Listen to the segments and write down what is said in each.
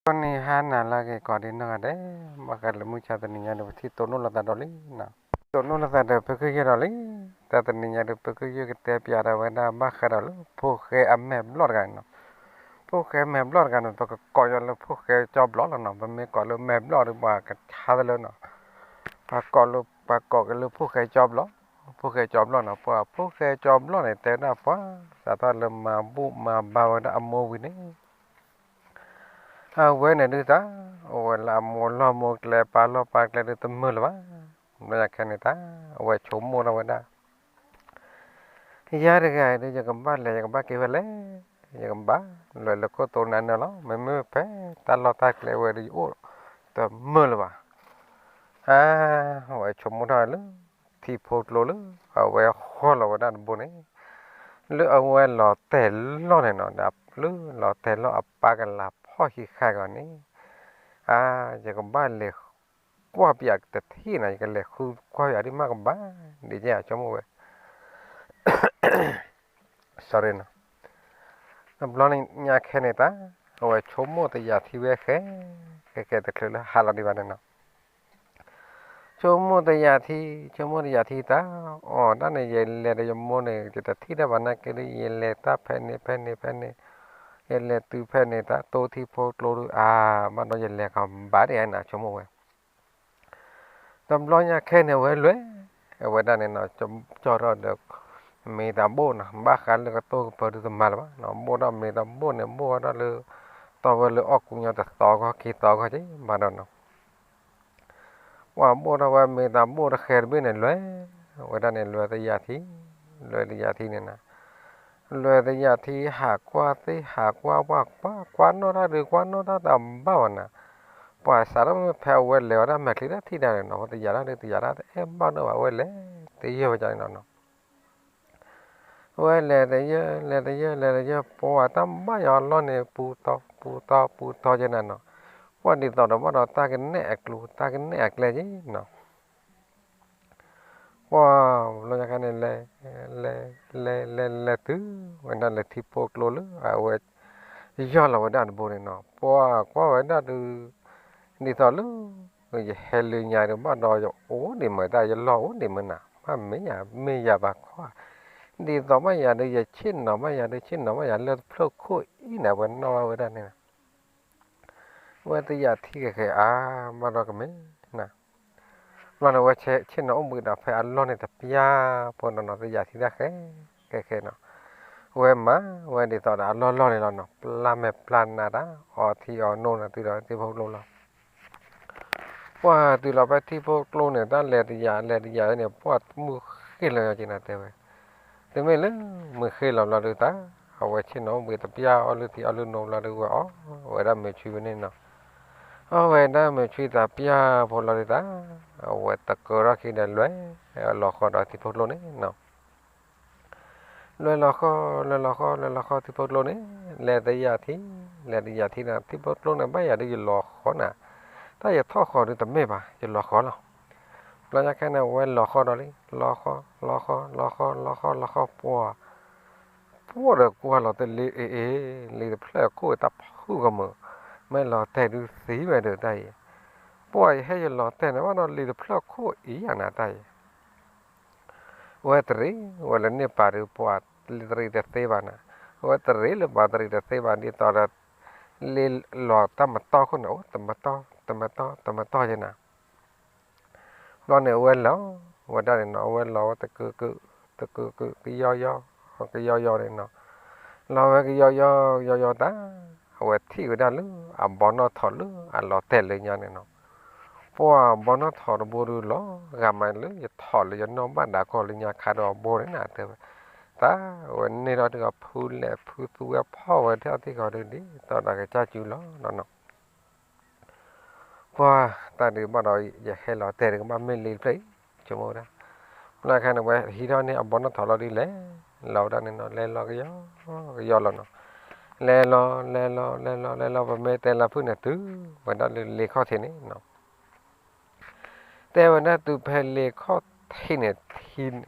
တနံၤဟါနၤလၢအဂ့ၤကိးဒံးနီၢ်ဂၤဒဲး, ဘၣ်ဃးလၢမုၢ်ဆါတနံၤညါဒီး ပထံၣ်တိၢ်နီၣ်လိာ်သးဒီးလံနီၤ, တိၢ်နီၣ်လိာ်သးဒီး ဖုကယၢၢ်ဒီးလံ, တၢ်တနံၤညါဒီး ဖုကယၢၢ်ကတဲပျးဒီးဝဲဒၣ် ဘၣ်ဃးဒီးလၢ ဖိၣ်ဃဲအမဲာ်ဘျီၣ်တဂၤန့ၣ်နီၤ, ဖိၣ်ဃဲမဲာ်ဘျီၣ်တဂၤန့ၣ် ပကကိးညီလၢဖိၣ်ဃဲကၠီဘျီလီၤနီၤ, ပမ့ၢ်ကိးလၢမဲာ်ဘျီၣ်ဒီး ပှၤကဆါတလၢနီၤ, ပှၤကိးလၢ ပှၤကိးက့ၤလၢဖိၣ်ဃဲကၠီဘျီ, ဖိၣ်ဃဲကၠီဘျီနီၤ, ပှၤဖိၣ်ဃဲကၠီဘျီန့ၣ် တဲဝဲဒၣ်ပှၤ စးထီၣ်လၢမၤဘူၣ်မၤဘါဝဲဒၣ်အမိၢ်ဝံၤန့ၣ် အဝဲန့ၣ်ဒုးတၢ်, အိၣ်ဝဲလၢအမိၢ်လီၢ်မိၢ်ကျဲ ပၢ်လီၢ်ပၢ်ကျဲဒုးတမုာ်လၢၤဘၣ်, ဘျီညါခဲန့ၣ်တၢ်, အဝဲဆိကမိၣ်ထီၣ်ဝဲဒၣ် ယၤတဂၤအံၤဒုး ယကဘၣ်လဲၤ ယကဘၣ်က့ၤဖဲလဲၣ်, ယကဘၣ်လဲၤလၢခိၣ်တိၤနၤနၢၤလီၤ, မ့မ့ၢ်ဖဲတၢ်လီၢ်တၢ်ကျဲဝဲဒီး ယအိၣ်တမုာ်လၢၤဘၣ်, အါ, အဝဲဆိကမိၣ်ထီၣ်လၢ ထံဖိကျိလၢ အဝဲဟီၣ်လီၤဝဲဒၣ်တဘိန့ၣ်, လၢအဝဲလီၤတဲာ်လီၢ်န့ၣ်နီၤ, လၢလီၤတဲာ်လီၢ်အပၢ်ကလၤဖီၣ်ခံခါအဂီၢ်န့ၣ်, အါ, ယကဘၣ်လဲၤကွၢ်ပၠးတထံၣ်နီၤ, ယကလဲၤဃုကွၢ်ပၠးဒ်မးကဘၣ်, ဒ်ယဆိကမိၣ်ဝဲ sorry နီၤ, တဘျီညါခဲန့ၣ်တၢ်, အဝဲဆိကမိၣ်တယာ်ထံဝဲဃဲ, ဃဲဃဲတချုးလၢဟါလီၤဒံးဘၣ်န့ၣ်နီၤ, ဆိကမိၣ်တယာ်ထံ, ဆိကမိၣ်တယာ်ထံတၢ်, အီၤ တၢ်န့ၣ် ယလဲၤဒီးယမိၢ်န့ၣ် ယတထံၣ်တၢ်ဘၣ်နာ်က့ဒီး ယလဲၤတၢ်ဖဲန့ၣ် ဖဲန့ၣ် ဖဲန့ၣ်, ယလဲၤတုၤဖဲန့ၣ်တၢ် တိၢ်ထံဖိကျိဒီး အါ, ဘၣ်ဒီးယလဲၤကဘၣ်ဒံးနၤ ဆိကမိၣ်ဝဲ တဘျီညါခဲန့ၣ် အဝဲလဲၤ, အဝဲဒၣ်န့ၣ်နီၤ, ကၠီထီၣ်ဒီး မ့ၤသးဘိၣ်နီၤ, ဘၣ်ဃးလၢကတိၢ်ကပၤဒုးတမၤလၢၤဘၣ်နီၤ, ဘိၣ်ထီၣ်မ့ၤသးဘိၣ်န့ၣ် ဘိၣ်ဝဲဒၣ်လၢ တီၢ်ဝဲလၢအီၣ်ကူညီတသီဂီၢ်ခံသီဂီၢ်က့ဘၣ်ဒီးနီၤ, ပှၤဘိၣ်ထီၣ်ဝဲမ့ၤသးဘိၣ်တဃဲတဘ့ၣ်န့ၣ် လဲၤ, ဝဲဒၣ်န့ၣ် လဲၤတယာ်ထံ, လဲၤတယာ်ထံန့ၣ်နီၤ, လဲၤတယာ်ထံ ဟးကွၢ်သ့ၣ်ဟးကွၢ်ပှၢ် ကွၢ်နီၣ်တၢ်ဒုး ကွၢ်နီၣ်တၢ်တဘၣ်ဘၣ်နီၤ, ပှၤစးထီၣ်မ့ၢ်ဖဲအဝဲလဲၤဝဲဒၣ်မဲာ်ချံတၢ်ထံၣ်တၢ်န့ၣ်နီၤ, ဝဲတယာ်တၢ်ဒုး တယာ်တၢ်တအဲၣ်ဘၣ်နီတဘၣ် အဝဲလဲၤတယၢၢ်ဝဲဒၣ်န့ၣ်နီၤ ဝဲလဲၤတယၢၢ် လဲၤတယၢၢ် လဲၤတယၢၢ် ပှၤတၢ်ဘၣ်ယီၤအလီၢ်န့ၣ် ပူၤတီၤ ပူၤတီၤ ပူၤတီၤက့နၤနီၤ, ပှၤဒ်သိးဒီးဘၣ်ဒီးတၢ်ကနဲၣ်အကျိၤ တၢ်ကနဲၣ်အကျဲက့နီၤ, ပှၤဘျီညါခါန့ၣ် လဲၤ လဲၤ လဲၤ လဲၤ လဲၤတုၤဝဲဒၣ်လၢထံဖိကျိလၢအဝဲ ယီၢ်လီၤဝဲဒၣ်တဘိန့ၣ်နီၤ, ပှၤကွၢ်ဝဲဒၣ်ဒုး ဒ်သိးလၢ ယဟဲလၢညါဒီး ဘၣ်ဒီးယအိၣ်ဒံးမးတၢ် ယလီၢ်အိၣ်ဒံးမးနၤ, ဘၣ်မ့ၢ်ယၤ မ့ၢ်ယၤဘၣ်ခွါ, ဒ်သိးဘၣ်ယၤဒီး ယဆ့ၣ်နီၤဘၣ်ယၤဒီး ဆ့ၣ်နီၤဘၣ်ယၤလၢတဖျၢၣ်ခိၣ်အံၤန့ၣ် အဝဲနီၣ်ဘၣ်ဝဲဒၣ်န့ၣ် ဝဲတယာ်ထံကဃဲၤအါ ဘၣ်ဒီးကမ့ၢ်နၤ, ဘျီန့ၣ်ဝဲဆ့ၣ်နီၤအိၣ်ဘှံးဒီးဖဲအလီၢ်န့ၣ်တပျၢ်ဖိနီၤနီၤ တယာ်ထံတၢ်ဃဲၤဃဲၤဃဲၤနီၤ, ဝဲမၤဝဲဒ်သိးဒီးအလီၢ်လီၢ်န့ၣ်လီၤနီၤ, ပျၢ်မဲာ်ပျၢ်နါတၢ် အီထံအီနိန့ၣ် တုၤဒီးထံဖိကျိလီၤ ပှၤတုၤလီၤဖဲထံဖိကျိန့ၣ် တၢ်လဲၤတယာ်လဲၤတယာ်န့ၣ် ပှၤမုၢ်ဃ့ၢ်လီၤက့နၤတဲဝဲ, တမ့ၢ်လၢမုၢ်ဃ့ၢ်လီၤဘျီဒုးတၢ်, အဝဲဆ့ၣ်နီၤအိၣ်ဘှံးတပျၢ်အီၣ်လုၢ်ထံအီၣ်လုၢ်နိဘျီဒုးဝဲအီၣ်ဝဲဒၣ်မ့ၤဆွံဝဲန့ၣ်နီၤ, အီၣ်ဝဲဒၣ်မ့ၤဆွံတပျၢ်ဖိလီၤဒုးတၢ်, အဝဲတကၢထီၣ်ခံဒီးလဲၤလီၤဃီဒီးထံဖိကျိန့ၣ်နီၤ လဲၤလီၤဃီ လဲၤလီၤဃီ လဲၤလီၤဃီထံဖိကျိန့ၣ်, လဲၤတယာ်ထံ, လဲၤတယာ်ထံဒီး ထံဖိကျိန့ၣ် ဘၣ်ယၤဒုးယလီၤဃီနၤ, တၢ်ယထီၣ်ဃီဒုးတမ့ၢ်ဘၣ် ယလီၤဃီလီၤ. ဘျီညါခဲန့ၣ် အဝဲလီၤဃီဒီးလံ, လီၤဃီ လီၤဃီ လီၤဃီ လီၤဃီ လီၤဃီ ပှၤ ပှၤဒီးကွၢ်လီၤတလ့အ့ၣ်အ့ၣ်, လံာ်တဖျၢၣ်ခိၣ်တၢ်ဖုၣ်ဂီၢ်မုၢ်, မ့ၢ်လီၤတဲာ်ဒုးသံဝဲဒီးတၢ်အံၤ, ပှၤယဟဲယလီၤတဲာ်န့ၣ်ဘၣ်ဒီးလံာ်တဖျၢၣ်ခိၣ်အံၤယၤနၤတၢ်အံၤ အဝဲတရံးဝဲလၢန့ၢ်ပာ်ဒုးပှၤလံာ်တရံးတသ့ဘၣ်နၤ, အဝဲတရံးလၢပှၤတရံးတသ့ဘၣ် ဒ်သိးဒီး လံာ်လီၤတၢ်မတီၢ်ခိၣ်န့ၣ် အိၣ်တမတီၢ် တမတီၢ် တမတီၢ်ယဲနၤ ဘျီန့ၣ် အဝဲလီၤဝဲဒၣ်န့ၣ်နီၤ, အဝဲလီၤဝဲတကုာ်ကုာ် တကုာ်ကုာ် ကယီယီ ကယီယီန့ၣ်နီၤ, လီၤဝဲကယီယီ ကယီယီတၢ်, အဝဲထံၣ်ဝဲဒၣ်လၢအဘီနီၣ်ထိးလၢအလီၤတဲာ်လၢညါန့ၣ်နီၤ, ပှၤဘီနီၣ်ထိးတဘိဒုးလီၤ, ဂၤမးလၢယထိးလၢယနီၣ်ဘၣ်ဒၣ်ကီၢ်လၢညါခါဒီးအဘိန့ၣ်နတဲဝဲ, တၢ်ဝဲန့ၢ်ထီၣ်တဂီၤဖုလဲၣ်ဖုသူဝဲဖီၣ်ဝဲထီၣ်ထံၣ်ဃီဒုးဒ်သိးဒီးကစၢ်စုလီၤနီၤနီၤ ပှၤတၢ်ဒုးဘၣ်ဒီး ယဟဲလီၤတဲာ်ဒုးကဘၣ်မ့ၢ်လံတဖျၢၣ်အံၤ ဆိကမိၣ်ဝဲဒၣ်, ဘျီခါန့ၣ် ဝဲဟံးထီၣ်န့ၢ်အဘီနီၣ်ထိးလီၤဒ်လဲၣ်, လီၤဝဲဒၣ်န့ၣ်နီၤ လဲၤလီၤကယီကယီလီၤနီၤ, လဲၤလီၤ လဲၤလီၤ လဲၤလီၤ လဲၤလီၤ ပမ့ၢ်တဲလၢဖုၣ်န့ၣ် တုၤဝဲဒၣ်လၢလ့ခီၣ်ထံးန့ၣ်နီၤ တဲဝဲဒၣ်တုၤဖဲလ့ခီၣ်ထံးန့ၣ် ထံ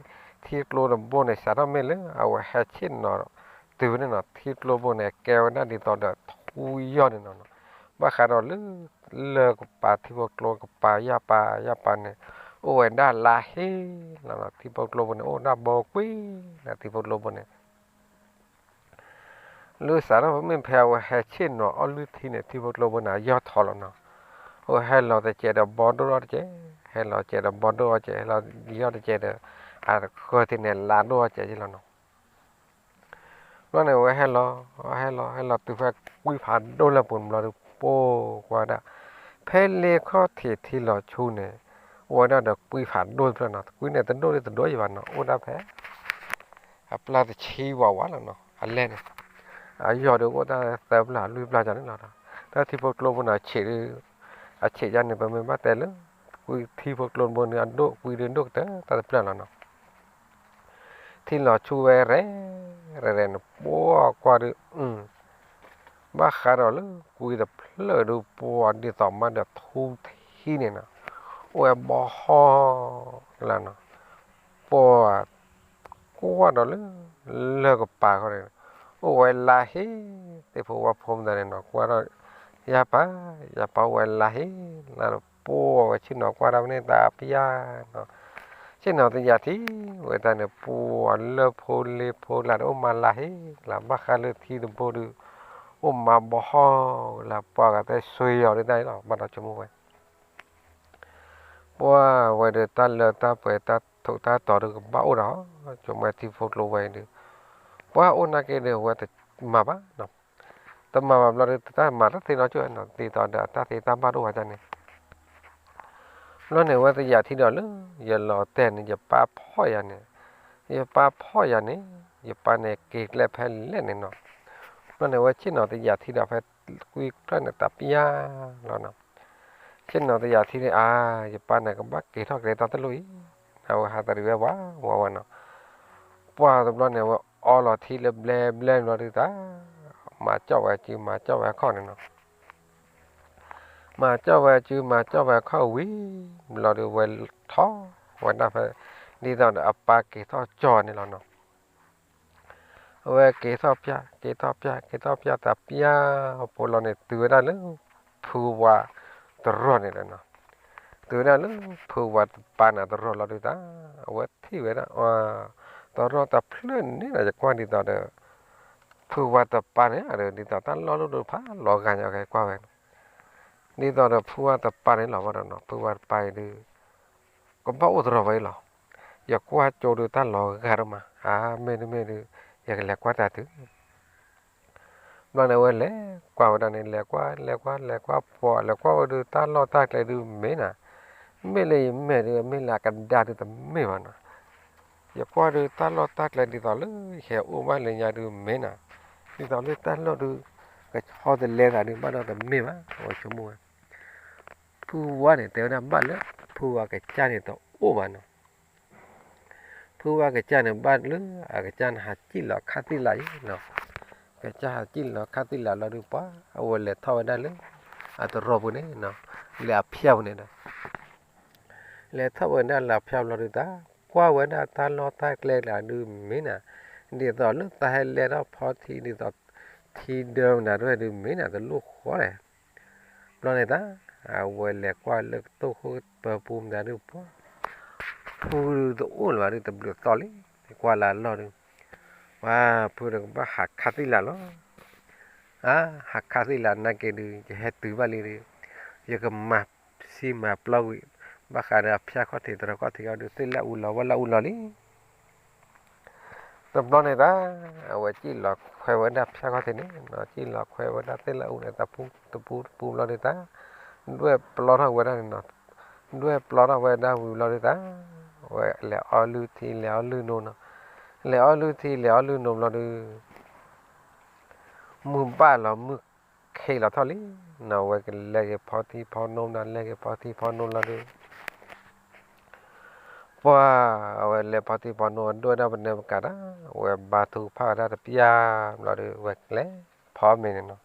ကျိတဘိန့ၣ် စးထီၣ်မ့ၢ်လၢအဝဲဟဲဆ့ၣ်နီၤတုၤဝဲန့ၣ်နီၤ ထံကျိဘိန့ၣ် ကဲဝဲဒၣ်ဒ်သိးဒီးထူယီၢ်န့ၣ်နီၤနီၤ, ဘၣ်ဃးဒီးလၢ လၢကပၤထံဖိကျိကပၤယၢ်ပၤယၢ်ပၤန့ၣ် အိၣ်ဝဲဒၣ်လါဟ့လီၤနီၤ. ထံဖိကျိဖိန့ၣ် အိၣ်ဒၣ်ဘီကွံာ်လၢ ထံဖိကျိဖိန့ၣ် လၢစးထီၣ်မ့ၢ်ဖဲအဝဲဟဲဆ့ၣ်နီၤအီၣ်လုၢ်ထံန့ၣ် ထံဖိကျိဖိန့ၣ် အယီၢ်ထီလီၤနီၤ. အိၣ်ဟဲလီၤတကဲးဒီးဘီဒိၣ်ထီၣ်တကဲး, ဟဲလီၤတကဲးဒီးဘီဒိၣ်ထီၣ်တကဲး, ဟဲလီၤယီၢ်တကဲးဒီး အဃၢၤထံန့ၣ် လါဒိၣ်ထီၣ်တကဲးလီၤနီၤ. ဘျီန့ၣ် အဝဲဟဲလီၤ ဟဲလီၤ ဟဲလီၤတုၤဖဲ ကွံဖးဒိၣ်လၢပူၤတဘျီဒီး ပိာ်ကွၢ်ဝဲဒၣ် ဖဲလ့ခီၣ်ထံးထံလီၤဆူန့ၣ် အိၣ်ဝဲဒၣ်ဒီးကွံဖးဒိၣ်တဖျၢၣ်နီၤ. ကွံန့ၣ်တဒိၣ်ဒ်တဒိၣ်ယံၤဘၣ်နီၤ, အိၣ်ဒၣ်ဖဲ အပျၢ်တဆံဝးဝးလီၤနီၤ, အလဲၢ်န့ၣ် အယီၢ်ဒီးအိၣ်တၢ်သၢပျၢ်လွံၢ်ပျၢ်ကန့ၣ်လီၤ. တၢ်ထံဖိကျိဖိန့ၣ် အဆံးဒ် အဆံးယါန့ၣ် ပမ့ၢ်ဘၣ်တဲလၢ ကွံထံဖိကျိဖိန့ၣ် အဒိၣ်ကွံဒ်ဒိၣ်ကတၢၢ်တၢ်တပျၢ်လီၤနီၤ. ထံလီၤဆူဝဲရဲၣ် ရဲၣ်ရဲၣ်န့ၣ် ပိာ်ကွၢ်ဒီး ဘၣ်ဃးဒီးလၢကွံတဖျၢၣ်ဒီး ပိာ်ဒ်သိးမးဒီးထူထံန့ၣ်နီၤ, အိၣ်ဝဲဘီဟီၣ်ကလါနီၤ. ပိာ်ကွၢ်ဒီးလၢ လၢကပၤဃီန့ၣ် အိၣ်ဝဲလါဟ့ သ့ၣ်ဖိဝၣ်ဖိမတၤန့ၣ်နီၤ, ကွၢ်ဒီး ယၢ်ပၤ ယၢ်ပၤ အိၣ်ဝဲလါဟ့ လါဒီး ပိာ်ဝဲဆ့ၣ်နီၤကွၢ်တၢ်ဖဲန့ၣ် သးပယၢ်နီၤ. ဆ့ၣ်နီၤတယာ်ထံဝဲတၢ်န့ၣ် ပိာ်လၢဖိလ့ဖိကလါဒီး အိၣ်မးလါဟ့လါ, ဘၣ်ဃးလၢထံတဘိဒီး အိၣ်မးဘီဟီၣ်ကလါ, ပှၤဂၤတဲဆွ့ၤအီၤဒ်တၢ်အံၤလီၤ, ဘၣ်ဒီးဆိကမိၣ်ဝဲ ပှၤဝဲဒီးတၢ်လၢတၢ်ပှဲၤတၢ်ထူးတၢ်တီၤဒီးကဘၣ်အိၣ်ဒီး ဆိကမိၣ်ဝဲထံဖိကျိဝဲအံၤဒီး ပှၤအိၣ်နာ်က့ဒီး အဝဲတမၤဘၣ်နီၤ, တမၤဘၣ်ဘျီဒီး တၢ်မၤတသ့နီတစဲးနီၤ, ဒ်သိးဒီးတၢ်သ့တၢ်ဘၣ်တအိၣ်ဘၣ်န့ၣ် ဘျီန့ၣ် အဝဲတယာ်ထံဒီးလၢ ယလီၤတဲာ်န့ၣ် ယပၢ်ဖီၣ်ယၤန့ၣ်, ယပၢ်ဖီၣ်ယၤန့ၣ် ယပၢ်န့ၣ်က့ၤကျဲဖဲလဲၣ်န့ၣ်နီၤ. ဘျီန့ၣ် အဝဲဆ့ၣ်နီၤတယာ်ထံဒီး ဖဲကွံဖျၢၣ်န့ၣ် သးပယၢ်လီၤနီၤ. ဆ့ၣ်နီၤတယာ်ထံန့ၣ် အါ ယပၢ်န့ၣ်ကဘၣ်က့ၤထီၣ်က့ၤတၢ်တလိၣ်အံၤ, အဝဲဟးသရံးဝဲဝးဝးဝးနီၤ. ပှၤတဘျီန့ၣ် အဝဲအီလီၤထံလၢဘျဲဘျဲဘျီဒုးတၢ် မၤကၠီၣ်ဝဲစု မၤကၠီၣ်ဝဲခီၣ်န့ၣ်နီၤ. မၤကၠီၣ်ဝဲစု မၤကၠီၣ်ဝဲခီၣ်ဝံၤ ဘျီဒီး ဝဲထီၣ်ဝဲဒၣ်ဖဲ ဒ်သိးဒီးအပၢ်က့ၤထီၣ်ကၠီန့ၣ်လီၤနီၤ. အဝဲက့ၤထီၣ်ပၠၣ် က့ၤထီၣ်ပၠၣ် က့ၤထီၣ်ပၠၣ် သးပျၢ်ဖိလီၤန့ၣ် တုၤဝဲဒၣ်လၢ ဖုဝါတရီၢ်န့ၣ်လီၤနီၤ. တုၤဝဲဒၣ်လၢ ဖုဝါတပၤန့ၣ်တရီၢ်လီၤဒုးတၢ် အဝဲထံၣ်ဝဲဒၣ် တရီၢ်တဖျၢၣ်န့ၣ်ဒီး ယကွၢ်ဒ်သိးဒီး ဖုဝါတပၤန့ၣ်ဒီး ဒ်သိးတၢ်လီၢ်လၢဒိၣ်တဖၣ်လီၤဂာ်ညါက့ၤကွၢ်ဝဲ ဒ်သိးဒီးဖုဝါတပၤန့ၣ်လီၤဝဲဒီးနီၤ ဖုဝါတပၤအံၤဒုး ကဘၣ်အိၣ်တရီၢ်ဝဲအံၤလီၤ. ယကွၢ်ကၠိဒုးတၢ်လီၤဂာ်ဒိၣ်မး အါ မ့ၢ်တမ့ၢ်ဒုး ယကလဲၤကွၢ်တၢ်တုၤ ဘျီန့ၣ် အဝဲလဲၤကွၢ်ဝဲဒၣ်န့ၣ် လဲၤကွၢ် လဲၤကွၢ် လဲၤကွၢ်ပှၤ လဲၤကွၢ်ဝဲဒုး တၢ်လီၢ်တၢ်ကျဲဒုးမ့ၢ်နၤ, မ့ၢ်လၢယမဲာ်ဒုး မ့ၢ်လၢအကဒါဒုးတမ့ၢ်ဘၣ်နီၤ. ယကွၢ်ဒုး တၢ်လီၢ်တၢ်ကျဲဒ်သိးလၢ ယဟဲအိၣ်ဘၣ်လၢညါဒုးမ့ၢ်နၤ, ဒ်သိးလၢတၢ်လီၢ်ဒုး ကဆီတလဲသးဒုး ဘၣ်ဒီးတမ့ၢ်ဘၣ် အဝဲဆိကမိၣ်ဝဲ ဖုဝါန့ၣ် တဲဝဲဒၣ်ဘၣ်လၢ ဖုဝါကစၢ်န့ၣ်တအိၣ်ဘၣ်နီၤ. ဖုဝါကစၢ်န့ၣ် ဘၣ်လၢအကစၢ်န့ၣ် ဟးစံၣ်လီၤခါသံလးအံၤနီၤ. ကစၢ်ဟးစံၣ်လီၤခါသံလးလီၤဒုး ပှၤ အဝဲလဲၤထီၣ်ဝဲဒၣ်လၢ အတရီၢ်ပူၤန့ၣ်နီၤ, လၢအဖၠၣ်ပူၤန့ၣ်ဒီး လဲၤထီၣ်ဝဲဒၣ်လၢအဖၠၣ်ပူၤလီၤဒုးတၢ် ကွၢ်ဝဲဒၣ်တၢ်လီၢ်တၢ်ကျဲကျါဒုးမ့ၢ်နၤ, ဒ်သိးလၢတၢ်ဟဲလဲၤထီၣ်ဖီထံ ဒ်သိး ထံဒၢမတၤဒုးမ့ၢ်နၤ တလိၣ်ဃီလဲၣ် ဘျီန့ၣ်တၢ် အဝဲလဲၤကွၢ်လၢကတိၢ်ဃိပၢပူၤမတၤဒုးပှၤ ဖုဒုးတအိၣ်လၢၤဘၣ်ဒုး တဘျုးသီလံ, ကွၢ်လၢအလီၢ်ဒုး ပှၤဖုဒီးကဘၣ်ဟးခးသံလးလီၤ. အါ ဟးခးသံလးနာ်က့ဒုး ယဟဲတုၤဘၣ်လံဒုး ယကမၤစံမၤပျီဝံၤ ဘၣ်ဃးဒီးအဖၠၣ်ခီၣ်ထံးတရီခီၣ်ထံးအီၤဒုး သ့ၣ်လၢအူလီၤဝဲလၢအူလီၤလံ တဘျီန့ၣ်တၢ် အဝဲစံၣ်လီၤခွဲဝဲဒၣ်ဖၠၣ်ခီၣ်ထံးန့ၣ်နီၤ, စံၣ်လီၤခွဲဝဲဒၣ်သ့ၣ်လၢအူန့ၣ် တပူၤတပူၤတပူၤဘျီဒုးတၢ် ဒွဲၣ်ပျီထီၣ်ဝဲဒၣ်န့ၣ်နီၤ, ဒွဲၣ်ပျီထီၣ်ဝဲဒၣ်ဝံၤဘျီဒုးတၢ် ဝဲလဲၤအီလုၢ်ထံ လဲၤအီလုၢ်နိနီၤ, လဲၤအီလုၢ်ထံ လဲၤအီလုၢ်နိဘျီဒုး မုၢ်ဘၣ်လီၤ မုၢ်ခ့လီၤထီၣ်လံ, နီၤ ဝဲကလဲၤက့ၤဖီထံဖီနိမတၤ လဲၤက့ၤဖီထံဖီနိလီၤဒုး ပှၤ အဝဲလဲၤဖီထံဖီနိ ဒွဲၣ်ဒၣ်ပနဲပကးတၢ် ဝဲဘါထုကဖၣ်ဝဲဒၣ်တပျၢ်ဘျီဒုး ဝဲကလဲၤဖီမ့ၤန့ၣ်နီၤ,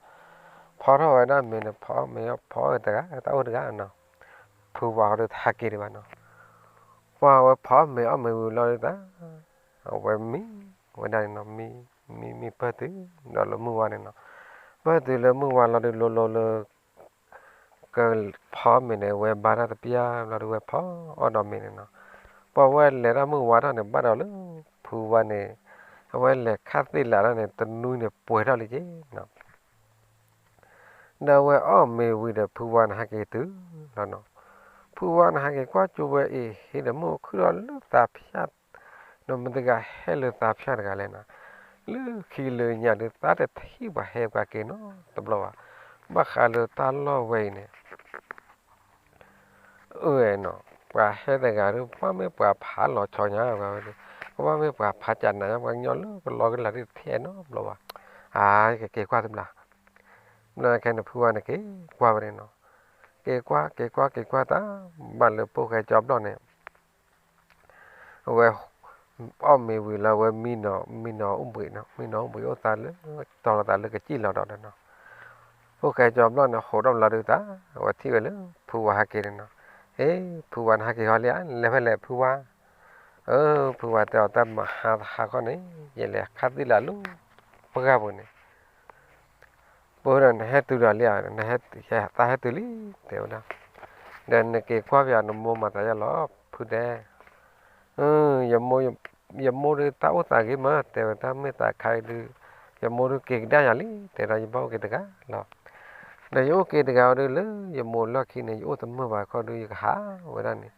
ဖီထီၣ်ဝဲဒၣ်မ့ၤန့ၣ် ဖီမ့ၤဖီတဂၤ တၢ်အိၣ်တဂၤနီၤ, ဖုဝါဃီဒုးတဟးက့ၤဒံးဘၣ်နီၤ, ပှၤဝဲဖီမ့ၤအီၣ်မ့ၤဝံၤလီၤဒုးတၢ် အဝဲမံဝဲဒၣ်န့ၣ်နီၤ, မံ မံ မံပၢၢ်တုၤဒီးလၢမုၢ်ဝါန့ၣ်နီၤ, ပၢၢ်တုၤလၢမုၢ်ဝါလီၤဒုး လိၤလိၤလၢ ကဖီမ့ၤန့ၣ် ဝဲဘါတၢ်တပျၢ်ဘျီဒီး ဝဲဖီအီၣ်ဒီးမ့ၤန့ၣ်နီၤ. ပှၤဝဲလဲၤတၢ်မုၢ်ဝါထီၣ်န့ၣ် ဘၣ်ဒီးလၢဖုဝါန့ၣ် အဝဲလဲၤခးသ့ၣ်လးတၢ်န့ၣ် တနွံန့ၣ် ပှဲၤထီၣ်လံက့နီၤ. ဒီးအဝဲအီၣ်မ့ၤဝံၤဒီး ဖုဝါန့ၣ်ဟဲက့ၤတုၤလီၤနီၤ. ဖုဝါန့ၣ်ဟဲက့ၤကွၢ်ကၠိဝဲအံၤ ဟံးဒီးမုၢ်အိၣ်ခုၣ်ထီၣ်လၢသးဖၠၣ်, ဒီးမတၤတဂၤဟဲလၢသးဖၠၣ်တဂၤလဲၣ်နီၤ. လၢခံလၢညါဒုး သးတထံၣ်ပှၤဟဲပှၤက့ၤနီတဘျီဘၣ်. ဘၣ်ဃးလၢတၢ်လီၢ်ဝဲအံၤန့ၣ် အၢနီၤ, ပှၤဟဲတဂၤဒုး ကဘၣ်မ့ၢ်ပှၤဖးလီၤဆီညါ, ကဘၣ်မ့ၢ်ပှၤဖးကနၤညါ, ပှၤကညီလၢပလီၢ်ကလၤဒုး တထံၣ်နီတဘျီဘၣ်. အါ, ယကက့ၤကွၢ်တဘျီ. ဘျီခဲန့ၣ် ဖုဝါန့ၣ်က့ၤကွၢ်ဝဲန့ၣ်နီၤ. က့ၤကွၢ် က့ၤကွၢ် က့ၤကွၢ်တၢ်, ဘၣ်လၢဖိၣ်ဃဲကၠီဘျီၣ်န့ၣ် အဝဲအီၣ်မ့ၤဝံၤလၢ အဝဲမံနီၤ, မံနီၤအိၣ်ဘှံးနီၤ, မံနီၤအိၣ်ဘှံးအိၣ်သးလၢ တီၤလီၤသးလၢကစံၣ်လီၤဒီးနီၤ. ဖိၣ်ဃဲကၠီဘျီၣ်န့ၣ် ဟိးထီၣ်ဘျီဒုးသး, အဝဲထံၣ်ဝဲလၢဖုဝါဟဲက့ၤန့ၣ်နီၤ. အ့ ဖုဝါန့ၣ်ဟဲက့ၤဟီလံဧါ, လဲၤဖဲလဲၣ်ဖုဝါ. အၢ ဖုဝါတဲအီၤ တၢ်မဟါသဟါခီန့ၣ် ယလဲၤခးသံလၢ်လၢပှၢ်ပူၤန့ၣ် ပဒီးနဟဲတုၤဒီးလံဧါ, သးဟဲတုၤလံ တဲဝဲဒၣ်. ဒီးနက့ၤကွၢ်ပယီၤ နမိၢ်မၤသးယါလီၤ ဖုတဲ. ယမိၢ်ဒုးတၢ်အိၣ်သးဂ့ၤမး တဲဝဲ တၢ်မ့ၢ်သးခါအံၤဒုး ယမိၢ်ဒုးက့ၤကဒါယၤလံ တဲဒၣ် ယဘၣ်အိၣ်က့ၤတဂၤလီၤ. ဒီးယအိၣ်က့ၤတဂၤအံၤဒုးလၢ ယမိၢ်လီၢ်ခံန့ၣ် ယအိၣ်တမုာ်ဘၣ်ခီဒုး ယကဟးဝဲဒၣ်န့ၣ်,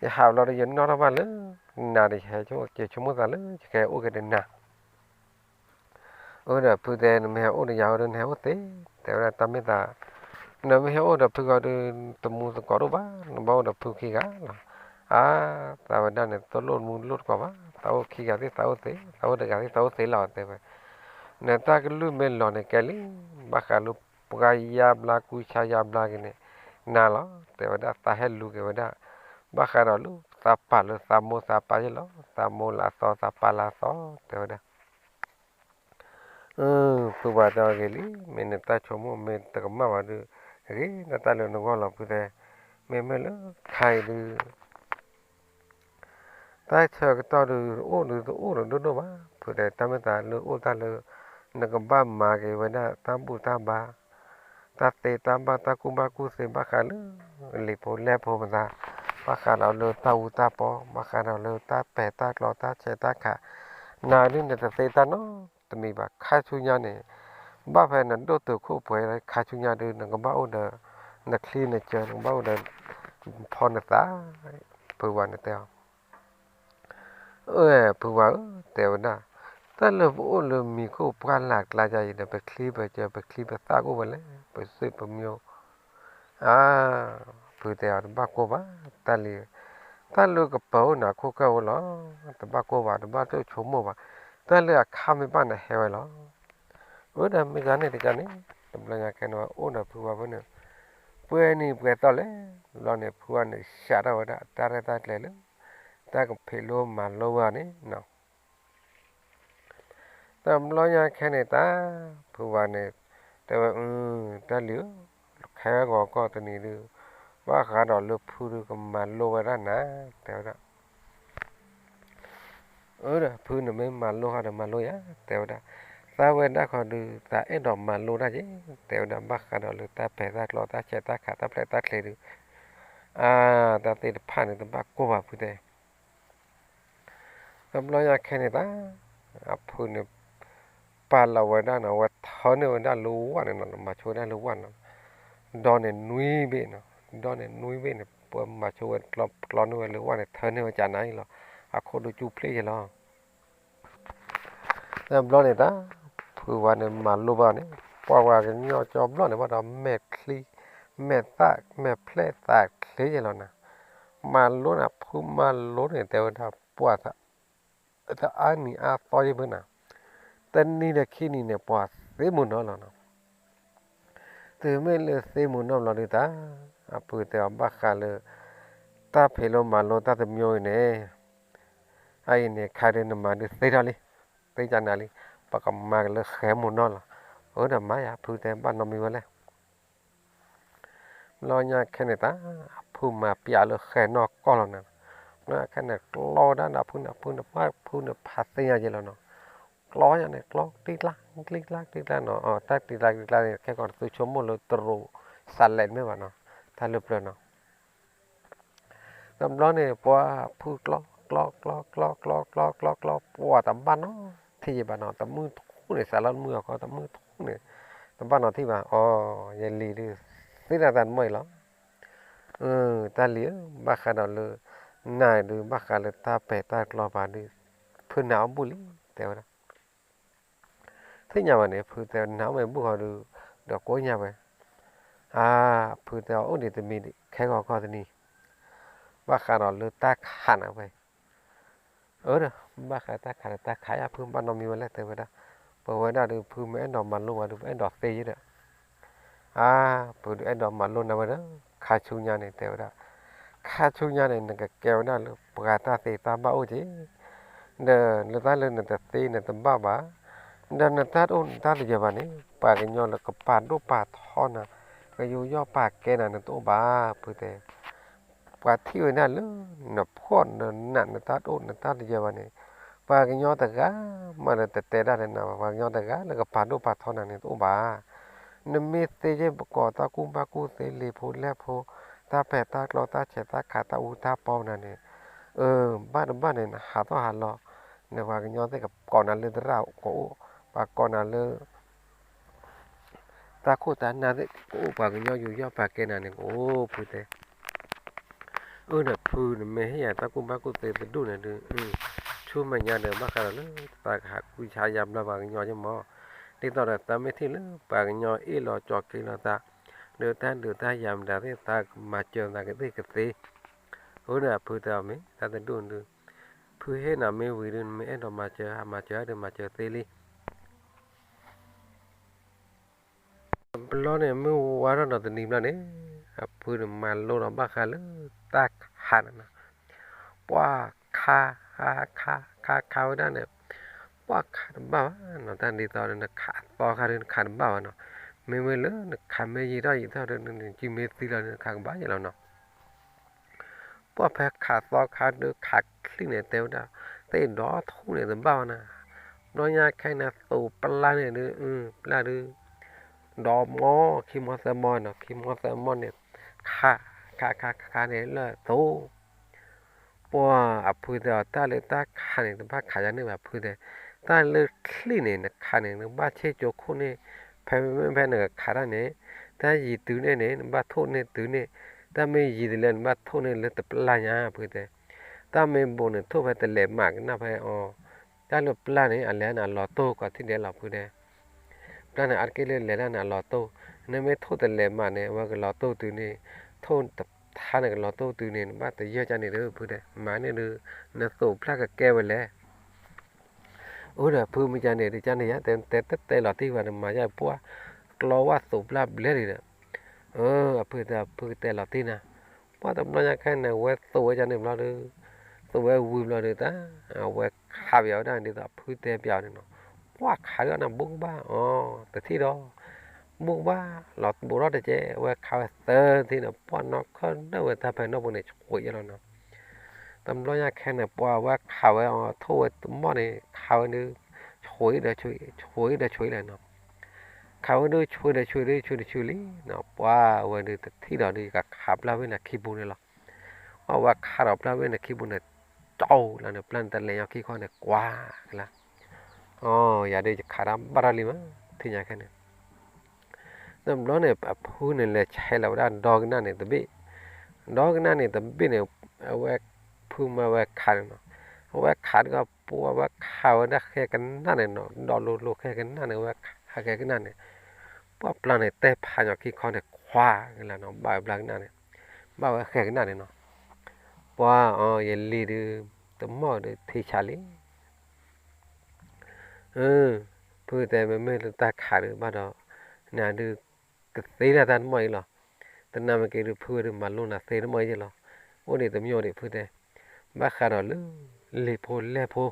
ယဟးဘျီဒီး ယနီၣ်ထီၣ်ဘၣ်လၢ နၤဒီးယဟဲဆိက့ၤဆိကမိၣ်သးလၢ ယကဟဲအိၣ်က့ၤဒီးနၤ အၢဒီးဖုတဲ နမ့ၢ်ဟဲအိၣ်ဒီးယၤအံၤဒီး နဟဲအိၣ်သ့, တဲဝဲဒၣ် တၢ်မ့ၢ်သး, နမ့ၢ်ဟဲအိၣ်ဒီးဖုဂီၤဒီး တမူသကိးဒိၣ်ဘၣ်, နဘၣ်အိၣ်ဒီးဖုခံဂၤလီၤ. အါ, သးဝဲဒၣ်န့ၣ် တလိၣ်မူလိၣ်သကိးဘၣ်, သးအိၣ်ခံဂၤသ့ၣ်သးအိၣ်သ့, သးအိၣ်တဂၤသ့ၣ်သးအိၣ်သ့လီၤ တဲဝဲ. နတၢ်ကလုၢ်မ့ၢ်လီၤန့ၣ်ကဲလံ, ဘၣ်ဃးလၢပှၤယါဘျါကူဆါယါဘျါက့ၤန့ၣ် နၤလီၤ တဲဝဲဒၣ်. သးဟဲလူၤက့ၤဝဲဒၣ် ဘၣ်ဃးဒီးလၢသးပာ်လၢသးမိၢ်သးပၢ်ယဲလီၤ, သးမိၢ်လၢအသီ သးပၢ်လၢအသီ တဲဝဲဒၣ်. ဖုပှၤတဲအီၤဂ့ၤလံ, မ့ၢ်နတၢ်ဆိကမိၣ်မ့ၢ်တကမၣ်ဘၣ်ဒီး ဂ့ၤနတၢ်လၢနဂီၢ်လီၤ ဖုတဲ. မ့မ့ၢ်လၢခါအံၤဒုး တၢ်ဆၢကတီၢ်ဒုး အိၣ်ဒုးတအိၣ်ဒီးဒိၣ်ဒိၣ်ဘၣ်, ဖုတဲ တၢ်မ့ၢ်သးလၢအိၣ်တၢ်လၢ နကဘၣ်မၤက့ၤဝဲဒၣ်တၢ်ဘူၣ်တၢ်ဘါ တၢ်သ့တၢ်ဘၣ် တၢ်ကူၣ်ဘၣ်ကူၣ်သ့ ဘၣ်ဃးလၢ လံာ်ဖိလဲၢ်ဖိမသး, ဘၣ်ဃးဒီးလၢတၢ်အူတၢ်ပီ, ဘၣ်ဃးဒီးလၢတၢ်ပဲာ်တၢ်ကျီ တၢ်ဆဲးတၢ်ခး, နၤဒုးနတသ့တၢ်နီတမံၤဘၣ်. ခါဆူညါန့ၣ် ဘၣ်ဖဲနဒိၣ်တုာ်ခိၣ်ပှဲၤ ခါဆူညါဒုး နကဘၣ်အိၣ်ဒီး နချံနကၢၤ နကဘၣ်အိၣ်ဒီး ဖီနသး, ဖုဝဲန့ၣ်တဲအီၤ အၢ ဖုဝဲဧၢ တဲဝဲဒၣ်, တၢ်လၢပအိၣ်လၢမံၤခိၣ်ပှၢ်လၢ်ကျါယၤအံၤဒီး ပချံပကၢၤ ပချံပသၣ်ကအိၣ်ဝဲလဲၣ်, ပသွံၣ်ပမိၢ်, အါ, ဖုတဲအီၤ တဘၣ်ကိၢ်ဘၣ်, တၢ်လံ, တၢ်လၢကပၢၤအိၣ်န့ၣ် အခိၣ်ကၢၢ်အိၣ်လီၤ, တဘၣ်ကိၢ်ဘၣ်, တဘၣ်တိၣ်ဆိကမိၣ်ဘၣ်, တၢ်လၢအခါမ့ၢ်ဘၣ်န့ၣ်ဟဲဝဲလီၤ. အၢ ဒီးမ့ၢ်ဒ်န့ၣ်တကါန့ၣ် တဘျီညါခဲန့ၣ် အိၣ်ဒီးဖုဝဲဖဲန့ၣ် ပှဲၤနံၤပှဲၤသီလဲၣ်, ဘျီန့ၣ် ဖုဝဲန့ၣ် စးထီၣ်ဝဲဒၣ် တၢ်ရဲၣ်တၢ်ကျဲၤလၢ တၢ်ကဖံးလိမၤလိဝဲအီၤန့ၣ်နီၤ. တဘျီညါခဲန့ၣ်တၢ် ဖုဝဲန့ၣ် တဲဝဲ အၢ တၢ်လံၤဧၢ, ခဲဂီၤကီၢ်တနံၤဒုး ဘၣ်ဃးဒီးလၢဖုဒုးကမၤလိဝဲဒၣ်နၤ တဲဝဲဒၣ်. အၢ ဒီးဖုနမ့ၢ်မၤလိဃီဒီးမၤလိယၤ တဲဝဲဒၣ်, သးဝဲဒၣ်ခီဒုး သးအဲၣ်ဒိးမၤလိတၢ်က့ၤ တဲဝဲဒၣ်, ဘၣ်ဃးဒီးလၢတၢ်ပဲာ်တၢ်ကျီ တၢ်ဆဲးတၢ်ခး တၢ်ဖျဲးတၢ်ချ့ဒုး အါ တၢ်သ့ၣ်တဖၣ်န့ၣ် တဘၣ်ကိၢ်ဘၣ်ဖုတဲ တဘျီညါခဲန့ၣ်တၢ် အဖုန့ၣ် ပာ်လီၤဝဲဒၣ်နီၤ, အဝဲထၢန့ၢ်ဝဲဒၣ်လၢဝၣ်န့ၣ်နီၤ, မၤဆိဝဲဒၣ်လၢဝၣ်နီၤ, ဒီန့ၣ်နွံဘ့ၣ်နီၤ, ဒီန့ၣ်နွံဘ့ၣ်န့ၣ် ပှၤမၤဆိဝဲကျီန့ၢ်ဝဲလၢဝၣ်န့ၣ် ထၢန့ၢ်ဝဲကနၤအံၤလီၤ, အခိၣ်ဒုးကၠူဖျ့ၣ်ယဲလီၤ. တဘျီန့ၣ်တၢ် ဖုဝဲန့ၣ်မၤလိဘၣ်န့ၣ် ပှၤပှၤကညီကၠီဘျီၣ်န့ၣ် ဘၣ်ဒီးမဲာ်ချံ မဲာ်သၣ် မဲာ်ဖျဲးသးချ့ယဲလီၤနၤ, မၤလိန့ၣ် ဖုမၤလိန့ၣ် တဲဝဲဒၣ် ပှၤ တအါနံၤအါသီယဲၢ်ဖုနၤ, တနံၤဒီးခံနံၤန့ၣ် ပှၤသ့မုၢ်နီၤလီၤနီၤ. တုၤမ့ၢ်လၢသ့မုၢ်နီၤဘျီဒုးတၢ် အဖုတဲအီၤဘၣ်ဃးလၢ တၢ်ဖံးလိမၤလိတၢ်တမျိုးအံၤန့ၣ် အအံၤန့ၣ် ခါဒုးနမၤဒုးသ့ထီၣ်လံ, သ့ကနၤလံ, ပကမၤက့ၤလၢဃဲမုၢ်နီၤလီၤ. အၢ ဒီးမၤယၤ ဖုတဲဘၣ်နီတမံၤဝဲလဲၣ်. ဘျီညါခဲန့ၣ်တၢ် အဖုမၤပျးလၢဃဲနီၢ်ကီၢ်လီၤနၤ, ဘျီညါခဲန့ၣ် ကျီဝဲဒၣ်ဒီးဖုန့ၣ် ဖုန့ၣ် ဖုန့ၣ်ဖးသ့ညါက့ၤလီၤနီၤ, ကျီညါန့ၣ် ကျီတံကျါ တံကျါ တံကျါနီၤ, တၢ်တံကျါ တံကျါန့ၣ် ခဲကီးတသူဆိကမိၣ်လၢတရူးစးလဲးမ့ၢ်ဘၣ်နီၤ, တၢ်လၢပျၢၤနီၤ. တဘျီန့ၣ် ပှၤဖုကျီ ကျီ ကျီ ကျီ ကျီ ကျီ ကျီ ကျီ ပှၤတဘၣ်နီတထံၣ်ဘၣ်နီၤ, တမုၢ်ထူၣ်န့ၣ် စးလၢတမုၢ်အီၤခီ တမုၢ်ထူၣ်န့ၣ် တဘၣ်နီတထံၣ်ဘၣ်. အိ ယလံၤဒုး သ့ၣ်ညါတၢ်တမီၢ်အံၤလီၤ. တၢ်လံၤဧၢ, ဘၣ်ဃးဒီးလၢ နၤဒုး ဘၣ်ဃးလၢတၢ်ပဲာ်တၢ်ကျီပၤဒုး ဖုနာ်အီၤဘူၣ်လံ တဲဝဲဒၣ်. သ့ၣ်ညါဘၣ်န့ၣ် ဖုတဲ နာ်အီၤမ့ၢ်ဘူၣ်ဃီဒုး ဒီးကိးညါဝဲ. အါ ဖုတဲအီၤ အိၣ်ဒံးတမံၤဒံး ခဲဂီၤခီတနံၤ ဘၣ်ဃးဒီးလၢတၢ်ခးနၤဝဲ. အၢ ဒီး ဘၣ်ဃးတၢ်ခးဒီး တၢ်ခးယါ ဖုဘၣ်နီတမံၤဝဲလဲၣ် တဲဝဲဒၣ်. ပဝဲဒၣ်ဒုး ဖုမ့ၢ်အဲၣ်ဒိးမၤလိဝဲဒုး ပအဲၣ်ဒိးသ့ယဲဒီး အါ ဖုဒုးအဲၣ်ဒိးမၤလိနၤဝဲဒီး ခါဆူညါန့ၣ် တဲဝဲဒၣ်. ခါဆူညါန့ၣ် နကကဲဝဲဒၣ်လၢပှၤတၢ်သ့တၢ်ဘၣ်အိၣ်က့ၤ, ဒီးလၢတၢ်လၢနတသ့နတဘၣ်ဘၣ်, ဒီးနတၢ်တအိၣ်နတၢ်တယၢၤဘၣ်န့ၣ် ပှၤကညီလၢကပာ်ဒိၣ်ပာ်ထီနၤ, ကယူးယီၣ်ပာ်ကဲနၤန့ၣ်တအိၣ်ဘၣ် ဖုတဲ. ပှၤထံၣ်ဝဲဒၣ်လၢ နဖှီၣ်နနးနတၢ်တအိၣ်နတၢ်တယၢၤဘၣ်န့ၣ် ပှၤကညီတဂၤမးလၢတတဲဒၣ်လၢနၤဘၣ်, ပှၤကညီတဂၤလၢကပာ်ဒိၣ်ပာ်ထီနၤန့ၣ်တအိၣ်ဘၣ်. နမ့ၢ်သ့ယဲၢ်ပကိးတၢ်ကူၣ်ဘၣ်ကူၣ်သ့ လံၤဖိလဲၢ်ဖိ, တၢ်ပဲာ်တၢ်ကျီ တၢ်ဆဲးတၢ်ခး တၢ်အူတၢ်ပီနၤန့ၣ်, အၢ ဘၣ်တဘၣ်န့ၣ် နဟးထီၣ်ဟးလီၤ, နပှၤကညီသ့ၣ်ကကိးနၤလၢသရၣ်ကအိၣ်, ပှၤကိးနၤလၢ တၢ်ခိၣ်တၢ်နၢ်သ့ၣ်ကအိၣ်, ပှၤကညီယူးယီၣ်ပာ်ကဲနၤန့ၣ်ကအိၣ် ဖုတဲ. အၢ ဒီးဖုနမ့ၢ်ဟ့ၣ်ယၤတၢ်ကူၣ်ဘၣ်ကူၣ်သ့တဒူၣ်န့ၣ်ဒုး, ဆူမဲာ်ညါဒီး ဘၣ်ဃးဒီးလၢသးကဟးကူၣ်ဆါယါဘျါပှၤကညီယဲၢ်မး, ဒ်သိးဒီးသးမ့ၢ်ထံၣ်လၢပှၤကညီအ့ၣ်လိာ်ဆိးက့လိာ်သး, ဒီးတၢ်ဒုးတၢ်ယၤမတၤသ့ၣ် သးကမၤစၢၤသးကသ့ၣ်ကသ့. အၢ ဒီးဖုတဲအီၤ မ့ၢ်တၢ်တဒူၣ်န့ၣ်ဒုး, ဖုဟ့ၣ်နၤမ့ၢ်ဝံၤဒုး နမ့ၢ်အဲၣ်ဒိးမၤစၢၤ မၤစၢၤဒီးမၤစၢၤသ့လံ. တဘျီန့ၣ် မုၢ်ဝါထီၣ်ဒီးတနံၤဘျီန့ၣ် အဖုန့ၣ်မၤလိဒီးဘၣ်ဃးလၢတၢ်ခးန့ၣ်နီၤ, ပှၤခး ခး ခး ခး ခးဝဲဒၣ်န့ၣ်, ပှၤခးတဘၣ်ဘၣ်နီၤ, တၢ်ဒ်သိးဒီး နခးသီခါဒုး နခးတဘၣ်ဘၣ်နီၤ, မ့မ့ၢ်လၢနခးမ့ၢ်ယံာ်ထီၣ်ယံာ်ထီၣ်ဒီး နစုမ့ၢ်သံလီၤ နခးကဘၣ်ယဲၢ်လီၤနီၤ. ပှၤဖဲခးသီခါဒုး ခးချံၣ်န့ၣ် တဲဝဲဒၣ်, သ့ၣ်ဒီထူၣ်န့ၣ်တဘၣ်ဘၣ်နီၤ, ဘျီညါခဲန့ၣ် သိးပျၢ်န့ၣ်ဒုး, ပျၢ်ဒုး ဒီးမီခံမီသၢမီနီၤ, ခံမီသၢမီန့ၣ် ခး ခး ခး ခးန့ၣ်လၢသိး. ပှၤအဖုတဲအီၤ တၢ်လၢတၢ်ခးန့ၣ် တဘၣ်ခးယါန့ၢ်ဘၣ်ဖုတဲ, တၢ်လၢချံၣ်န့ၣ် နခးန့ၣ် နဘၣ်ဆ့ၣ်ကၠိခိၣ်န့ၣ်, ဖဲမ့မ့ၢ်ဖဲနကခးတၢ်န့ၣ်, တၢ်ယံၤတုၤန့ၣ်န့ၣ် နဘၣ်ထိၣ်န့ၢ်တုၤန့ၣ်, တၢ်မ့ၢ်ယံၤတလဲၣ် နဘၣ်ထိၣ်န့ၢ်လၢတပျၢ်ညါ ဖုတဲ. တၢ်မ့ၢ်ဘိးန့ၣ် ထိၣ်ဖဲတလဲၤမးကနၣ်ဖဲအီၤ, တၢ်လၢပျၢ်န့ၣ် အလဲၤန့ၣ်အလီၤတိၢ်ကီးထံၣ်ဒဲးလီၤဖုတဲ. ပျၢ်န့ၣ် အါတက့ၢ်လၢလဲၤဒၣ်န့ၣ်အလီၤတိၢ်, နမ့ၢ်ထိၣ်တလဲၤမးန့ၣ် အဝဲကလီၤတိၢ်တုၤန့ၣ်, ထိၣ်တထါန့ၣ်ကလီၤတိၢ်တုၤန့ၣ် နဘၣ်တယၢၢ်ကန့ၣ်ဒီး ဖုတဲ, မၤန့ၢ်ဒုး နသိးပျၢ်ကကဲဝဲလဲၣ်. အၢ ဒီးဖုမ့ၢ်ကန့ၣ် တကန့ၣ်ယါ တဲတဲတဲလီၤတံၢ်ဘၣ်ဒီး မၤယါပှၢ်ကျီဝဲသိးပျၢ်ဘျဲၣ်လံဒီး, အၢ အဖုတဲ ဖုကတဲလီၤတံၢ်နၤ, ပှၢ်တဘျီညါခဲန့ၣ် ဝဲသိးဝဲကန့ၣ်ဘျီဒီး, သိးဝဲဝံၤဘျီဒီး တၢ် အဝဲခးပယီၤဝဲဒၣ်ဒ်သိးဖုတဲပယီၤန့ၣ်နီၤ, ပှၢ်ခးဒုးအီၤန့ၣ် ဘူးကဘၣ်အီၤ တထံၣ်ဒီး ဘူးကဘၣ် လီၤဘူးထီၣ်တကဲး အဝဲခးဝဲသၢထံၣ်န့ၣ် ပှၢ်နီၢ်ခၢၣ်ဒၢၣ်ဝဲတၢ်ဖဲနီၢ်ပူၤန့ၣ် ဆှံယဲၢ်လီၤနီၤ. တဘျီညါခဲန့ၣ် ပှၢ်ဝဲခးဝဲအီၤ ထိၣ်ဝဲတမီၢ်န့ၣ် ခးဝဲဒုး ဆှံဒီးဆှံ ဆှံဒီးဆှံလီၤနီၤ. ခးဝဲဒုး ဆှံဒီးဆှံဒီးဆှံဒီးဆှံလံနီၤ, ပှၢ်ဝဲဒုးတထံၣ်ဒီးဒုး ကခးပျၢ်ဝဲန့ၣ်ခံပူၤန့ၣ်လီၤ. အဝဲခးဒီးပျၢ်ဝဲန့ၣ်ခံပူၤန့ၣ် ကၠီလီၤန့ၣ် ပျၢ်န့ၣ်တလဲၤညီခံခီန့ၣ် ကွၢ်ကလါ အီ ယၤဒုးယခးတၢ်ဘၣ်ထီၣ်လံမး ထံၣ်ညါခဲန့ၣ်. တဘျီန့ၣ် အဖုန့ၣ်လဲၤဆဲးလီၤဝဲဒၣ်ဒီကနၣ်န့ၣ်တဘ့ၣ်, ဒီကနၣ်န့ၣ်တဘ့ၣ်န့ၣ် အဝဲဖုမၤဝဲခးန့ၣ်နီၤ, အဝဲခးတခီ ပှၢ်ဝဲခးဝဲဒၣ်ဃဲကနၣ်န့ၣ်နီၤ, ဒီလိၤလိၤဃဲကနၣ်န့ၣ် အဝဲခးဃဲကနၣ်န့ၣ်, ပှၢ်ပျၢ်န့ၣ်တဲဖးညီခံခီန့ၣ် ခွါကလါနီၤ ဘၣ်ဝဲပျၢ်ကနၣ်န့ၣ်, ဘၣ်ဝဲဃဲကနၣ်န့ၣ်နီၤ. ပှၢ်အီ ယလံၤဒုး တမီၢ်ဒုးထံဆးလံ ဖုတဲ မ့မ့ၢ်လၢတၢ်ခးဒုးဘၣ်ဒီး နၤဒုး ကသ့ဒၣ်တၢ်တမီၢ်အံၤလီၤ. တနာ်မ့ၢ်က့ၤဒုး ဖုဝဲဒုးမၤလိနၤသ့တမီၢ်အံၤလီၤ. အိၣ်ဒံးတမံၤဒံးဖုတဲ, ဘၣ်ဃးဒီးလၢ လံာ်ဖိလဲၢ်ဖိ,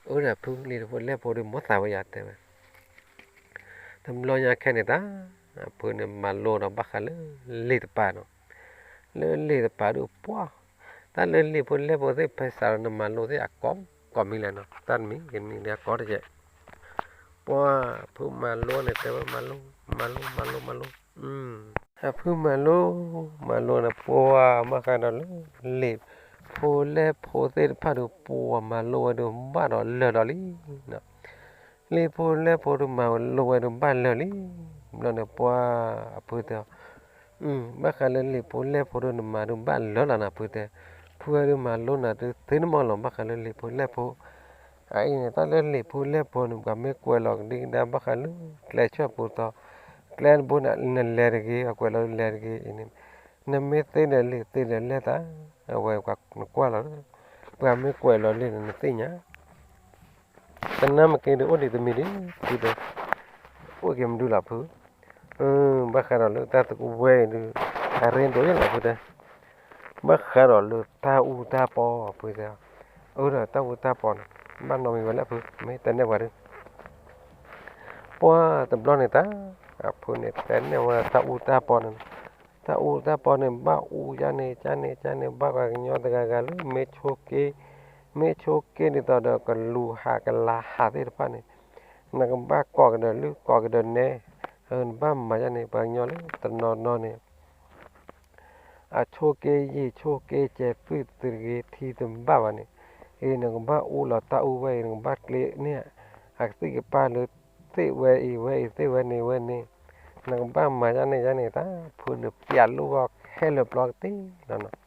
အိၣ်ဒီးဖုလံာ်ဖိလဲၢ်ဖိဒုး မိၣ်သးဝဲယၤတဲဝဲ တဘျီညါခဲန့ၣ်တၢ် ဖုန့ၣ်မၤလိဒီးဘၣ်ဃးလၢ လံာ်တပၤနီၤ, လၢလံာ်တပၤဒုးပှၢ်, တၢ်လၢလံာ်ဖိလဲၢ်ဖိသ့ၣ်ဖဲစးဒီးနမၤလိသ့ၣ်အကီ ကီၢ်မံၤလဲၣ်နီၤ, တၢ်တမံၤ ယမံၤလၢအကီတကဲး, ပှၢ်ဖုမၤလိန့ၣ်တဲဝဲမၤလိ မၤလိ မၤလိ မၤလိ, အဖုမၤလိ မၤလိန့ၣ် ပှၤဘၣ်ဃးဒီးလၢ လံာ်ဖိလဲၢ်ဖိသ့ၣ်တဖၣ်ဒီး ပှၤမၤလိဝဲဒီးဘၣ်ဒီးလၢာ်ဒီးလံ. လံာ်ဖိလဲၢ်ဖိဒီးမၤလိဝဲဒီးဘၣ်လၢာ်လံ. ဘျီန့ၣ်ပှၤအဖုတဲ ဘၣ်ဃးလၢလံာ်ဖိလဲၢ်ဖိဒီးနမၤဒီးဘၣ်လၢာ်လီၤနၤ ဖုတဲ, ဖုဝဲဒီးမၤလိနၤဒုးသ့န့ၣ်မးလီၤ ဘၣ်ဃးလၢလံာ်ဖိလဲၢ်ဖိ. အအံၤန့ၣ် တၢ်လၢလံာ်ဖိလဲၢ်ဖိန့ၣ် ပှၤမ့ၢ်ကွဲးလီၤကဒံကဒါဘၣ်ဃးလၢ ကျဲဆၢၣ်ပူၤသီ, ကျဲတဘိန့ၣ် နလဲၤတဂ့ၤ အကွဲးလီၤလဲၤတဂ့ၤအံၤန့ၣ်, နမ့ၢ်သ့ဒီးလံာ်သ့ဒီးလဲၢ်သး, အဝဲနကွၢ်လီၤ, ပှၤမ့ၢ်ကွဲးလီၤလံန့ၣ် နသ့ၣ်ညါ သနာ်က့ဒုးအိၣ်ဒံးတမံၤဒံး ဖုတဲ, အိၣ်က့ၤမနုၤလီၤဖု, ဘၣ်ဃးဒီးလၢတၢ်သကဝဲအံၤဒုး အရ့ဒိၣ်ယလီၤဖုတဲ, ဘၣ်ဃးဒီးလၢတၢ်အူတၢ်ပီဖုတဲ, အၢဒီးတၢ်အူတၢ်ပီန့ၣ် ဘၣ်နီတမံၤဝဲလဲၣ်ဖု မ့ၢ်တဲနဲၣ်ပှၤဒုး ပှၤတဘျီန့ၣ်တၢ်, အဖုန့ၣ်တဲနဲၣ်ဝဲတၢ်အူတၢ်ပီန့ၣ်, တၢ်အူတၢ်ပီန့ၣ် ဘၣ်အူယါန့ၣ် ကန့ၣ် ကန့ၣ် ဘၣ်ပှၤကညီတဂၤဂၤလၢ မ့ၢ်ဆိက့, မ့ၢ်ဆိက့ဒ်သိးဒီးကလူၤဟးကလၤဟးသ့ၣ်တဖၣ်န့ၣ်, နကဘၣ်ကိးကဒီးလၢကိးကဒီးနဲ, နဘၣ်မၤယါန့ၣ် ပှၤကညီလၢတနီၤနီၤန့ၣ် အဆိက့ယံာ်ဆိက့စဲးသွံၣ်တဂ့ၤထံတဘၣ်ဘၣ်န့ၣ်, အံၤနကဘၣ်အူလီၤတၢ်အူဝဲအံၤ နကဘၣ်ကျ့န့ၢ် အကသံၣ်ကပၤလၢသ့ၣ်ဝဲအံၤဝဲအံၤသ့ၣ်ဝဲန့ၣ်ဝဲန့ၣ်, နကဘၣ်မၤယါန့ၣ်ယါန့ၣ်တၢ် ဖုန့ၣ်ပျးလိၣ်ဘၣ်ခဲလၢာ်ပျီကတ့ၢ်လီၤနီၤ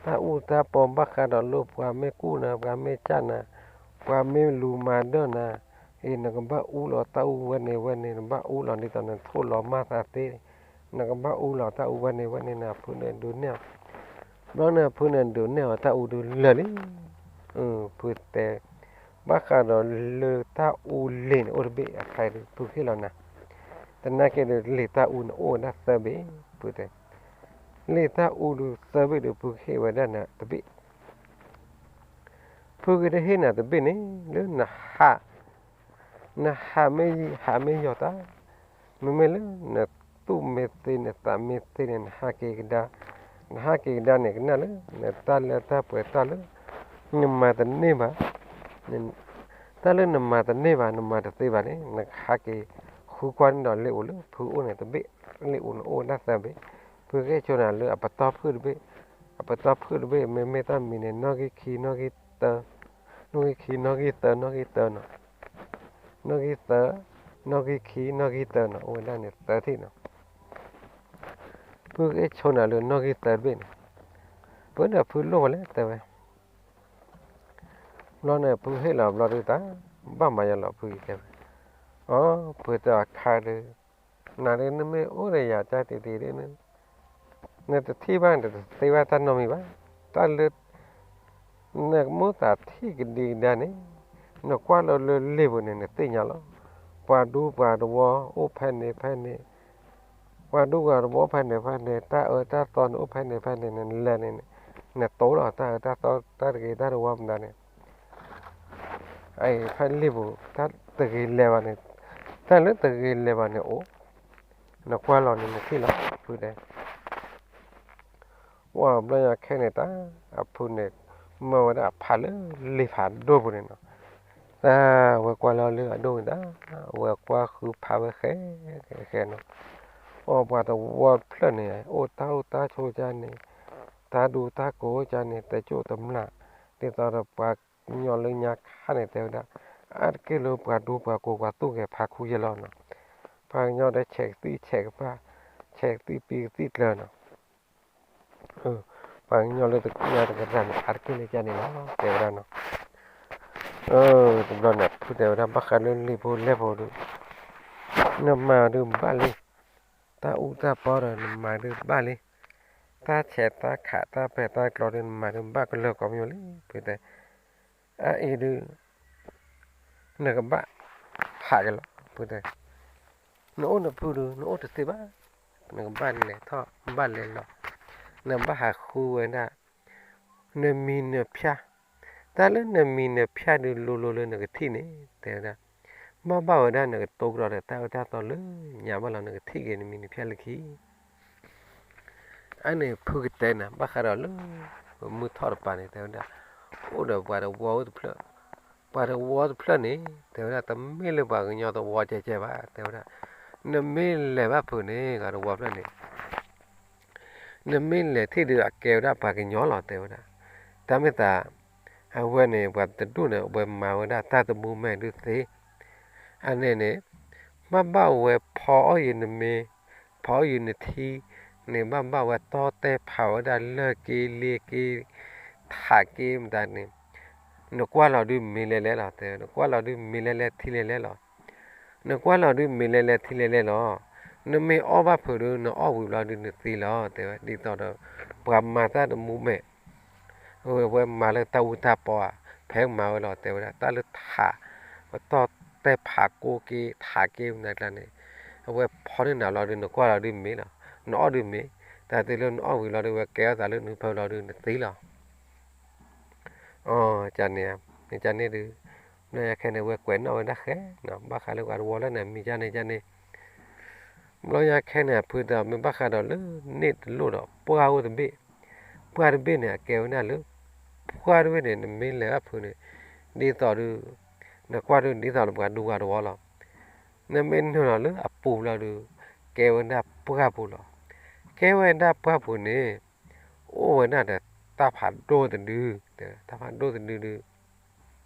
တၢ်အူတၢ်ပီဘၣ်ဃးဒီးလၢပှၤမ့ၢ်ကူၣ်နၤ ပှၤမ့ၢ်ကၢ်နၤ, ပှၤမ့ၢ်လူၤမၤဒၢၣ်နၤ, အံၤနကဘၣ်အူလီၤတၢ်အူဝဲန့ၣ်ဝဲန့ၣ် နဘၣ်အူလီၤဒ်သိးနထိၣ်လီၤမၢ်သးသ့, နကဘၣ်အူလီၤတၢ်အူဝဲန့ၣ်ဝဲန့ၣ်န့ၣ် အဖုန့ၣ်ဒုးနဲၣ်, ဘျီန့ၣ်အဖုန့ၣ်ဒုးနဲၣ်အီၤတၢ်အူဒုးလၢာ်လံ ဖုတဲ, ဘၣ်ဃးဒီးလၢတၢ်အူလံာ်န့ၣ်အိၣ်တဘ့ၣ်အခဲအံၤဒုး ဖုကဟ့ၣ်လီၤနၤ, သနာ်က့ဒုးလံာ်တၢ်အူန့ၣ်အိၣ်ဝဲဒၣ်သၢဘ့ၣ်, ဖုတဲ, လံာ်တၢ်အူဒုးသၢဘ့ၣ်ဒုး ဖုကဟ့ၣ်ဝဲဒၣ်နၤတဘ့ၣ်, ဖုကတဟ့ၣ်နၤတဘ့ၣ်န့ၣ် လၢနဟး နဟးမ့ၢ်ယံာ်ဟးမ့ၢ်ယီၤတၢ်, မ့မ့ၢ်လၢနသူၣ်မ့ၢ်သ့နသးမ့ၢ်သ့န့ၣ် နဟးက့ၤကဒါ, နဟးက့ၤကဒါန့ၣ် ကနၣ်လၢ နတၢ်လၢတၢ်ပှဲၤတၢ်လၢ နမၤတန့ၢ်ဘၣ်, တၢ်လၢနမၤတန့ၢ်ဘၣ် နမၤတသ့ဘၣ်န့ၣ် နကဟးက့ၤဃုကွၢ်န့ၢ်ဒီးလံာ်အိၣ်လၢဖုအိၣ်န့ၣ်တဘ့ၣ်, လံာ်အိၣ်န့ၣ်အိၣ်ဝဲဒၣ်သၢဘ့ၣ်, ဖုကဟ့ၣ်ဆိနၤလၢအပတီၢ်ဖုၣ်တဘ့ၣ်, အပတီၢ်ဖုၣ်တဘ့ၣ် မ့မ့ၢ်တၢ်မံၤန့ၣ် နီၣ်ဂံၢ်ခံ နီၣ်ဂံၢ်သၢ, နီၣ်ဂံၢ်ခံ နီၣ်ဂံၢ်သၢ နီၣ်ဂံၢ်သၢနီၤ, နီၣ်ဂံၢ်သၢ, နီၣ်ဂံၢ်ခံ နီၣ်ဂံၢ်သၢနီၤ အိၣ်ဝဲဒၣ်န့ၣ်သၢထံၣ်နီၤ, ဖုကဟ့ၣ်ဆိနၤလၢနီၣ်ဂံၢ်သၢတဘ့ၣ်န့ၣ်, ဖုန့ၣ်ဖုလိၣ်ဝဲလဲၣ်တဲဝဲ ဘျီန့ၣ် ဖုဟ့ၣ်လီၤဘျီဒုးတၢ် ဘၣ်မၤယါလီၤဖုအံၤတဲဝဲ, အီ ဖုတဲအခါဒုး, နၤဒုးနမ့ၢ်အိၣ်ဒီးယၤတၢ်တံၤတံၤဒုး, နတထံၣ်ဘၣ်နတသ့ဘၣ်တၢ်နီတမံၤဘၣ်, တၢ်လၢ နကမိၣ်သးထံၣ်ကဒံကဒါန့ၣ်, နကွၢ်လၢလၢလံာ်ပူၤန့ၣ် နသ့ၣ်ညါလီၤ, ပှၤဒူပှၤသဝီအိၣ်ဖဲန့ၣ်ဖဲန့ၣ် ပှၤဒူပှၤသဝီဖဲန့ၣ်ဖဲန့ၣ် တၢ်အၢတၢ်သီန့ၣ်အိၣ်ဖဲန့ၣ်ဖဲန့ၣ် နလဲၤန့ၣ်န့ၣ် နတိလီၤတၢ်အၢတၢ်သီတၢ်တဂ့ၤတၢ်တဝီမတၤန့ၣ်, အဖဲလံာ်ပူၤ တၢ်တဂ့ၤလဲၤဘၣ်န့ၣ်, တၢ်လၢတဂ့ၤလဲၤဘၣ်န့ၣ်အိၣ်, နကွၢ်လီၤန့ၣ်နထံၣ်လီၤ ဖုတဲ ဝဲဘျီညါခဲန့ၣ်တၢ် အဖုန့ၣ် မၢဝဲဒၣ်အဖးလၢလံာ်ဖးဒိၣ်ပူၤန့ၣ်နီၤ, တၢ်ဝဲကွၢ်လီၤလၢအဒိၣ်န့ၣ်တၢ် အဝဲကွၢ်ဃုဖးဝဲဃဲဃဲနီၤ, အိၣ်ပှၤသဝီတဖျၢၣ်န့ၣ် အိၣ်တၢ်အိၣ်တၢ်ဆိးကါန့ၣ်, တၢ်ဒူတၢ်ကိးကါန့ၣ် တကၠိၣ်တမျၢ်, ဒ်သိးဒီးပှၤကညီလၢညါခါန့ၣ်တဲဝဲဒၣ်, အါတက့ၢ်လၢပှၤဒူပှၤကိးပှၤသူၣ်ဂဲၤဖးခူယဲလီၤနီၤ, ပှၤကညီဒီးဆဲးကသံၣ်ဆဲးကပၤ, ဆဲးကသံၣ်ပံကသံၣ်ကျၢၤနီၤ ပှၤကညီလၢတကယၤတကရၢၢ်န့ၣ် အါတက့ၢ်လၢကန့ၣ်လီၤ တဲဝဲဒၣ်နီၤ, တဘျီန့ၣ် ဖုတဲဝဲဒၣ်ဘၣ်ဃးလၢလံာ်ဖိလဲၢ်ဖိဒုး, နမၤဒုးဘၣ်လံ, တၢ်အူတၢ်ပီဒီးနမၤဒုးဘၣ်လံ, တၢ်ဆဲးတၢ်ခးတၢ်ပဲာ်တၢ်ကျီဒုးနမၤဒုးဘၣ်ကလၢၤကိးမံၤလံ ဖုတဲ, အအံၤဒုး နကဘၣ်ဟးက့ၤလီၤ ဖုတဲ, နအိၣ်နဖုဒုး နအိၣ်တသ့ဘၣ်, နကဘၣ်လဲၤထီၣ်ဘၣ်လဲၤလီၤ, နဘၣ်ဟးဃုဝဲဒၣ် နမံၤနဖၠၣ်, တၢ်လၢနမံၤနဖၠၣ်ဒုးလိၤလိၤလၢနကထံၣ်န့ၣ် တဲဝဲဒၣ်, ဘၣ်ဘၣ်ဝဲဒၣ်နကတိၤကဒီးဒီးတၢ်အၢတၢ်သီလၢညါဘၣ်လီၤ နကထံၣ်က့ၤနမံၤနဖၠၣ်လၢခံ အန့ၣ်ဖုကတဲနၤ ဘၣ်ဃးဒီးလၢ မုၢ်ထီၣ်တပၤန့ၣ် တဲဝဲဒၣ်, အိၣ်ဒီးပှၤတဝီအိၣ်တဖျၢၣ်, ပှၤတဝီတဖျၢၣ်န့ၣ် တဲဝဲဒၣ် တမ့ၢ်လၢပှၤကညီတဝီကဲကဲဘၣ် တဲဝဲဒၣ်, နမ့ၢ်လဲၤဘၣ်ဖုးန့ၣ် ဂၤတဝီဖျၢၣ်န့ၣ် နမ့ၢ်လဲၤထံၣ်ဒုးအကဲဝဲဒၣ်ပှၤကညီလီၤ တဲဝဲဒၣ်. တၢ်မ့ၢ်သး အဝဲန့ၣ် ပှၤတဒူၣ်န့ၣ် အဝဲမၤဝဲဒၣ်တၢ်တမူမဲာ်ဒုးသ့. အန့ၣ်န့ၣ် ဘၣ်ဘၣ်ဝဲဖီအီၣ်ယံၤနမ့ၤ ဖီအီၣ်ယံၤနထံန့ၣ် ဘၣ်ဘၣ်ဝဲတီတဲဖးဝဲဒၣ်လၢၢ်က့လ့က့ ထးက့မတၤန့ၣ် နကွၢ်လီၤဒုးမ့ၤလဲၤလဲၤလီၤ တဲ နကွၢ်လီၤဒုးမ့ၤလဲၤလဲၤထံလဲၤလဲၤလီၤ. နကွၢ်လီၤဒုးမ့ၤလဲၤလဲၤထံလဲၤလဲၤလီၤ. နမ့ၢ်အီၣ်ဘၣ်ဖုးဒုး နအီၣ်ဝံၤဘျီဒုးနသ့လီၤ တဲဝဲ. ဒ်သိးဒီး ပှၤမၤတၢ်တမူမဲာ် အဝဲမၤလၢတၢ်အူတၢ်ပီဧါ ဖဲမၤဝဲလီၤ တဲဝဲဒၣ်. တၢ်လၢထး ပတီၢ်တဲဖးကိးက့ထးက့မနုၤကျါန့ၣ် အဝဲဖီန့ၢ်နၤလီၤဒုး နကွၢ်လီၤဒုးမ့ၤလီၤ နအီၣ်ဒုးမ့ၤ. တၢ်တုၤလၢနအီၣ်ဝံၤလီၤဒုး ဝဲကဲထီၣ်သးလၢနဖၢလီၤဒုးနသ့လီၤ. အ ကန့ၣ် ကန့ၣ်ဒုး ဘျီယၤခဲန့ၣ် ဝဲကွဲးနီၣ်ဝဲဒၣ်ဃဲနီၤ ဘၣ်ဃးလၢပှၤတဝီလၢန့ၣ် မံၤကန့ၣ်ကန့ၣ် ဘျီယၤခဲန့ၣ် အဖုတဲအီၤ မ့ၢ်ဘၣ်ဃးဒီးလၢန့ၣ်တလိၣ်ဒီး ပှၢ်အိၣ်တဘ့ၣ်, ပှၢ်တဘ့ၣ်န့ၣ် အကဲဝဲဒၣ်လၢ ပှၢ်တဘ့ၣ်န့ၣ် နမ့ၢ်လဲၤဘၣ်ဖုးန့ၣ် ဒ်သိးဒုး နကွၢ်ဒုး ဒ်သိးဒီးပှၤဒူပှၤတဝီလီၤ. နမ့ၢ်နုာ်လီၤလၢအပူၤဘျီဒုး ကဲဝဲဒၣ်ပှၢ်ပူၤလီၤ. ကဲဝဲဒၣ်ပှၢ်ပူၤန့ၣ် အိၣ်ဝဲဒၣ်ဒီးတၢ်ဖးဒိၣ်တဒု, တၢ်ဖးဒိၣ်တဒုဒု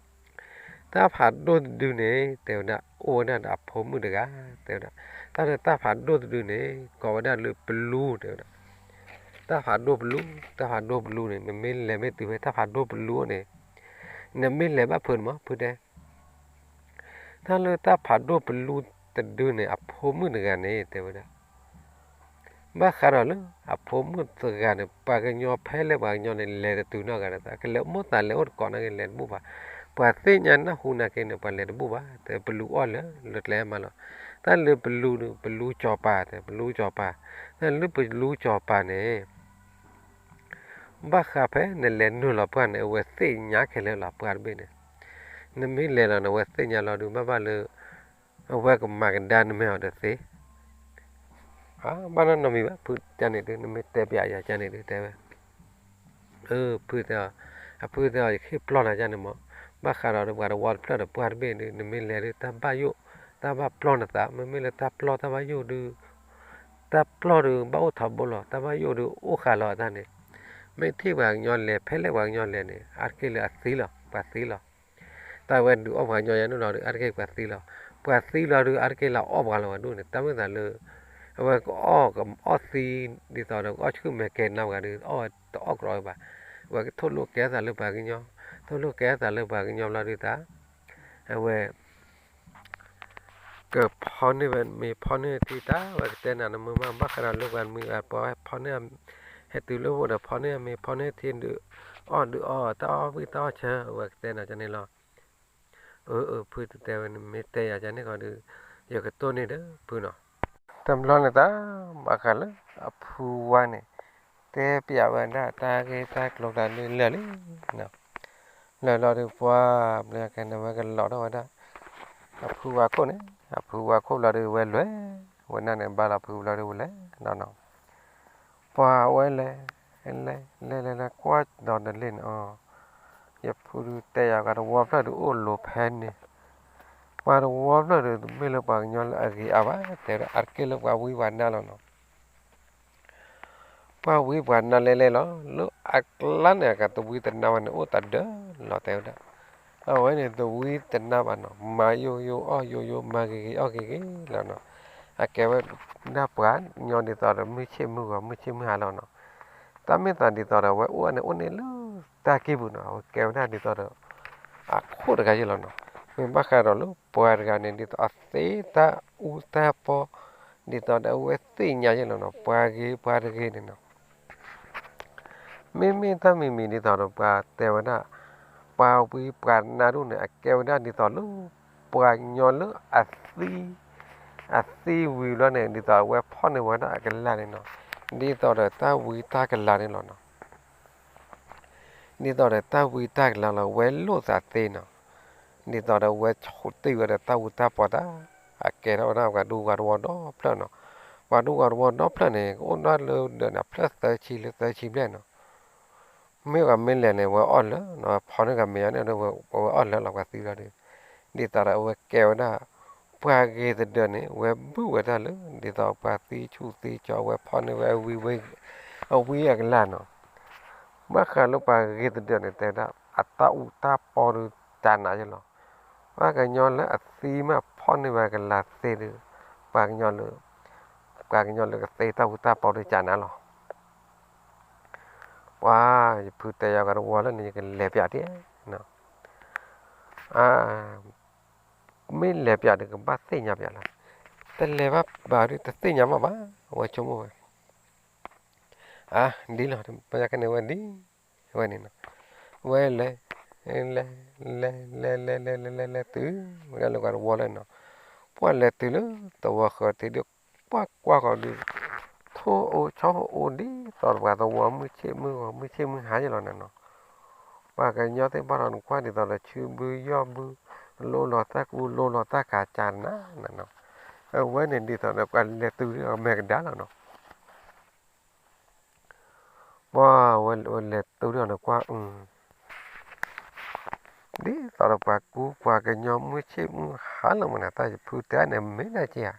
တၢ်ဖးဒိၣ်တဒုန့ၣ် တဲဝဲဒၣ် အိၣ်ဝဲဒၣ်ဒီးအဖိမုၣ်တဂၤ တဲဝဲဒၣ်. တၢ်လၢတၢ်ဖးဒိၣ်တဒုန့ၣ် ကိးဝဲဒၣ်လၢပလူ တဲဝဲဒၣ်. တၢ်ဖးဒိၣ်ပလူ, တၢ်ဖးဒိၣ်ပလူန့ၣ် နမ့ၢ်လဲၤမ့ၢ်တုၤဖဲတၢ်ဖးဒိၣ်ပလူန့ၣ် နမ့ၢ်လဲၤဘၣ်ဖုးန့ၣ်မး ဖုတဲ တၢ်လၢတၢ်ဖးဒိၣ်ပလူတဒုန့ၣ် အဖိမုၣ်တဂၤန့ၣ် တဲဝဲဒၣ် ဘၣ်ဃးဒီးလၢအဖိမုၣ်တဂၤန့ၣ် ပှၤကညီဖဲလဲၣ်ပှၤကညီန့ၣ် လဲၤတတုၤနီတဂၤဒီး ကလဲၤမိၣ်သးလဲၤအိၣ်တကိးနာ်က့ လဲၤတဘူၣ်ဘၣ်. ပှၤသ့ၣ်ညါနၢ်ဟူနာ်က့န့ၣ် ပှၤလဲၤတဘူၣ်ဘၣ် တဲပလူအီၣ်လၢာ်လၢာ်ကျဲမးလီၤ. တၢ်လၢပလူန့ၣ် ပလူကၠီၤပၤ တဲပလူကၠီၤပၤ, တၢ်လၢပလူကၠီၤပၤန့ၣ် ဘၣ်ဃးဖဲနလဲၤနုာ်လီၤပှၢ်န့ၣ် အဝဲသ့ၣ်ညါခဲလၢာ်လီၤ ပှၢ်တဘ့ၣ်န့ၣ်. နမ့ၢ်လဲၤလီၤန့ၣ် အဝဲသ့ၣ်ညါလီၤဒုး ဘၣ်ဘၣ်လၢ အဝဲကမၤကဒါနမ့ၢ်အီၤတသ့ ဘၣ်နီတမံၤဘၣ် ဖုကန့ၣ်ဒုး နမ့ၢ်တဲပျးယၤကန့ၣ်ဒုးတဲဝဲ ဖုတဲအီၤ, အဖုတဲအီၤ ယကဟ့ၣ်ပျီၢ်နၤကန့ၣ်မး, ဘၣ်ဃးဒီးပှၤတဝီတဖျၢၣ်ဒီးပှၢ်တဘ့ၣ်ဒုး နမ့ၢ်လဲၤဒုး တၢ်ဘၣ်ယိၣ်, တၢ်ဘၣ်ပျီၢ်နသး, မ့မ့ၢ်လၢတၢ်ပျီၢ်တၢ်ဘၣ်ယိၣ်ဒုး, တၢ်ပျီၢ်ဒုး ဘၣ်အိၣ်ထီဘိလီၤ, တၢ်ဘၣ်ယိၣ်ဒုး အိၣ်ဃာ်လီၤအတၢ်န့ၣ်, မ့ၢ်ထံၣ်ပှၤကညီလဲၤ ဖဲလဲၣ်ပှၤကညီလဲၤန့ၣ် အါတက့ၢ်လၢအသံလီၤ, ပှၤသံလီၤ. တၢ်ဝဲဒုးအီၣ်ပှၤကညီယဲန့ၣ်လီၤဒုး အါတက့ၢ်ပှၤသံလီၤ. ပှၤသံလီၤဒုး အါတက့ၢ်လၢအအီၣ်ပှၤလီၤဝဲဒၣ်န့ၣ်, တၢ်မ့ၢ်သးလၢ အဝဲကအီၣ်ကအီၣ်သံ ဒ်သိးဒီး ကအီၣ်ဆူၣ်မဲာ်ကဲၤနါပှၤဒုး အီၣ်တအီၣ်ကြီဘၣ်. အဝဲကထိၣ်လိာ်ကဲသးလၢပှၤကညီ, ထိၣ်လိာ်ကဲသးလၢပှၤကညီဘျီဒုးသး, အဝဲ ကဖီန့ၢ်ဝဲမ့ၤ ဖီန့ၢ်ထံတၢ် အဝဲကတဲနၤ နမုာ်မး ဘၣ်ဃးဒီးလၢပှၤမုာ်ဂၤပှၤဝဲ ဖီန့ၢ် ဟဲတုၤလၢအိၣ်ဒီး ဖီန့ၢ်မ့ၤ ဖီန့ၢ်ထံဒုး အီၣ်ဒုးအီၣ် တၢ်အီၣ်ဘှံးတၢ်အီၣ်ဆၢ အဝဲကတဲနၤကန့ၣ်လီၤ. အၢ အၢ ဖုတဲဝဲ နမ့ၢ်တဲယၤကန့ၣ်ဃီဒုး ယကတိၢ်န့ၢ်ဒီးဖုနီၤ. တဘျီန့ၣ်တၢ် ဘၣ်ဃးလၢအဖုဝါန့ၣ် တဲပျးဝဲဒၣ်တၢ်ဂ့ၢ်တၢ်ကျိၤကျါလၢလၢာ်လံ လၢာ်လီၤဒုး ပှၢ်ဘျီခဲန့ၣ် ဝဲကလီၤထီၣ်ဝဲဒၣ် အဖုဝါခိၣ်န့ၣ်, အဖုဝါခိၣ်ဘျီဒုး ဝဲလဲၤဝဲဒၣ်န့ၣ် ဘါလီၤဖုဘျီဒုး ဝဲလဲၤလီၤနီၤ. ပှၢ်ဝဲလဲၤ လဲၤ လဲၤ လဲၤ လဲၤ ကွၢ်ဒီးတလ့ၣ်န့ၣ်အီၤ, ယဖုဒုးတဲယၤ ပှၤတဝီဖျၢၣ်ဒုးအိၣ်လိၤဖဲန့ၣ်, ပှၤတဝီဖျၢၣ်ဒုး တမ့ၢ်လၢပှၤကညီလၢအဂ့ၤအါဘၣ် တဲဝဲဒၣ် အါတက့ၢ်လၢပှၤဝံပှၤနါလီၤနီၤ. ပှၤဝံပှၤနါလဲၤလဲၤလီၤ, လၢအကျါန့ၣ် အကတဝံတနါဘၣ်န့ၣ် အိၣ်တၢ်ဒၢလီၤ တဲဝဲဒၣ်. အဝဲန့ၣ်တဝံတနါဘၣ်နီၤ, မၤယိယိအီၣ်ယိယိ မၤဂ့ၤဂ့ၤအီၣ်ဂ့ၤဂ့ၤလီၤနီၤ. အကဲဝဲဒၣ်ပှၤညီဒ်သိးဒီး မုၢ်ဆ့ၣ်မုၢ်ဂီၤ မုၢ်ဆ့ၣ်မုၢ်ဟါလီၤနီၤ. တၢ်မ့ၢ်သးဒ်သိးဒီး အဝဲအိၣ်န့ၣ် အိၣ်န့ၣ်လၢတၢ်ကံၢ်ပူၤနီၤ, အဝဲကဲဝဲဒၣ်ဒ်သိးဒီး အခိၣ်တဂၤယဲလီၤနီၤ. မ့ၢ်ဘၣ်ဃးဒီးလၢပှၤတဂၤန့ၣ် ဒ်သိးအသ့တၢ်အူတၢ်ပီ ဒ်သိးဒီးအဝဲသ့ၣ်ညါယဲလီၤနီၤ, ပှၤဂ့ၤပှၤတဂ့ၤန့ၣ်နီၤ. မ့မ့ၢ်တၢ်မံၤမံၤဒ်သိးဒီးပှၤတဲဝဲဒၣ် ပှၤဝံပှၤနါဒိၣ်န့ၣ် အကဲဝဲဒၣ်ဒ်သိးလၢ ပှၤကညီလၢအသံ အသံဝံၤဘျီန့ၣ် ဒ်သိးအဝဲဖီၣ်န့ၢ်ဝဲဒၣ်အကလၤန့ၣ်နီၤ, ဒ်သိးဒီးတၢ်ဝံတၢ်ကလၤန့ၣ်လီၤနီၤ. ဒ်သိးဒီးတၢ်ဝံတၢ်ကလၤလီၤ ဝဲလိာ်သးသ့နီၤ. ဒ်သိးဒီးဝဲဆိးတ့ၢ်ဝဲဒီးတၢ်အူတၢ်ပီတၢ် အကဲထီၣ်ဝဲဒၣ်ပှၤဒူပှၤတဝီဒီဖျၢၣ်နီၤ. ပှၤဒူပှၤတဝီဒီဖျၢၣ်န့ၣ် ကအိၣ်ဒၣ်လၢဒၢးန့ၣ်ဖျၢၣ်သၢဆံလၢသၢဆံဘျဲၣ်နီၤ. မ့ၢ်ပှၤမ့ၢ်လဲၤန့ၣ် ဝဲအီၣ်လၢာ်နီၤ, ဖီန့ၢ်ကမ့ၢ်အီၤန့ၣ် ဝဲအီၣ်လၢာ်လီၤ ပှၤသံလီၤဒုး. ဒ်သိးဒီးအဝဲကဲဝဲဒၣ် ပ ပှၤဂ့ၤသဒၢးန့ၣ် ဝဲဘုၣ်ဝဲဒၣ်လၢ ဒ်သိးပှၤသံဆူၣ်သံကၠီ အဝဲဖီၣ်န့ၢ်ဝဲအဝံအကလၤနီၤ. ဘၣ်ဃးလၢပှၤဂ့ၤသဒၢးန့ၣ် တဲဝဲဒၣ် အတၢ်အူတၢ်ပီဒုးတၢ်နးယလီၤ. ပှၤကညီလၢအသံမ့ၢ်ဖီၣ်န့ၢ်ဝဲကလၤသ့ဒီး ပှၤကညီလၢ ပှၤကညီလၢကသ့တၢ်အူတၢ်ပီဒုးတၢ်နးလီၤ. ပှၤ ယဖုတဲယၤကဒီးဝီလၢန့ၣ် ယကလဲၤပၠးဒ် မ့ၢ်လဲၤပၠး ဒီးကဘၣ်သ့ၣ်ညါပၠးလီၤ. တလဲၤဘၣ်ဘၣ်ဒီး တသ့ၣ်ညါဘၣ်ဘၣ်, အဝဲဆိကမိၣ်ဝဲ. အါ ဒ်လီၤ ဘျီယၤခဲန့ၣ် ဝဲဒ် ဝဲန့ၣ်နီၤ. ဝဲလဲၤ လဲၤ လဲၤ လဲၤ လဲၤ လဲၤ လဲၤ လဲၤ လဲၤတုၤဝဲဒၣ်လၢပှၤတဝီလၢနီၤ. ပှၤလဲၤတုၤလၢတဝီဃၢၤတ့ၢ်ဒီး ပှၤကွၢ်ဃီၤဒီး ထိၣ်အိၣ်ဆီအိၣ်ဒ်သိးဒီးပှၤတဝီ မုၢ်ဆ့ၣ်မုၢ်ဂီၤ မုၢ်ဆ့ၣ်မုၢ်ဟါယလီၤနၤနီၤ. ပှၤကညီသ့ၣ်ဘၣ်ဒီးနကွၢ်ဒ်သိးဒီး ဆူဘုယီၢ်ဘု လိၣ်လီၤတၢ်ကူလိၣ်လီၤတၢ်ကၤကနၤနၤနီၤ. အဝဲန့ၣ်ဒ်သိးဒီးပှၤလဲၤတုၤဒီးအမဲာ်ကဒါလီၤနီၤ. ပှၤဝဲလဲၤတုၤဒီးနကွၢ် ဒ်သိးဒီးပှၤကူပှၤကညီ မုၢ်ဆ့ၣ်မုၢ်ဟါလီၤမးနၤ. တၢ်ယဖုတဲန့ၣ် မ့ၢ်ဒၣ်က့ဧါ,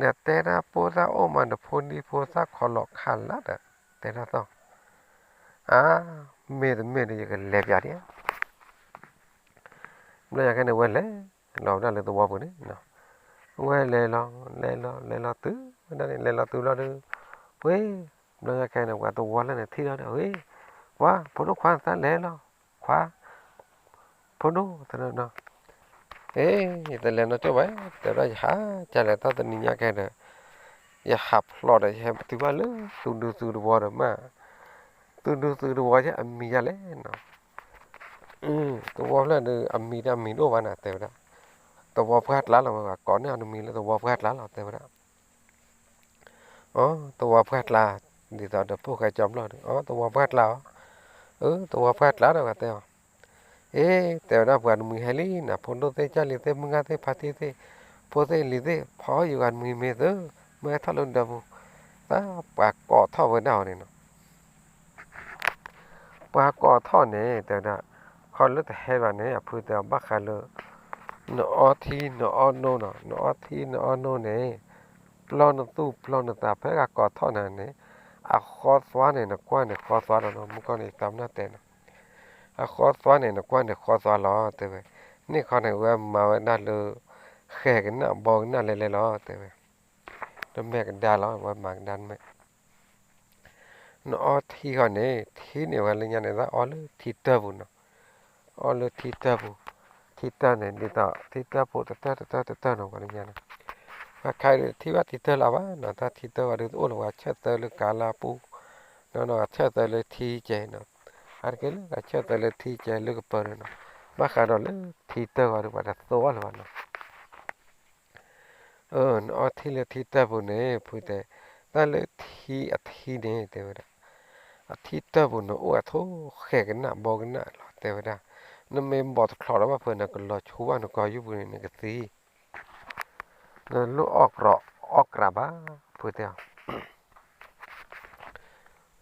နတဲတၢ်ပိၢ်တၢ်အိၣ်မး နဖိဒံဖိသၣ်ခီလီၤခးလၢ်ဒီး တဲတၢ်သီၣ်. အါ မ့ၢ်တမ့ၢ်ဒီး ယကလဲၤပၠးဒ် ဘျီယၤခဲန့ၣ် ဝဲလဲၤလီၤဝဲဒၣ်လၢသဝီပူၤန့ၣ်နီၤ. ဝဲလဲၤလီၤ လဲၤလီၤ လဲၤလီၤတုၤဝဲဒၣ်န့ၣ် လဲၤလီၤတုၤလီၤဒီး ဝ့ၢ် ဘျီယၤခဲန့ၣ် ပှၤသဝီလၢန့ၣ်ထံၣ်လီၤဒီး ဝ့ၢ် ပှၤ ဖိဒိၣ်ခွါ နသးလဲၤလီၤ ခွါ ဖိဒိၣ် သနီၤနီၤ. အ့ ယတလဲၤနီတဘျီဘၣ်, တဲဝဲဒၣ် ယဟးကလဲၤတၢ်တနံၤညါခဲဒီး ယဟးဖျိးဒီး ယဟဲတုၤဘၣ်လၢသူဒူသူတဝီဒီးမး, သူဒူသူတဝီယဲၢ် အမံၤဒ်လဲၣ်နီၤ. သဝီဖျၢၣ်ဒီး အမံၤတၢ်မံၤတအိၣ်ဘၣ်နၤ တဲဝဲဒၣ်. သဝီပှၢ်ကျါလီၤ ဝဲကိးန့ၢ်အီၤတမံၤလၢသဝီပှၢ်ကျါလီၤ တဲဝဲဒၣ်. အီ သဝီပှၢ်ကျါ, ဒ်သိးဒီးဖိၣ်ဃဲကၠီဘျီၣ်ဒီး အီ သဝီပှၢ်ကျါအီၤ, အၢ သဝီပှၢ်ကျါဒီး ဝဲတဲအီၤ. အ့ တဲဝဲဒၣ် ပှၤတမှံၤဟဲလံနၤ, ဖိဒိၣ်သ့ၣ် ကၢ်လံၤသ့ၣ် မုၢ်ဂၢ်သ့ၣ် ဖါတံၢ်သ့ၣ် ဖိသ့ၣ်လံၤသ့ၣ် ဖီယုၤဂၤတမှံၤမ့ၢ်သု, မ့ၢ်ဟဲထီၣ်လၢဒၢးပူၤ, တၢ်ပှၤကိးထီၣ်ဝဲဒၣ်အီၤန့ၣ်နီၤ. ပှၤကိးထီၣ်န့ၣ် တဲဝဲဒၣ်, ခီလၢတဟဲဘၣ်န့ၣ် အဖုတဲအီၤဘၣ်ဃးလၢ နအီထံနအီနိနီၤ, နအီထံနအီနိန့ၣ် ပျီနသူၣ်ပျီနသး ဖဲဂၤကိးထီၣ်နၤန့ၣ် အဃီသွါန့ၣ် နကွၢ်န့ၣ်ဃီသွါလီၤနီၤ, မုၢ်ကီၢ်န့ၣ် တၢ်မနုၤတဲနီၤ, အဃီသွါန့ၣ် နကွၢ်န့ၣ်ဃီသွါလီၤ တဲဝဲ, န့ၣ်ခီန့ၣ် ဝဲမၤဝဲဒၣ်လၢ ဃဲၤကနၣ်ဘီကနၣ်လဲၤလဲၤလီၤ တဲဝဲ, တမဲာ်ကဒါလီၤ ဝဲမၤကဒါမဲာ် နအီထံဃီန့ၣ် ထံန့ၣ်ဝဲလၢညါန့ၣ် သးအီလၢထံတၢၢ်ပူၤနီၤ, အီလၢထံတၢၢ်ပူၤ, ထံတၢၢ်န့ၣ် ဒ်သိးထံတၢၢ်ဖိတတၢၢ်တတၢၢ်တတၢၢ်နီၤ ပှၤလၢညါန့ၣ်, ပှၤခါဒီးထံၣ်ဘၣ်ထံတၢၢ်လၢၤဘၣ်နီၤ, တၢ်ထံတၢၢ်ဝဲဒုးတအိၣ်လၢၤ ပှၤဆၢၣ်သၢလၢကါလၢအပူၤ, နီၤနီၤ ဆၢၣ်သၢလၢထံကဲနီၤ, အါတက့ၢ်လၢပှၤဆၢၣ်သၢလၢထံကဲလၢကပၢၤန့ၣ်နီၤ, ဘၣ်ဃးဒီးလၢထံတၢၢ်ဝဲဒီး ပှၤတသိၣ်အီၤလၢၤဘၣ်နီၤ. အၢ နအီထံလၢထံတၢၢ်ပူၤန့ၣ် ဖုတဲ, တၢ်လၢထံအထံန့ၣ် တဲဝဲဒၣ်, အထံတၢၢ်ပူၤန့ၣ် အိၣ်အထိဃဲၤကနၣ်ဘီကနၣ်လီၤ တဲဝဲဒၣ်, နမ့ၢ်ဘီၣ်တချီးလီၤဘၣ်ဖုန့ၣ် ကလီၤဆူဘၣ်နကီၢ်ယူၢ်ပူၤန့ၣ် နကသံ, နလိၣ်အီၣ်ကြီအီၣ်ကြီဘၣ် ဖုတဲအီၤ.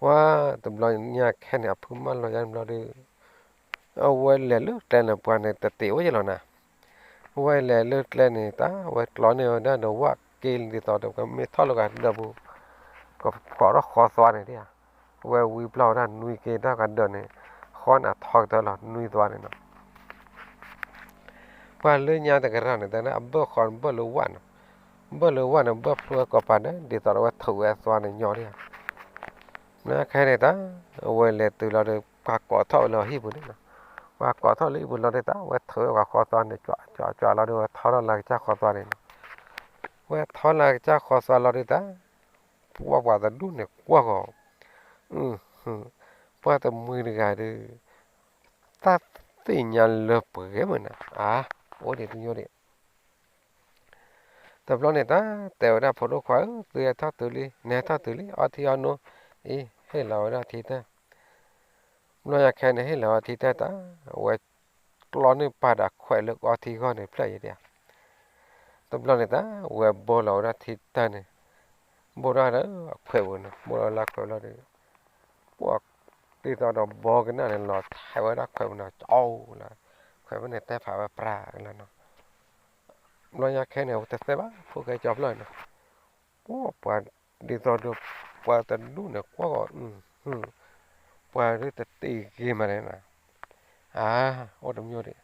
ဝဲတဘျီညါခဲန့ၣ် အဖုမၢလီၤယါတဘျီဒီး အဝဲလဲၤလၢကျဲန့ၣ် ပှၤန့ၣ်တတ့ၢ်ဝဲယလီၤနၤ, အဝဲလဲၤလၢကျဲန့ၣ် တၢ်ဝဲကျီန့ၢ်ဝဲဒၣ်ဒီးဝၣ်က့လံ ဒ်သိးဒီးပှၤမ့ၢ်ထီၣ်လၢဂၤဒၢးပူၤ, ကဖီၣ်ထီၣ်ဃီသွါန့ၣ်ဒၣ်ဧါ, အဝဲဝံပျီၢ်ဝဲဒၣ်နွံက့ တၢ်ဂၤဒၢးန့ၣ် ဃီန့ၣ်ထီကတၢၢ်လီၤ နွံသွါန့ၣ်နီၤ. ပှၤလၢညါတကရၢန့ၣ် တဲဒၣ် အဘၢၣ်ဃီန့ၣ် ဘၢၣ်လၢဝၣ်နီၤ, ဘၢၣ်လၢဝၣ်န့ၣ် ဘၢၣ်ဖျိဝဲကိးပၤဒီး ဒ်သိးဒီးဝဲထုးဝဲအသွါန့ၣ်ညီဒၣ်ဧါ. မ့ၢ်ခဲန့ၣ်တၢ် အဝဲလဲၤတုၤလီၤဒီး ပှၤကိးထီၣ်ဝဲလၢဟံၣ်ပူၤန့ၣ်နီၤ, ပှၤကိးထီၣ်လၢဟံၣ်ပူၤလီၤဒုးတၢ် ဝဲထုးဝဲပှၤဃီသွါန့ၣ် ကွၢ်ကွၢ်ကွၢ်လီၤဒီး ဝဲထီထီၣ်လၢကစၢ်ဃီသွါန့ၣ်နီၤ, ဝဲထီလၢကစၢ်ဃီသွါလီၤဒုးတၢ် ပှၤပှၤတဒူၣ်န့ၣ်ကွၢ်ဃီၤ, ပှၤတမှံၤတဂၤဒီး တၢ်သ့ၣ်ညါလၢပှဲၤမးနၤ, အါ အိၣ်ဒံးတညိဒံး တဘျီန့ၣ်တၢ် တဲဝဲဒၣ်ဖိဒိၣ်ခွါဧၢ သုဟဲထီၣ်တုၤလံ နဟဲထီၣ်တုၤလံ အီထံအီနိ, အံၤ ဟ့ၣ်လီၤဝဲဒၣ်ထံတၢၢ်, ဘျီညါခဲန့ၣ်ဟ့ၣ်လီၤဝဲထံတၢၢ်တၢ် ဝဲကျီန့ၢ်ပၢ်ဒီးခွဲးလၢအီထံဂီၢ်န့ၣ်ဖျၢၣ်ယဲဒၣ်, တဘျီန့ၣ်တၢ် ဝဲဘိလီၤဝဲဒၣ်ထံတၢၢ်န့ၣ်, ဘိဒၣ်ဒီးခွဲးပူၤန့ၣ် ဘိလီၤလၢခွဲးပူၤလီၤဒီး ပှၤ ဒ်သိးဒီးဘီကနၣ်န့ၣ် လီၤထဲးဝဲဒၣ်ခွဲးပူၤန့ၣ် ကၠီလၢ ခွဲးပူၤန့ၣ်တဲဖးဝဲပြးလီၤနီၤ, ဘျီညါခဲန့ၣ် အဝဲတသဲဘၣ် ဖိၣ်ဃဲကၠီဖျီၣ်န့ၣ်, ပှၤဒ်သိးဒီး ပှၤတဒူၣ်န့ၣ်ကွၢ်ဂီၤ, ပှၤဒုးတတ့ၢ်ဂ့ၤမးန့ၣ်, အါ, အိၣ်တမံၤဒံး,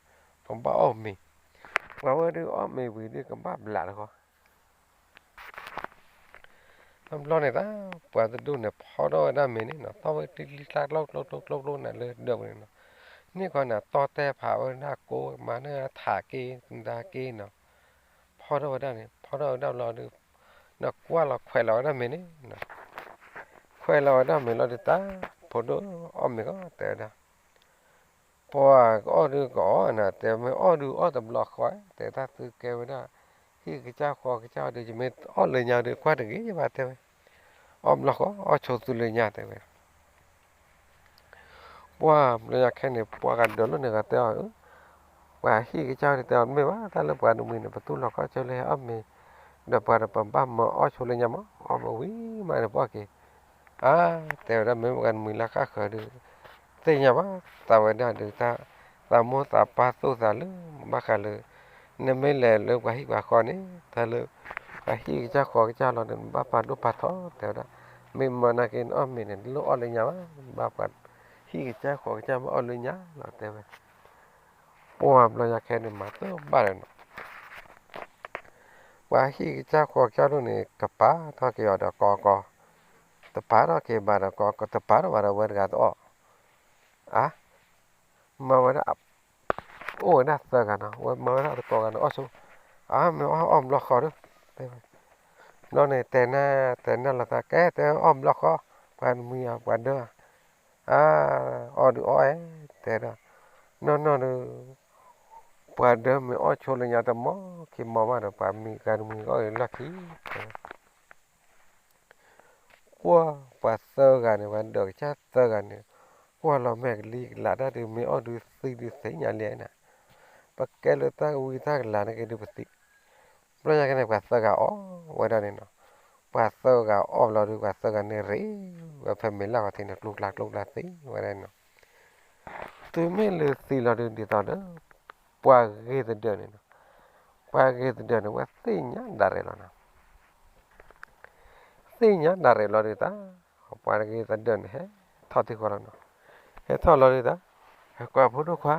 ပဘၣ်အီၣ်မ့ၤ, ပှၤဝဲဒုးအီၣ်မ့ၤဝံၤဒုးကဘၣ်ဘျးတခီ တဘျီန့ၣ်သၣ် ပှၤတဒူၣ်န့ၣ် ဖီထီၣ်ဝဲဒၣ်မ့ၤန့ၣ်နီၤ, သီၣ်ဝဲတံၢ်လံတၢ်ကျိကျိကျိကျိန့ၣ်လၢဒၢးပူၤန့ၣ်နီၤ, န့ၣ်ခီန့ၣ် တီတဲဖးဝဲဒၣ်ကိးမၤန့ၢ်ထးက့ၤ နဒါက့ၤနီၤ, ဖီထီၣ်ဝဲဒၣ်န့ၣ် ဖီထီၣ်ဝဲဒၣ်ဘျီဒီး နကွၢ်လီၤခွဲးလီၤဝဲဒၣ်မ့ၤန့ၣ်နီၤ, ခွဲးလီၤဝဲဒၣ်မ့ၤလီၤဒီး တၢ်ဖိဒိၣ်အီၣ်မ့ၤကီးတဲဝဲဒၣ် ပှၤကအီၣ်ဒုးကအီၣ်နၤ တဲမ့ၢ်အီၣ်ဒုးအီၣ်တဘျီဃီ တဲတၢ်သုကဲဝဲဒၣ် ဟံၣ်ကစၢ်ဃီကစၢ်အီၤဒီး ယမ့ၢ်အီၣ်လၢညါဒီး ကွၢ်တဂ့ၤဘၣ်တဲဝဲ, အီၣ်ဘျီဃီ အီၣ်ဆိသုလၢညါတဲဝဲ ပှၤဘျီညါခဲန့ၣ် ပှၤဂၤဒၢးလိာ်န့ၣ်ဂၤတဲအီၤ, ပှၤဟံၣ်ကစၢ်အီၤန့ၣ်တဲအီၤ တမ့ၢ်ဘၣ် တၢ်လၢပှၤတမှံၤန့ၣ် ပသူၣ်လီၤခီၣ်ဆၢလၢဟဲအီၣ်မ့ၤ, ဒီးပှၤဒီးပဘၣ်မၤအီၣ်ဆိလၢညါမး အီၣ်မ့ၤဝံၤမးန့ၣ် ပအီၣ်က့ၤ, အါ, တဲဝဲဒၣ်မ့ၢ်ပှၤတမှံၤလၢဃၣ်ဃၢၤဒုး သ့ၣ်ညါဘၣ် သးဝဲဒၣ်ဒုး သးမိၢ်သးပၢ်သိၣ်သးလၢ ဘၣ်ဃးလၢ နမ့ၢ်လဲၤလၢပှၤဟံၣ်ပှၤဃီန့ၣ် တၢ်လၢ ပှၤဟံၣ်ကစၢ်ဃီကစၢ်လီၤဒီး နဘၣ်ပာ်ဒိၣ်ပာ်ထီ တဲဝဲဒၣ်, မ့ၢ်မၤနာ်က့ နအီၣ်မ့ၤန့ၣ် တလိၣ်အီၣ်လၢညါဘၣ်, ဘၣ်ပှၤဟံၣ်ကစၢ်ဃီကစၢ်ဘၣ်အီၣ်လၢညါလီၤတဲဝဲ, ပှၤဘျီညါခဲန့ၣ် မၤတဘၣ်ဒီးနီၤ ပှၤဟံၣ်ကစၢ်ဃီကစၢ်ဒိၣ်န့ၣ် ကပာ်ထီၣ်က့ၤအီၤဒီးကိးကိး, တပာ်ထီၣ်က့ၤဘၣ်ဒီးကိးကိး တပာ်ထီၣ်ဘၣ်ဒီးဝဲတဂၤတအီၣ်, အါ, မၤဝဲဒၣ်, အိၣ်ဝဲဒၣ်သၢဂၤနီၤ ဝဲမၤဝဲဒၣ်တကိးဂၤန့ၣ်အီၣ်ဆိ, အါ မ့ၢ်အီၣ်အီၣ်ဘျီဃီဒီး, တဲဝဲ, ဘျီန့ၣ် တဲနၢ်တဲနၢ်လီၤသး ကဲတဲအီၣ်ဘျီဃီ, ပှၤတမှံၤဧါ ပှၤဒၢဧါ, အါ, အီၣ်ဒုးအီၣ်အဲ, တဲဒၣ်, နီၢ်နီၢ်ဒုး ပှၤဒၢမ့ၢ်အီၣ်ဆိလၢညါတမီၢ် ခံမီၢ်ဘၣ်ဒီး ပှၤမံၤဂၤတမှံၤအီၣ်လီၢ်ခံ, ကွၢ်ပှၤသၢဂၤန့ၣ် ပှၤဒၢးကစၢ်သၢဂၤန့ၣ်, ကွၢ်လီၤမဲာ်ကလံၤကလးတၢ်ဒုး မ့ၢ်အီၣ်ဒုးသံဒုးသ့ၣ်ညါလံနၤ, ပကဲလၢတၢ်ကဝံတၢ်ကလၤန့ၣ်က့ၤဒုးပသံ, ဘျီညါကဲန့ၣ် ပှၤသၢဂၤအီၣ်ဝဲဒၣ်န့ၣ်နီၤ, ပှၤသၢဂၤအီၣ်ဘျီဒုး ပှၤသၢဂၤန့ၣ်ရ့ဝဲဖဲမ့ၤလၢ်ဂီၤထံးန့ၣ် ကျိကျါကျိကျါသံဝဲဒၣ်နီၤ, တုၤမ့ၢ်လၢသံလီၤဒုးဒ်သိးဒီး ပှၤဂ့ၤသဒၢးန့ၣ်နီၤ, ပှၤဂ့ၤသဒၢးန့ၣ် ဝဲသ့ၣ်ညါဒၣ်ရဲၣ်လီၤနီၤ သ့ၣ်ညါဒၣ်ရဲၣ်လီၤဒုးတၢ်, ပှၤဂ့ၤသဒၢးန့ၣ် ဟဲထီၣ်ထံဃီလီၤနီၤ, ဟဲထီၣ်လီၤဒုးတၢ်, ဟဲကွၢ်ဖိဒိၣ်ခွါ,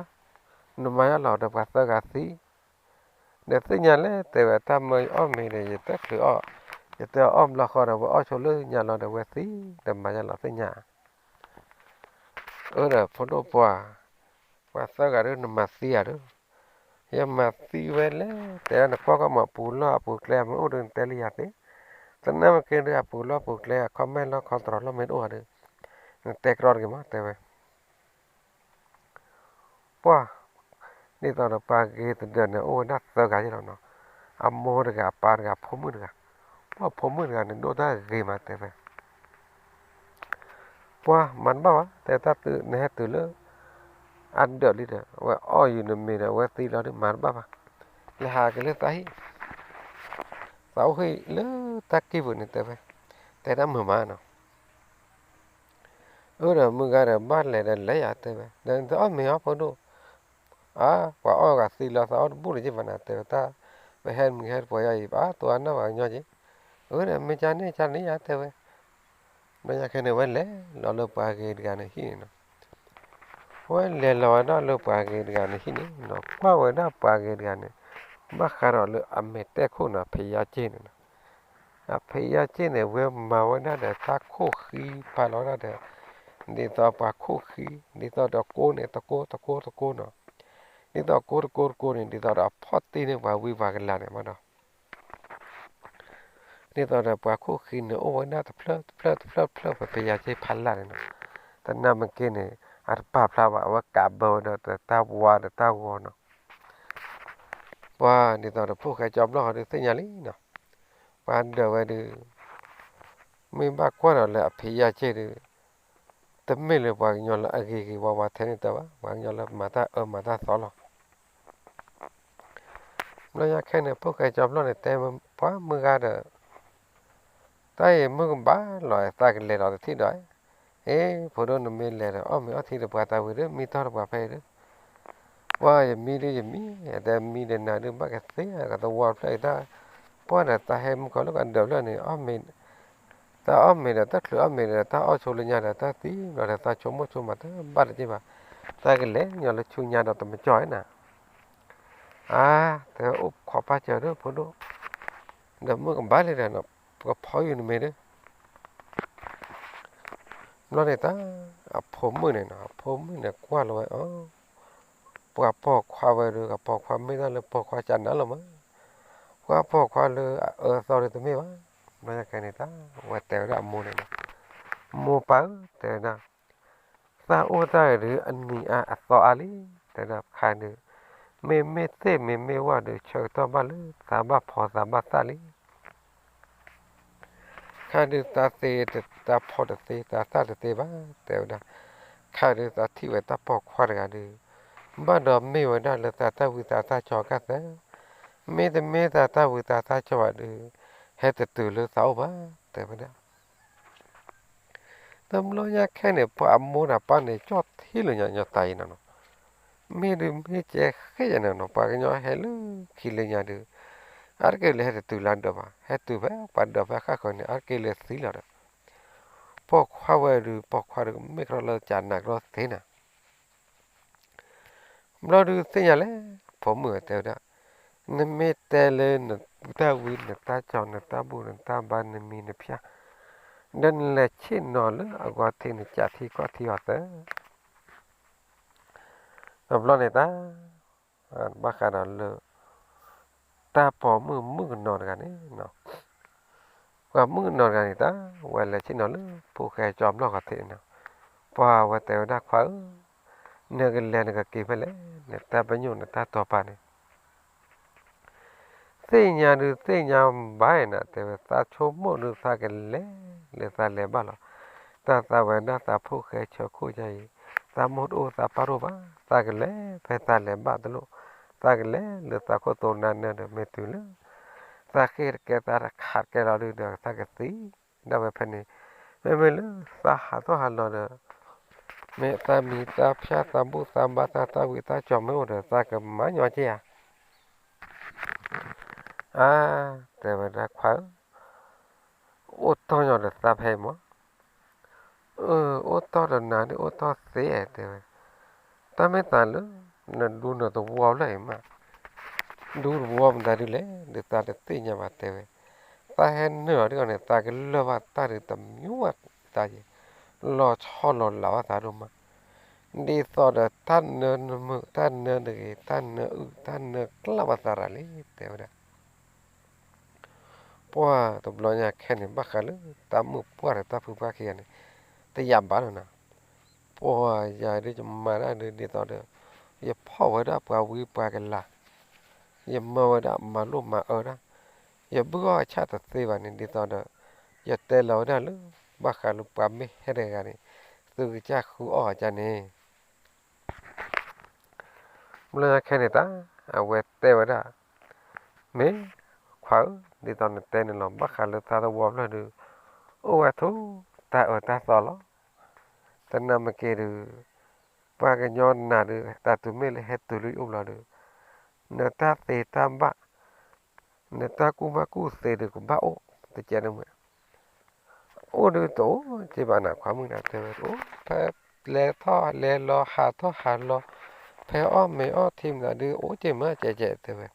နမၤယါလီၤဒီးပှၤသၢဂၤသံ, ဒီးသ့ၣ်ညါလဲၣ် တဲဝဲတၢ်မၢယအီၣ်မ့ၤဒီး ယတချုးအီၣ်, ယတဲအီၣ်ဘျီဃီဒီး ဝဲအီၣ်ဆိလၢညါလီၤဒီးဝဲသံ, ဒီးမၤယါလီၤသ့ၣ်ညါ အၢဒီးဖိဒိၣ်ပှၤ, ပှၤသၢဂၤဒုးနမၤသံဧါဒုး, ယမၤသံဝဲလဲၣ် တဲဒၣ်နကွၢ်ကွၢ်မး ပူၤလီၢ်အပူၤကျဲမ့ၢ်အိၣ်ဒီးနတဲလံယၤသ့, သနာ်က့ဒုးအပူၤလီၢ်ပူၤကျဲ အcommentလီၢ် commentတြီၤလီၢ်မ့ၢ်တအိၣ်ဧါဒုး, နတဲကြီတဂ့ၤမး တဲဝဲ ပှၤ, ဒ်သိးဒီးပှၤဂ့ၤသဒၢးန့ၣ် အိၣ်ဝဲဒၣ်သၢဂၤယဲလီၤနီၤ, အမိၢ်တဂၤ အပၢ်တဂၤ ဖိမုၣ်တဂၤ, ပှၤဖိမုၣ်တဂၤန့ၣ် ဒိၣ်တၢ်ဂ့ၤမးတဲဝဲ, ပှၤမၤတဘၣ်ဘၣ် တဲတၢ်သုနဟဲတုၤလၢ အဒၢးလံဒီး အဝဲအီၣ်ယူၤနမ့ၤဒီး အဝဲသံလီၤဒုးမၤတဘၣ်ဘၣ်, လဲၤဟးက့ၤလၢသးဟံၣ်, သးအိၣ်ဟံၣ်လၢတၢ်ကံၢ်ပူၤန့ၣ်တဲဝဲ, တဲတၢ်မုာ်မးနီၤ အၢဒီးမုၢ်ဂၤဒီးဘၣ်လဲၤဒီးလဲၤယၤတဲဝဲ, ဒီးနတအီၣ်မ့ၤအီဖိဒိၣ်, အါ, ပှၤအီၣ်ဂၤသံလီၤသးအီၣ်တဘူၣ်လၢၤက့ဘၣ်နၤတဲဝဲတၢ်, ပဟဲမုၢ်ဟဲတပှၤယါအံၤ ပအါ တိၤအနၢ်ဘၣ်ကညီက့, အၢဒီးမ့ၢ်ကန့ၣ်ကန့ၣ်ယါတဲဝဲ, ဘျီညါခဲန့ၣ် ဝဲလဲၤလီၤလၢပှၤဂ့ၤတဂၤန့ၣ်ဟံၣ်န့ၣ်နီၤ, ဝဲလဲၤလီၤဝဲဒၣ်လၢပှၤဂ့ၤတဂၤန့ၣ်ဟံၣ်န့ၣ်နီၤ, ကွၢ်ဝဲဒၣ်ပှၤဂ့ၤတဂၤန့ၣ်, ဘၣ်ဃးဒီးလၢအမဲာ်တဲၢ်ခိၣ်န့ၣ် ဖံးယါက့ၢ်န့ၣ်နီၤ အဖံးယါက့ၢ်န့ၣ် ဝဲမၤဝဲဒၣ်ဒီးတၢ်ခိၣ်ဃံဖးလီၤဒၣ်ဒီး, ဒ်သိးပှၤခိၣ်ဃံ, ဒ်သိးဒီးကိးန့ၣ် တကိးတကိးတကိးနီၤ, ဒ်သိးကိးတကိးတကိးန့ၣ် ဒ်သိးဒီးအဖီၣ်တ့ၢ်န့ၢ်ပှၤဝံပှၤကလၤန့ၣ်မးဒီး, ဒ်သိးဒီးပှၤခိၣ်ဃံန့ၣ်အိၣ်ဝဲဒၣ်တဖျၢၣ်တဖျၢၣ်တဖျၢၣ်ဖဲဖံးယါက့ၢ်ဖးလၢ်န့ၣ်နီၤ, သနာ်က့န့ၣ် အတပာ်ဖျါဘၣ် အဝဲကးဘၢဝဲဒီးတၢ်ဝါဒီးတၢ်ဂီၤနီၤ ပှၤဒ်သိးဒီးဖိၣ်ဃဲကၠီဘျီၣ်ဃီဒုးသ့ၣ်ညါလံနီၤ, ပှၤဒၢးဝဲဒုး, မ့ၢ်ဘၣ်ကွၢ်ဒီးလၢအဖံးယါက့ၢ်ဒုး, တမ့ၢ်လၢပှၤကညီလၢအဂ့ၤဂ့ၤဝါဝါထဲန့ၣ်တၢ်ဘၣ်, ပှၤကညီလၢမၤတၢ်အၢမၤတၢ်သီလီၤ. ဘျီညါခဲန့ၣ် ဖိၣ်ဃဲကၠီဘျီၣ်န့ၣ် တဲပှၤမုၢ်ဂၤဒီး, တၢ်အံၤမုၢ်ကဘၣ်လီၤ သးကလဲၤဒီးတထံၣ်ဒီး, အ့ ဖိဒိၣ်နမ့ၢ်လဲၤဒီး အီၣ်မ့ၤအီထံဒီးပှၤသးဝံၤဒီး မံထီၣ်ဒီးပှၤဖဲအံၤဒီး, ပှၤယမံဒုးယမံ, တဲမံဒီးနၤဒုးဘၣ်ကသ့ဧါ, ကသဝီဖျၢၣ်အံၤတၢ်, ပှၢ်ဒီးတၢ်ဟဲမုၢ်ကီၤလၢကဒၢးဖျၢၣ်န့ၣ်, တၢ်အီၣ်မ့ၤဒီးတၢ်ချုးအီၣ်မ့ၤဒီး တၢ်အီၣ်ဆိလၢညါဒီးတၢ်သံဘျီဒီး သးဆိကမိၣ်ဆိကမးတဘၣ်တက့ၢ်ဘၣ်, တၢ်ကလဲၤညီလၢဆူညါဒီးတမကၠီၣ်နၤ, အါ, တဲအိၣ်ခိးပၢ်စၢၤဒီးဖိဒိၣ်, ဒီးမုၢ်ကဘၣ်လံဒီး ပကဖီယူၤနမ့ၢ်ဒီး ဘျီန့ၣ်တၢ်, အဖိမုၣ်န့ၣ်နီၤ, အဖိမုၣ်န့ၣ်ကွၢ်လီၤဝဲအီၤ, ပှၤပိာ်ခွါဝဲဒီး ကပိာ်ခွါမ့ၢ်တၢ်လၢပိာ်ခွါကနၣ်လီၤမး, ပှၤပိာ်ခွါလၢအအၢအသီဒီးတမ့ၢ်ဘၣ်, ဘျီညါခဲန့ၣ်တၢ်, ဝဲတဲဝဲဒၣ်အမိၢ်န့ၣ်နီၤ, မိၢ်ပၢ်ဧၢ, တဲဝဲဒၣ်, သးအိၣ်တၢ်အံၤဒုး အနံၤအါအသီအါလံ, တဲဒၣ်ခါဒုး, မ့မ့ၢ်သ့ၣ်မ့မ့ၢ်ဝၣ်ဒုး ဆၢကတီၢ်ဘၣ်လၢသးဘၣ်ဖီသးဘၣ်သၣ်လံ ခါဒုးသးသ့တသ့ ဖီတသ့ သးသၣ်တသ့ဘၣ် တဲဝဲဒၣ်, ခါဒုးသးထံၣ်ဝဲတၢ်ပိာ်ခွါတဂၤဒုး, ဘၣ်ဒီးမ့ၢ်ဝဲဒၣ်လၢသးတၢ်ဝံသးတၢ်ကၠီၤကသၢ, မ့တမ့ၢ်သးတၢ်ဝံသးတၢ်ကၠီၤဘၣ်ဒုး, ဟဲတတုၤလၢသးအိၣ်ဘၣ် တဲဝဲဒၣ် တဘျီညါခဲန့ၣ် ပှၤအမိၢ်ဒီးပၢ်န့ၣ် ကၠီၣ်ထံလၢညါညီသးအံၤနီၤနီၤ, မ့ၢ်ဒုးမ့ၢ်ကဲဃဲယၤန့ၣ်နီၤ, ပှၤကညီဟဲလၢခံလၢညါဒုး, အါတက့ၢ်လၢဟဲတတုၤလၢဒၢးဘၣ်, ဟဲတုၤဖဲပှၤဒၢးဖဲဃၣ်ဃၢၤန့ၣ် အါတက့ၢ်လၢသံလီၤဒီး, ပိာ်ခွါဝဲဒုး ပိာ်ခွါဒုးကမ့ၢ်ကရီလၢကနၣ်ကရီသ့နၤ ဘျီဒုးသ့ၣ်ညါလဲၣ်, ဖိမုၣ်တဲဝဲဒၣ်, နမ့ၢ်တဲလၢနတၢ်ဝံနတၢ်ကၠီၤ နတၢ်ဘူၣ်နတၢ်ဘါ နမံၤနဖၠၣ်, ဒီးနလဲၤဆ့ၣ်နီၤလၢအဂီၤထံး နကးထံကီၢ်ထံအီၤသၢ တဘျီန့ၣ်တၢ်, ဘၣ်ဃးဒီးလၢ တၢ်ပိာ်မုၣ်မုၣ်ကနီၤတဂၤန့ၣ်, ပှၤမုၣ်ကနီၤတဂၤန့ၣ်တၢ် ဝဲလဲၤဆ့ၣ်နီၤလၢဖိၣ်ဃဲကၠီၤဘျီၣ်ဂီၤထံးန့ၣ်, ပှၤဝဲတဲဝဲဒၣ်ခွါဧၢ, နကလဲၤနကက့ၤဖဲလဲၣ်, နတၢ်ပညိၣ်နတၢ်တိာ်ပာ်န့ၣ် သ့ၣ်ညါဒုးသ့ၣ်ညါဘၣ်နၤ တဲဝဲ, သးဆိကမိၣ်ဒုးသးကလဲၤလၢသးလဲၤဘၣ်လီၤ. တၢ်သးဝဲဒၣ်သးဖိၣ်ဃဲဆၢခိၣ်ယါအံၤ, သးမိၢ်တအိၣ်သးပၢ်တအိၣ်ဘၣ်, သးကလဲၤဖဲသးလဲၤဘၣ်တလိၣ်, သးကလဲၤလၢသးခိၣ်သိနါနၢၤဒီး မ့ၢ်တုၤလၢ သးဃ့ၢ်တကဲသးတခးတကဲလီၤဒုးဒီး သးကသံဒၣ်ဝဲဖဲန့ၣ်, မ့မ့ၢ်လၢသးဟးထီၣ်ဟးလီၤဒီး မ့ၢ်သးမံၤသးဖၠၣ်သးဘူၣ်သးဘါ သးတၢ်ဝံၤတၢ်ကၠီၤမ့ၢ်အိၣ်ဒီး သးကမၤညီက့ဧါ. အါ, တဲဝဲဒၣ်ခွါဧၢ, အိၣ်တီၢ်ညီဒီးသးဖဲအံၤမး, အၢ အိၣ်တီၢ်ဒီးနၤဒုး အိၣ်တီၢ်သ့ တဲဝဲ, တၢ်မ့ၢ်သးလၢ နဒူနသဝီဖျၢၣ်အံၤမး, ဒူသဝီမတၤဒုးလဲၣ် ဒုးသးတသ့ၣ်ညါဘၣ်တဲဝဲ, သးဟဲနုာ်လီၤဒ်အံၤန့ၣ် သးကလၢၢ်ဘၣ်တၢ်ဒုးတမံၤဝဲတၢ်ယဲ, လီၤဆီလီၤလးဘၣ်သးဒိၣ်မး, ဒ်သိးဒီးတၢ်နၢနမုာ် တၢ်နၢတဂ့ၤ တၢ်နၢအုၣ် တၢ်နၢကျၢ်ဘၣ်သးရၤလံ တဲဝဲဒၣ် ပှၢ်တဘျီညါခဲန့ၣ် ဘၣ်ဃးလၢတၢ်မုၣ်ပှၢ်ဒီးတၢ်ဖုပှၢ်ခံဂၤန့ၣ် တယာ်ဘၣ်လီၤနၤ, ပှၢ်ယၤဒုးယမၤတၢ်ဒုးဒ်သိးဒီး ယဖီၣ်ဝဲဒၣ်ပှၤဝံပှၤကလၤ, ယမၤဝဲဒၣ်မၤလိမၤအၢတၢ်, ယဘုၣ်အီၣ်အဆၣ်တသ့ဘၣ်န့ၣ် ဒ်သိးဒီး ယတဲလီၤဝဲဒၣ်လၢ ဘၣ်ဃးလၢပှၤမ့ၢ်ဟဲတဂၤန့ၣ် သုကစၢ်ဃုအီၣ်အီၤကန့ၣ် ဘျီညါခဲန့ၣ်တၢ် အဝဲတဲဝဲဒၣ်, မ့ၢ်ခွါဧၢ, ဒ်သိးနတဲန့ၣ်လီၤ ဘၣ်ဃးလၢသးသဝီဖျၢၣ်ဒုး အိၣ်ဝဲထိၣ်တၢ်အၢတၢ်သီလီၤ. သနာ်က့ဒုး ပှၤကညီနၤဒုး တၢ်တုၤမ့ၢ်လၢဟဲတုၤလၢယအိၣ်ဘျီဒုး နတၢ်သ့တၢ်ဘၣ် နတၢ်ကူၣ်ဘၣ်ကူၣ်သ့ဒုးကဘၣ်အိၣ်တကဲန့ၣ်မ့ၢ် အိၣ်ဒုးတအိၣ်က့ဘၣ်နၤ ခွါမုၣ်နၤတဲဝဲတအိၣ်, ဖဲလဲၤထီၣ်လဲၤလီၤဟးထီၣ်ဟးလီၤ, ဖဲအီၣ်မ့ၤအီထံမနုၤဒုးအိၣ်က့မးကဲကဲတဲဝဲ,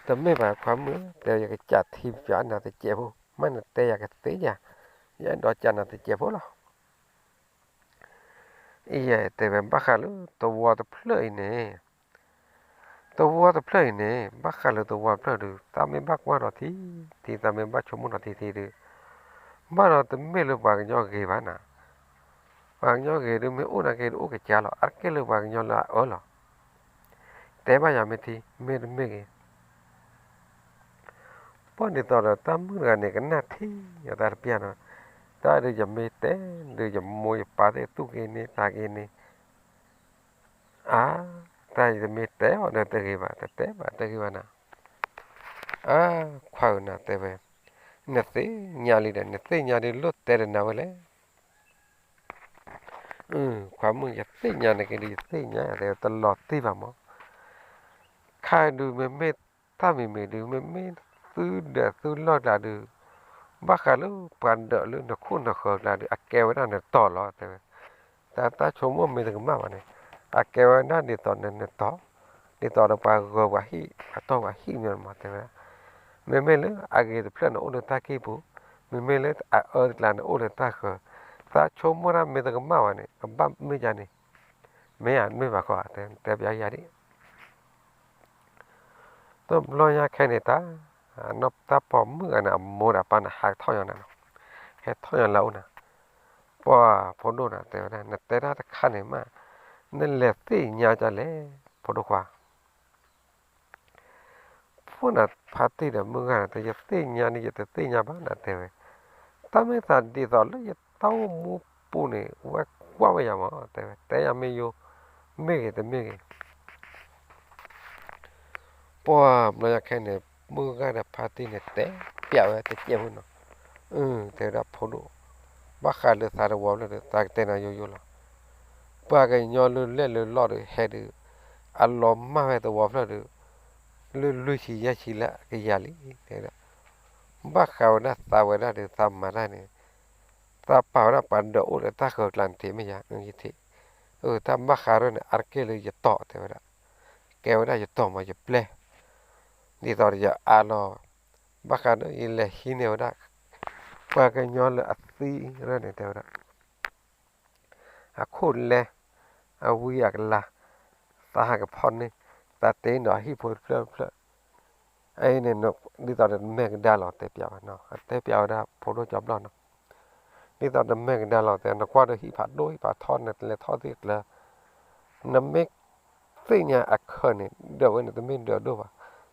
တမ့ၢ်ဘၣ်ခွါမုၣ်ဧၢ, တဲယကစးထံပျးနၤတစဲးဖိ, မ့ၢ်နတဲယၤကသ့ယၤ, ယအဲၣ်ဒိးစးနၤတစဲးဖိလီၤ. အံၤယတဲဝဲဘၣ်ဃးလၢသဝီတဖျၢၣ်အံၤန့ၣ် သဝီတဖျၢၣ်အံၤန့ၣ် ဘၣ်ဃးလၢသဝီတဖျၢၣ်ဒုး သးမ့ၢ်ဘၣ်ကွၢ်ဒီးထံထံ သးမ့ၢ်ဘၣ်ဆိကမိၣ်ဒီးထံထံဒုး ဘၣ်ဒီးတမ့ၢ်လၢပှၤကညီဂ့ၤဘၣ်နၤ, ပှၤကညီဂ့ၤဒုးမ့ၢ်အိၣ်နာ်က့ဒုးအိၣ်ကစၢ်လီၤ အါတက့ၢ်လၢပှၤကညီလၢအအၢလီၤ. တဲဘၣ်ယၤမ့ၢ်ထံ မ့ၢ်တမ့ၢ်ဂ့ၤ ပှၢ်ဒ်သိးဒီးတၢ်မုၣ်တဂၤန့ၣ် ကနၣ်ထံၣ်အသးတပျၢ်နီၤ, တၢ်ဒုးယမ့ၢ်တဲဒုး ယမိၢ်ယပၢ်သ့ၣ်သူၣ်က့ၤန့ၢ်သးက့ၤန့ၢ်, အါ, တၢ်ယမ့ၢ်တဲအီၤဒီးတဂ့ၤဘၣ် တတဲဘၣ်တဂ့ၤဘၣ်နၤ, အါ, ခွါဧၢနၤတဲဝဲ, နသ့ၣ်ညါလံဒီး နသ့ၣ်ညါဒုးလိၣ်တဲဒီးနၤဝဲလဲၣ် ခွါမုၣ် ယသ့ၣ်ညါနက့ၤဒုး ယသ့ၣ်ညါ တဲဝဲ တလီၤတံၢ်ဘၣ်မး, ခါဒုး မ့မ့ၢ်တၢ်မံၤမံၤဒုး မ့မ့ၢ်သုဒၢးသုလီၢ်ကျါဒုး ဘၣ်ဃးလၢပှၤဒၢးလၢနခိၣ်နဃၢၤကျါဒုး အကဲဝဲဒၣ်နတီၤလီၤ တဲဝဲ. တၢ်ဆိကမိၣ်မ့ၢ်တကမၣ်ဘၣ်န့ၣ် အကဲဝဲဒၣ်ဒ်သိးနတီၤ, ဒ်သိးဒီးပှၤဂၢၤပှၤဟံၣ် ပှၤတီၢ်ပှၤဟံၣ်မ့ၢ်မး တဲဝဲဒၣ်. မ့မ့ၢ်လၢအဂ့ၤတဖျၢၣ်န့ၣ်အိၣ်လၢတၢ်ကံၢ်ပူၤ, မ့မ့ၢ်လၢအအၢတကျါန့ၣ်အိၣ်လၢတၢ်ဃၢၤ, တၢ်ဆိကမိၣ်တၢ်မ့ၢ်တကမၣ်ဘၣ်န့ၣ် ကဘၣ်မ့ၢ်ယၤန့ၣ်, မ့ၢ်ဧါ မ့ၢ်ဘၣ်ခီ တဲပျးယၤဒ် တဘျီညါခဲန့ၣ်တၢ်, တၢ်ပိာ်မုၣ်ဂၤန့ၣ် အမိၢ်ဒီးအပၢ်န့ၣ် ဟးထီၣ်ညီနၤနီၤ, ဟဲထီၣ်ညီလၢအအိၣ်နၤ, ပှၤဖိဒိၣ်နၤ တဲဝဲဒၣ် နတဲတၢ်တခါန့ၣ်မး, နလဲၤသ့ၣ်ညါဒ်လဲၣ် ဖိဒိၣ်ခွါ ဖိနၤဖါတံၢ်ဒီးမုၢ်ဂၤန့ၣ် တဲ ယသ့ၣ်ညါန့ၣ် ယတသ့ၣ်ညါဘၣ်နၤ တဲဝဲ, တၢ်မ့ၢ်သးဒ်သိးလၢယတၢ်အိၣ်မူပူၤန့ၣ် ဝဲကွၢ်ဝဲယၤမး တဲဝဲ, တဲယၤမ့ၢ်ယိ မ့ၢ်ဂ့ၤတမ့ၢ်ဂ့ၤ ပှၤဘျီညါခဲန့ၣ် မုၢ်ဂၤဒီးဖါတံၢ်န့ၣ် တဲပျးဝဲတစဲးဖိနီၤ, တဲဝဲဒၣ်ဖိဒိၣ်, ဘၣ်ဃးလၢသးတဝီဖျၢၣ်ဒီး သးကတဲနၤယိယိလီၤ, ပှၤကညီလၢလဲၣ်လၢလီၢ်ဒီးဟဲဒီး အလီၤမၢ်ဝဲတဝီဖျၢၣ်ဒီး လၢလွံၢ်ဆံယဲၢ်ဆံလၢအကယၤလံ, တဲဝဲဒၣ်, ဘၣ်ဃးဝဲဒၣ်သးဝဲဒၣ်ဒီး သးမၤတၢ်န့ၣ် သးပာ်ဝဲဒၣ်ပှၤဒၢးအိၣ်လၢတၢ်ဃၢၤကျါန့ၣ် ထံၣ်မ့ၢ်ယၤ ယထံၣ်, တၢ်ဘၣ်ဃးရၢၢ်န့ၣ် အါတက့ၢ်လၢယတီၤ တဲဝဲဒၣ်, ကဲဝဲဒၣ်ယတီၤမး ယပျဲၢ်, ဒ်သိးဒီးယအါလီၤ, ဘၣ်ဃးဒီးယလဲၤဟံးန့ၢ်ဝဲဒၣ် ပှၤကညီလၢအသံရၢၢ်န့ၣ် တဲဝဲဒၣ် အခိၣ်လဲ, အဝံအကလၤ, သးဟးကဖီၣ်န့ၢ်, သးတ့ဒီးအဟံၣ်ဖိတဖျၢၣ်တဖျၢၣ်, အအံၤန့ၣ် ဒ်သိးဒီးတမဲာ်ကဒါလီၤတဲပျးဘၣ်နီၤ, အတဲပျးဝဲဒၣ်ဖိဒိၣ်ကၠီဘျီၣ်နီၤ, ဒ်သိးတမဲာ်ကဒါလီၤတဲ နကွၢ်ဒီးဟံၣ်ဖးဒိၣ်ဟံၣ်ဖးထီန့ၣ် လဲၤထီၣ်သ့ၣ်တကျၢၤ, နမ့ၢ်သ့ၣ်ညါအခၢးန့ၣ် ဒၢးဝဲန့ၣ်တမ့ၢ်ဒၢးဒိၣ်ဘၣ်,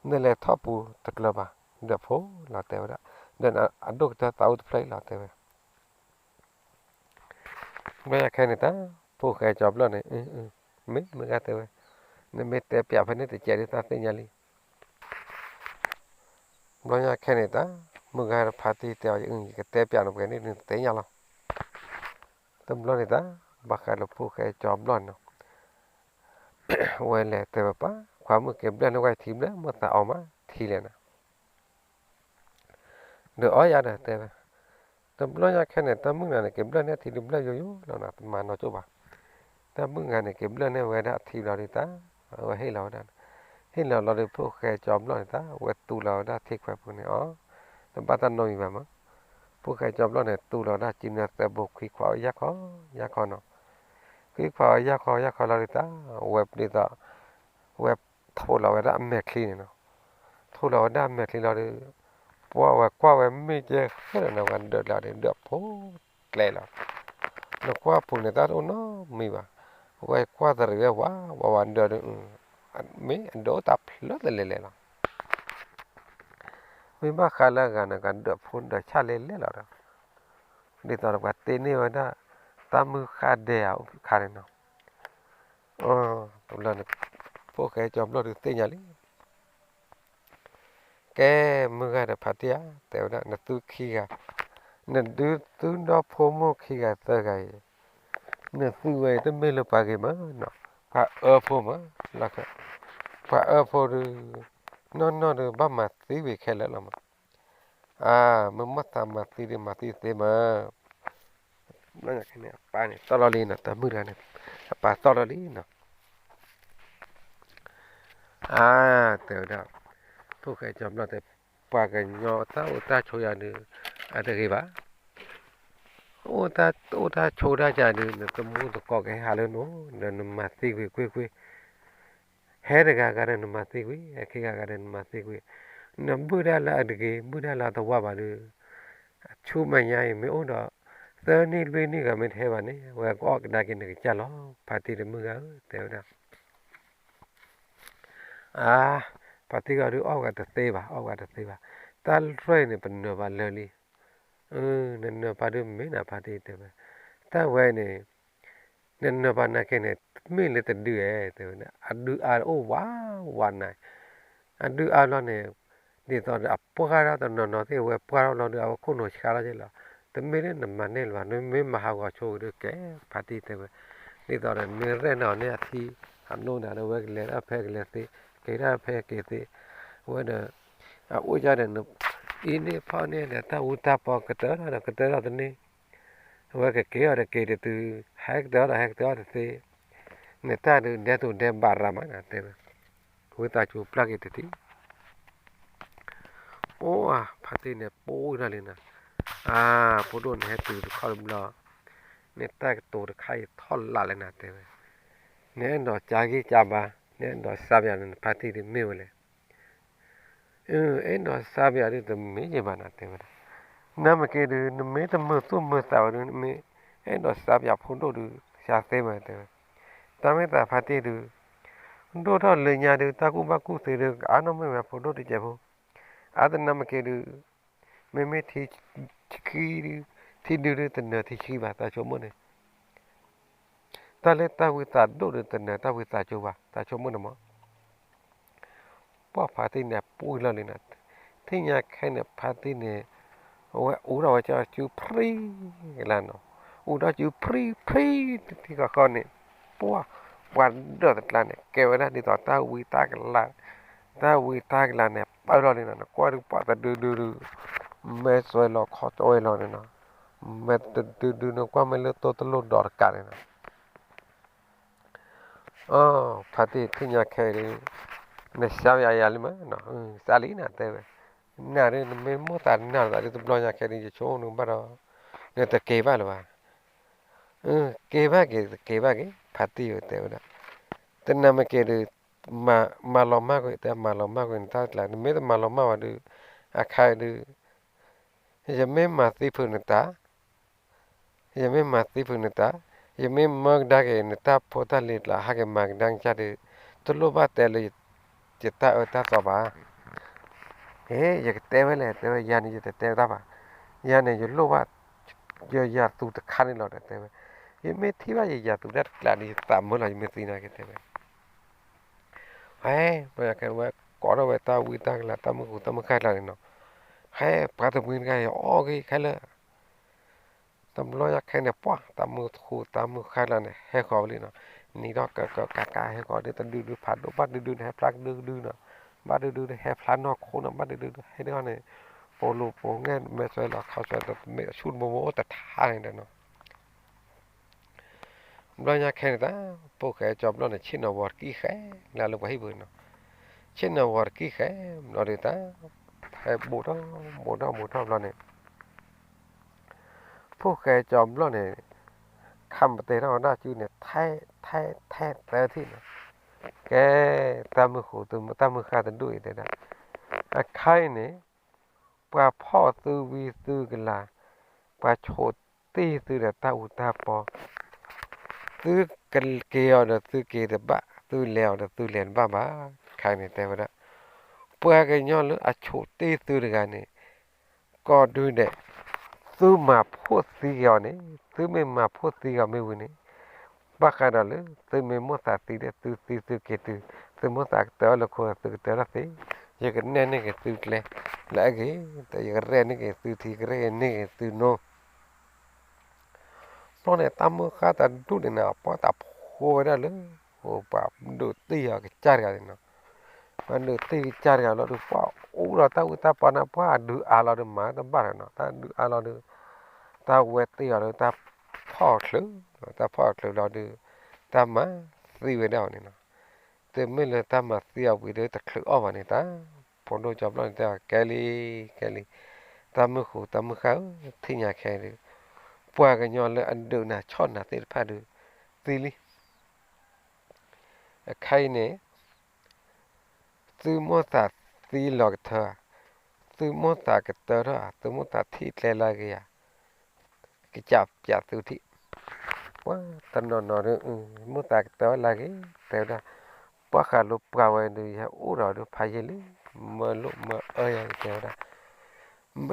နလဲၤထီၣ်ပူၤတကျၢၤဘၣ်, ဒၢးဖိလီၤတဲဝဲဒၣ်, ဒၢးန့ၣ်အဒိၣ်ကတၢၢ်သးအိၣ်တဖျၢၣ်အံၤလီၤတဲဝဲ ဘျီညါခဲန့ၣ်တၢ်, ဖိၣ်ဃဲကၠီဘျီၣ်န့ၣ်, မ့ၢ်မုၢ်ဂၤတဲဝဲ, နမ့ၢ်တဲပျးဖဲန့ၣ်တကဲးဒ်သးသ့ၣ်ညါလံ. ဘျီညါခဲန့ၣ်တၢ်, မုၢ်ဂၤဖါတံၢ်တဲအီၤ, ယကတဲပျးနပှဲၤန့ၣ် နတသ့ၣ်ညါလီၤ. တဘျီန့ၣ်တၢ်, ဘၣ်ဃးလၢဖိၣ်ဃဲကၠီဘျီၣ်န့ၣ်, ဝဲလဲၤတဲဝဲပၢ်, ခွါမုၣ်က့ၤဘျၢၣ်န့ၢ်ဝဲထံဘျၢၣ် မိၢ်သးအီမးထံလဲၣ်နၤ ဒီးအီယၤဒီးတဲဝဲ, တဘျီညါခဲန့ၣ် တၢ်မုၣ်ဂၤန့ၣ် က့ၤဘျၢၣ်န့ၢ်ထံဒုးဘျၢၣ်ယိယိလီၤနၤ တမၤနီၢ်ကၠိဘၣ်. တၢ်မုၣ်ဂၤန့ၣ် က့ၤဘျၢၣ်န့ၢ်ဝဲဒၣ်ထံဘျီဒုးတၢ်, အဝဲဟ့ၣ်လီၤဝဲဒၣ်, ဟ့ၣ်လီၤလီၤဒီး ဖိၣ်ဃဲကၠီဘျီၣ်န့ၣ်တၢ် ဝဲတူၢ်လီၤဝဲဒၣ်ထံခွဲးပူၤန့ၣ်အီၤ, တဘၣ်တၢ်နီတမံၤဘၣ်မး. ဖိၣ်ဃဲကၠီဘျီၣ်န့ၣ် တူၢ်လီၤဝဲဒၣ်ကံနၢသၢဘိ ခွံခွါယၢ်ခီ, ယၢ်ခီနီၤ, ခွံခွါယၢ်ခီယၢ်ခီလီၤဒုးတၢ်, ဝဲပျံၤသး ဝဲထိၣ်လီၤဝဲဒၣ်အမဲာ်ချံန့ၣ်နီၤ, ထိၣ်လီၤဝဲဒၣ်အမဲာ်ချံလီၤဒီး, ပှၤဝဲကွၢ်ဝဲမ့ၢ်ကဲဃဲလၢနဝဲဒၢးလီၤဒီး ဒၢးဖိကျဲလီၤ. နကွၢ်ပူၤန့ၣ် တၢ်တအိၣ်နီတမံၤဘၣ်, ဝဲကွၢ်တရံးဝဲဝးဝးဝးဒၢးဒီး, မ့ၢ်အဒၢးအိၣ်တၢ်ဖျၢၣ်သလဲၤလဲၤလီၤ. မ့ၢ်ဘၣ်ဃးလၢအဂၤန့ၣ် ကဒၢးဖိဒၢးဆၣ်လဲၤလဲၤလီၤဒီး, ဒ်သိးဒီးပှၤတ့န့ၢ်ဝဲဒၣ် တၢ်မုၢ်ဃၢ်ဒဲးအခါန့ၣ်နီၤ, တဘျီန့ၣ် ဖိၣ်ဃဲကၠီဘျီၣ်ဒုးသ့ၣ်ညါလံ ကဲ မုၢ်ဂၤဒီးဖါတံၢ်ဧါ, တဲဝဲဒၣ် နသုခံဂၤ, နဒုးသုဒီဖိမိၢ်ခံဂၤသၢဂၤအံၤ, နသုဝဲအံၤတမ့ၢ်လၢပှၤဂ့ၤမးနီၤ, ပှၤအၢဖိမး, ပှၤအၢဖိဒုး, နီၢ်နီၢ်ဒုးဘၣ်မၤသံဝံၤခဲလၢာ်လီၤမး, အါ မ့ၢ်မိၢ်သးမၤသံဒုးမၤသံသ့မး ဘျီညါခဲန့ၣ်အပၢ်န့ၣ်သီၣ်လီၤလံနီၤ, တၢ်မုၣ်တဂၤန့ၣ်, အပၢ်သီၣ်လီၤလံနီၤ, အါ တဲဝဲဒၣ်, ဖိၣ်ဃဲကၠီဘျီၣ်တဲ, ပှၤကညီတၢ်အိၣ်တၢ်ဆိးယၤဒုး, အတဂ့ၤဘၣ်, အိၣ်တၢ်အိၣ်တၢ်ဆိးတၢ်ယၤဒုး နတမူတကိးကဟဲဟးလၢနအိၣ်ဒီးနမၤသံကွံာ်ကွ့ၢ်ကွ့ၢ် ဟဲတဂၤဂၤဒီးနမၤသံကွံာ်, ဟဲခံဂၤဂၤဒီးနမၤသံကွံာ်, နဘုၣ်တၢ်လၢအတဂ့ၤ ဘုၣ်တၢ်လၢအတဝါဘၣ်ဒီး, အဆူမဲာ်ညါအံၤမ့ၢ်အိၣ်ဒီး, သၢနံၣ်လွံၢ်နံၣ်ဂၤမ့ၢ်တဟဲဘၣ်န့ၣ် ဝဲကအီၣ်ကဒါက့ၤနကစၢ်လီၤ, ဖါတံၢ်တမုၢ်ဂၤဧၢ တဲဝဲဒၣ် အါ, ဖါတံၢ်ဂၤဒုးအီၣ်ဂၤတသ့ဘၣ် အီၣ်ဂၤတသ့ဘၣ်, တၢ်ရဲၣ်န့ၣ် ပနၢၤဘၣ်လၢာ်လံ, နနၢၤပၢ်ဒုးမ့ၢ်နၤဖါတံၢ်တဲဝဲ, တၢ်ဝဲန့ၣ်, နနၢၤပၢ်နာ်က့န့ၣ် မ့ၢ်လၢတဒုဧဲ တဲဝဲ, အဒုးအါအိၣ်ဝးဝးနၤ, အဒုးအါဘျီန့ၣ်, ဒ်သိးဒီးအပှၢ်ထီၣ်တနီၤနီၤသ့ၣ် ဝဲပှၢ်ထီၣ်ဘျီဒီး အဝဲခိၣ်နူာ်ဆါထီၣ်က့ၤလီၤ, တမ့ၢ်လၢနမၤန့ၢ်လၢၤဘၣ်, နမ့ၢ်မၤဟးဂီၤဆိဒီးကဲ, ဖါတံၢ်တဲဝဲ, ဒ်သိးဒီးနမ့ၢ်ရဲၣ်န့ၢ်အီၤန့ၣ်အထံ, အနိၣ်နၤဒီး အဝဲကလဲၤတၢ်ဖဲကလဲၤသ့, က့ၤတၢ်ဖဲက့ၤသ့, အဝဲဒီး အအိၣ်ကဒီး အံၤန့ၢ်ဖီၣ်န့ၢ်ဒီး တၢ်အူတၢ်ပီကတၢၢ်ထီၣ်ဒီးကတၢၢ်ထီၣ်တန့ၢ်, အဝဲကက့ၤအီၤဒီးက့ၤတတုၤ, ဟဲကတၢၢ်ထီၣ်ဒီးဟဲကတၢၢ်အီၤတသ့, နတၢ်ဒုးဒဲတိၤဒဲဘးရၤမးနတဲဝဲ, ဝံသးစူၤပျၢ်က့ၤတထံၣ် အိၣ်ဧါ, ဖါတံၢ်န့ၣ်ပိၢ်ထီၣ်လံနၤ, အါ, ဖိဒိၣ်န့ၣ်ဟဲတုၤတခီတဘျီ, နတၢ်ကတိၤတခါအံၤထီၣ်လၢ်လၢနၤတဲဝဲ, နအဲၣ်ဒိးကၢ်ဂံၢ်ကၢ်ဘါ, နအဲၣ်ဒိးစါပယၤန့ၣ် နဖါတံၢ်ဒုးမ့ၢ်ဝဲလဲၣ်, အဲၣ်ဒိးစါပယၤဒုးတမ့ၢ်ယဘၣ်နၤတဲဝဲဒၣ်, နမ့ၢ်က့ၤဒုး နမ့ၢ်တမုာ်သူၣ်မုာ်သးဝဲဒုး နမ့ၢ်အဲၣ်ဒိးစါပယၤဖိဒိၣ်ဒုး စါသ့မးတဲဝဲ, တၢ်မ့ၢ်သးဖါတံၢ်ဒုး ဒိၣ်ထီၣ်လၢညါဒုး တၢ်ကူၣ်ဘၣ်ကူၣ်သ့ဒုး ကအါနီၢ်မ့ၢ်ဝဲဖိဒိၣ်တစဲးဖိ, အါတနၤမ့ၢ်က့ၤဒုး မ့မ့ၢ်ထံဒုဒု ထံဒုဒု တနၢၤထံဆှံဘၣ် သးဆိကမိၣ်န့ၣ်, တၢ်လၢတၢ်ဝံသးဒိၣ်ဒုး တနၢၤတၢ်ဝံသးစူၤဘၣ် သးဆိကမိၣ်န့ၣ်မး ပှၢ်ဖါတံၢ်န့ၣ် အပူၤလီၤလံနၤ, ထံၣ်ညါခဲန့ၣ် ဖါတံၢ်န့ၣ် အဝဲအူထီၣ်ဝဲကၠီစုဖရံကလါနီၤ, အူထီၣ်စုဖရံဖရံ တထံဃီဃီန့ၣ်, ပှၢ်, ပှၢ်ဒၢၣ်တကျါန့ၣ် ကဲဝဲဒၣ်ဒ်သိးတၢ်ဝံတၢ်ကလၤ, တၢ်ဝံတၢ်ကလၤန့ၣ် ပၢၢ်ထီၣ်လံနီၤ, နကွၢ်ဒုးပှၢ်တဒုဒုဒု, မဲစွဲလီၤခီကၠီဝဲလီၤန့ၣ်နီၤ, မဲတဒုဒု နကွၢ်မ့ၢ်လၢတိတလိၣ်ဒီးတကးန့ၣ်နီၤ အ ဖါတံၢ်ထံၣ်ညါခဲအံၤဒုး, နစါပယၤယၤလံမး, စါလံနၤတဲဝဲ, နၤဒုး နမ့ၢ်မိၣ်သးနၤသးဒုး တဘျီညါခဲဒုး ယဆိကမိၣ်နဘၣ်ဒီး, နတက့ၤဘၣ်လၢၤဘၣ်, က့ၤဘၣ်က့ၤ တက့ၤဘၣ်က့ၤ ဖါတံၢ်ဧၢတဲဝဲဒၣ်, တနၤမ့ၢ်က့ၤဒုး, မၤလီၤမၢ်ကွံာ် တဲမၤလီၤမၢ်ကွံာ်နတၢ်တကျါ နမ့ၢ်တမၤလီၤမၢ်ဘၣ်ဒုး, အခါဒုး ယမ့ၢ်မၤသံဖုးနတၢ်, ယမ့ၢ်မၤသံဖုးနတၢ်, ယမ့ၢ်မၢကဒါက့ၤ နတၢ်ဖိတၢ်လံၤတကျါ ဟဲက့ၤမၤကဒါကစၢ်ဒုး, တလိၣ်ဘၣ်တဲလၢ ယတၢ်အၢတၢ်သီဘၣ်. ဟ့ ယကတဲဝဲလဲၣ် တဲဝဲ ယၤန့ၣ် ယတတဲတၢ်ဘၣ်. ယၤန့ၣ် ယလိၣ်ဘၣ် ယယၤသူတခါန့ၣ်လီၤဒီး တဲဝဲ, ယမ့ၢ်ထံၣ်ဘၣ်ယယၤသူတၢ်တကျါန့ၣ် ယသးမုာ်လီၤ ယမ့ၢ်သံနာ်က့ တဲဝဲ. ဟဲ ဘျီညါခဲန့ၣ် ဝဲကိးထီၣ်ဝဲတၢ်ဝံတၢ်ကလၤ တၢ်မုၢ်ဃူတၢ်မုၢ်ဃၢ်ကျါန့ၣ်နီၤ, ဟဲ ပှၤတမှံတဂၤအံၤ အီၣ်က့ၤခဲလၢာ် တဘျီညါခဲန့ၣ် ပှၢ် တၢ်မုၢ်ဃူတၢ်မုၢ်ဃၢ်ကျါန့ၣ် ဟဲဃီၤဝဲလံနီၤ, နံၤထီၣ်ကကကကဟဲဃီၤဒ်တဒုဒုဖးဒိၣ် ဘၣ်ဒုဒုန့ၣ် ဟဲဖျါကဒုကဒုနီၤ, ဘၣ်ဒုဒုန့ၣ် ဟဲဖျါနီၢ်ခိနီၤ, ဘၣ်ဒုဒုဟဲဒ်န့ၣ် ပိာ်လိာ်ပိာ်ငဲၢ် မဲာ်ဆွဲလီၤခီဆွဲ တမ့ၢ်ဆူၣ်တမူမူအိၣ်တထါန့ၣ်ဒီးနီၤ ဘျီညါခဲန့ၣ်တၢ် ဖိၣ်ဃဲကၠီဘျီၣ်န့ၣ် ဆ့ၣ်နီၤဝီၤတကံၢ်ဃဲ လၢလၢပှၤဟံၣ်ပူၤန့ၣ်နီၤ, ဆ့ၣ်နီၤဝီၤတကံၢ်ဃဲ ဘျီဒုးတၢ် ဟဲဘူးထီၣ်ဘူးထီၣ်ဘူးထီၣ်ဘျီန့ၣ် ဖိၣ်ဃဲကၠီဘျီၣ်န့ၣ် ခးပတဲထီၣ်ဝဲဒၣ်စုန့ၣ် ထဲ ထဲ ထဲသၢထံၣ်န့ၣ်, ကဲ တၢ်မုၢ်ဃူ တၢ်မုၢ်ဃၢ်တဒူၣ်အံၤတဲဒၣ်, အခါအံၤန့ၣ် ပှၤဖီၣ်သုဝံသုကလၤ, ပှၤဆိးတ့ၢ်သုဒီးတၢ်အူတၢ်ပီ, သုကက့ၤအီၤဒီးသုက့ၤတဘၣ်, သုလဲၤအီၤဒီးသုလဲၤတဘၣ်ဘၣ်. ခါအံၤန့ၣ်တဲဝဲဒၣ်, ပှၤကညီလၢအဆိးတ့ၢ်သုတဂၤန့ၣ် ကီၢ်ဒုဒဲး, သုမၤဖှိၣ်သံက့ၤအီၤန့ၣ်, သုမ့ၢ်မၤဖှိၣ်သံက့ၤအီၤမ့ၢ်ဝံၤန့ၣ်, ဘၣ်ဃးဒီးလၢ သုမ့ၢ်မိၣ်သးသံဒီး သုသံသုက့ၤတုၤ, သုမိၣ်သးကတၢၢ်အီၤလၢခိ သုကတၢၢ်ထီၣ်သ့, ယကနဲၣ်န့ၢ်က့ၤသုကျဲ လၢအဂ့ၤ, ယကရဲၣ်န့ၢ်က့ၤသုထံ ကရဲၣ်န့ၢ်က့ၤသုနိ ဘျီန့ၣ် တၢ်မုၢ်ဃၢ်တဒူၣ်န့ၣ်န့ၣ် အပှၤတၢ်ဖိဝဲဒၣ်လၢ ပှၤဒုးတ့ၢ်အီၤကစၢ်တဂၤန့ၣ်နီၤ, ပှၤဒုးတ့ၢ်ကစၢ်တဂၤလီၤဒုး ပှၤအိၣ်ဒီးတၢ်ဝံတၢ်ပီန့ၣ် ပှၤအဒုးအါလီၤဒုး မၤတဘၣ်ဒီးနီၤ, တၢ်ဒုးအါလီၤဒုး တၢ်ဝဲတ့ၢ်အီၤဒီး တၢ်ဖီၣ်ချုး, တၢ်ဖီၣ်ချုးလီၤဒုး တၢ်မၤသံဝဲဒၣ်အီၤန့ၣ်နီၤ, တမ့ၢ်လၢတၢ်မၤသံအီၤဝံၤဒီး တချုးအီၣ်ဘၣ်န့ၣ် တၢ် ဖိဒိၣ်ကၠီဘျီၣ်န့ၣ်တဲအီၤ ကဲလံ, ကဲလံ, တၢ်မုၢ်ဃူတၢ်မုၢ်ဃၢ်ဧၢ, ထံၣ်ညါခဲဒုး ပှၤကညီလၢအဒုးနၤဆီၣ်နၤသ့ၣ်တဖၣ်ဒုး သံလံ. အခါအံၤန့ၣ် သုမိၣ်သးသံလီၤကထၢဧါ, သုမိၣ်သးကတၢၢ်ထီၣ်ဧါ, သုမိၣ်သးထံၣ်ကျဲလၢကယၤ ကစၢ်ပျးသုထံၣ်, ပှၤတနီၤနီၤဒုး မိၣ်သးကတၢၢ်လၢက့ၤ တဲဝဲဒၣ်, ပှၤဃးလိပှၤဝဲဒုး ယဟဲအိၣ်ဒီးဒုးဖးယံာ်လံ, မၢလိၣ်မၢအၢယၤတဲဝဲဒၣ်,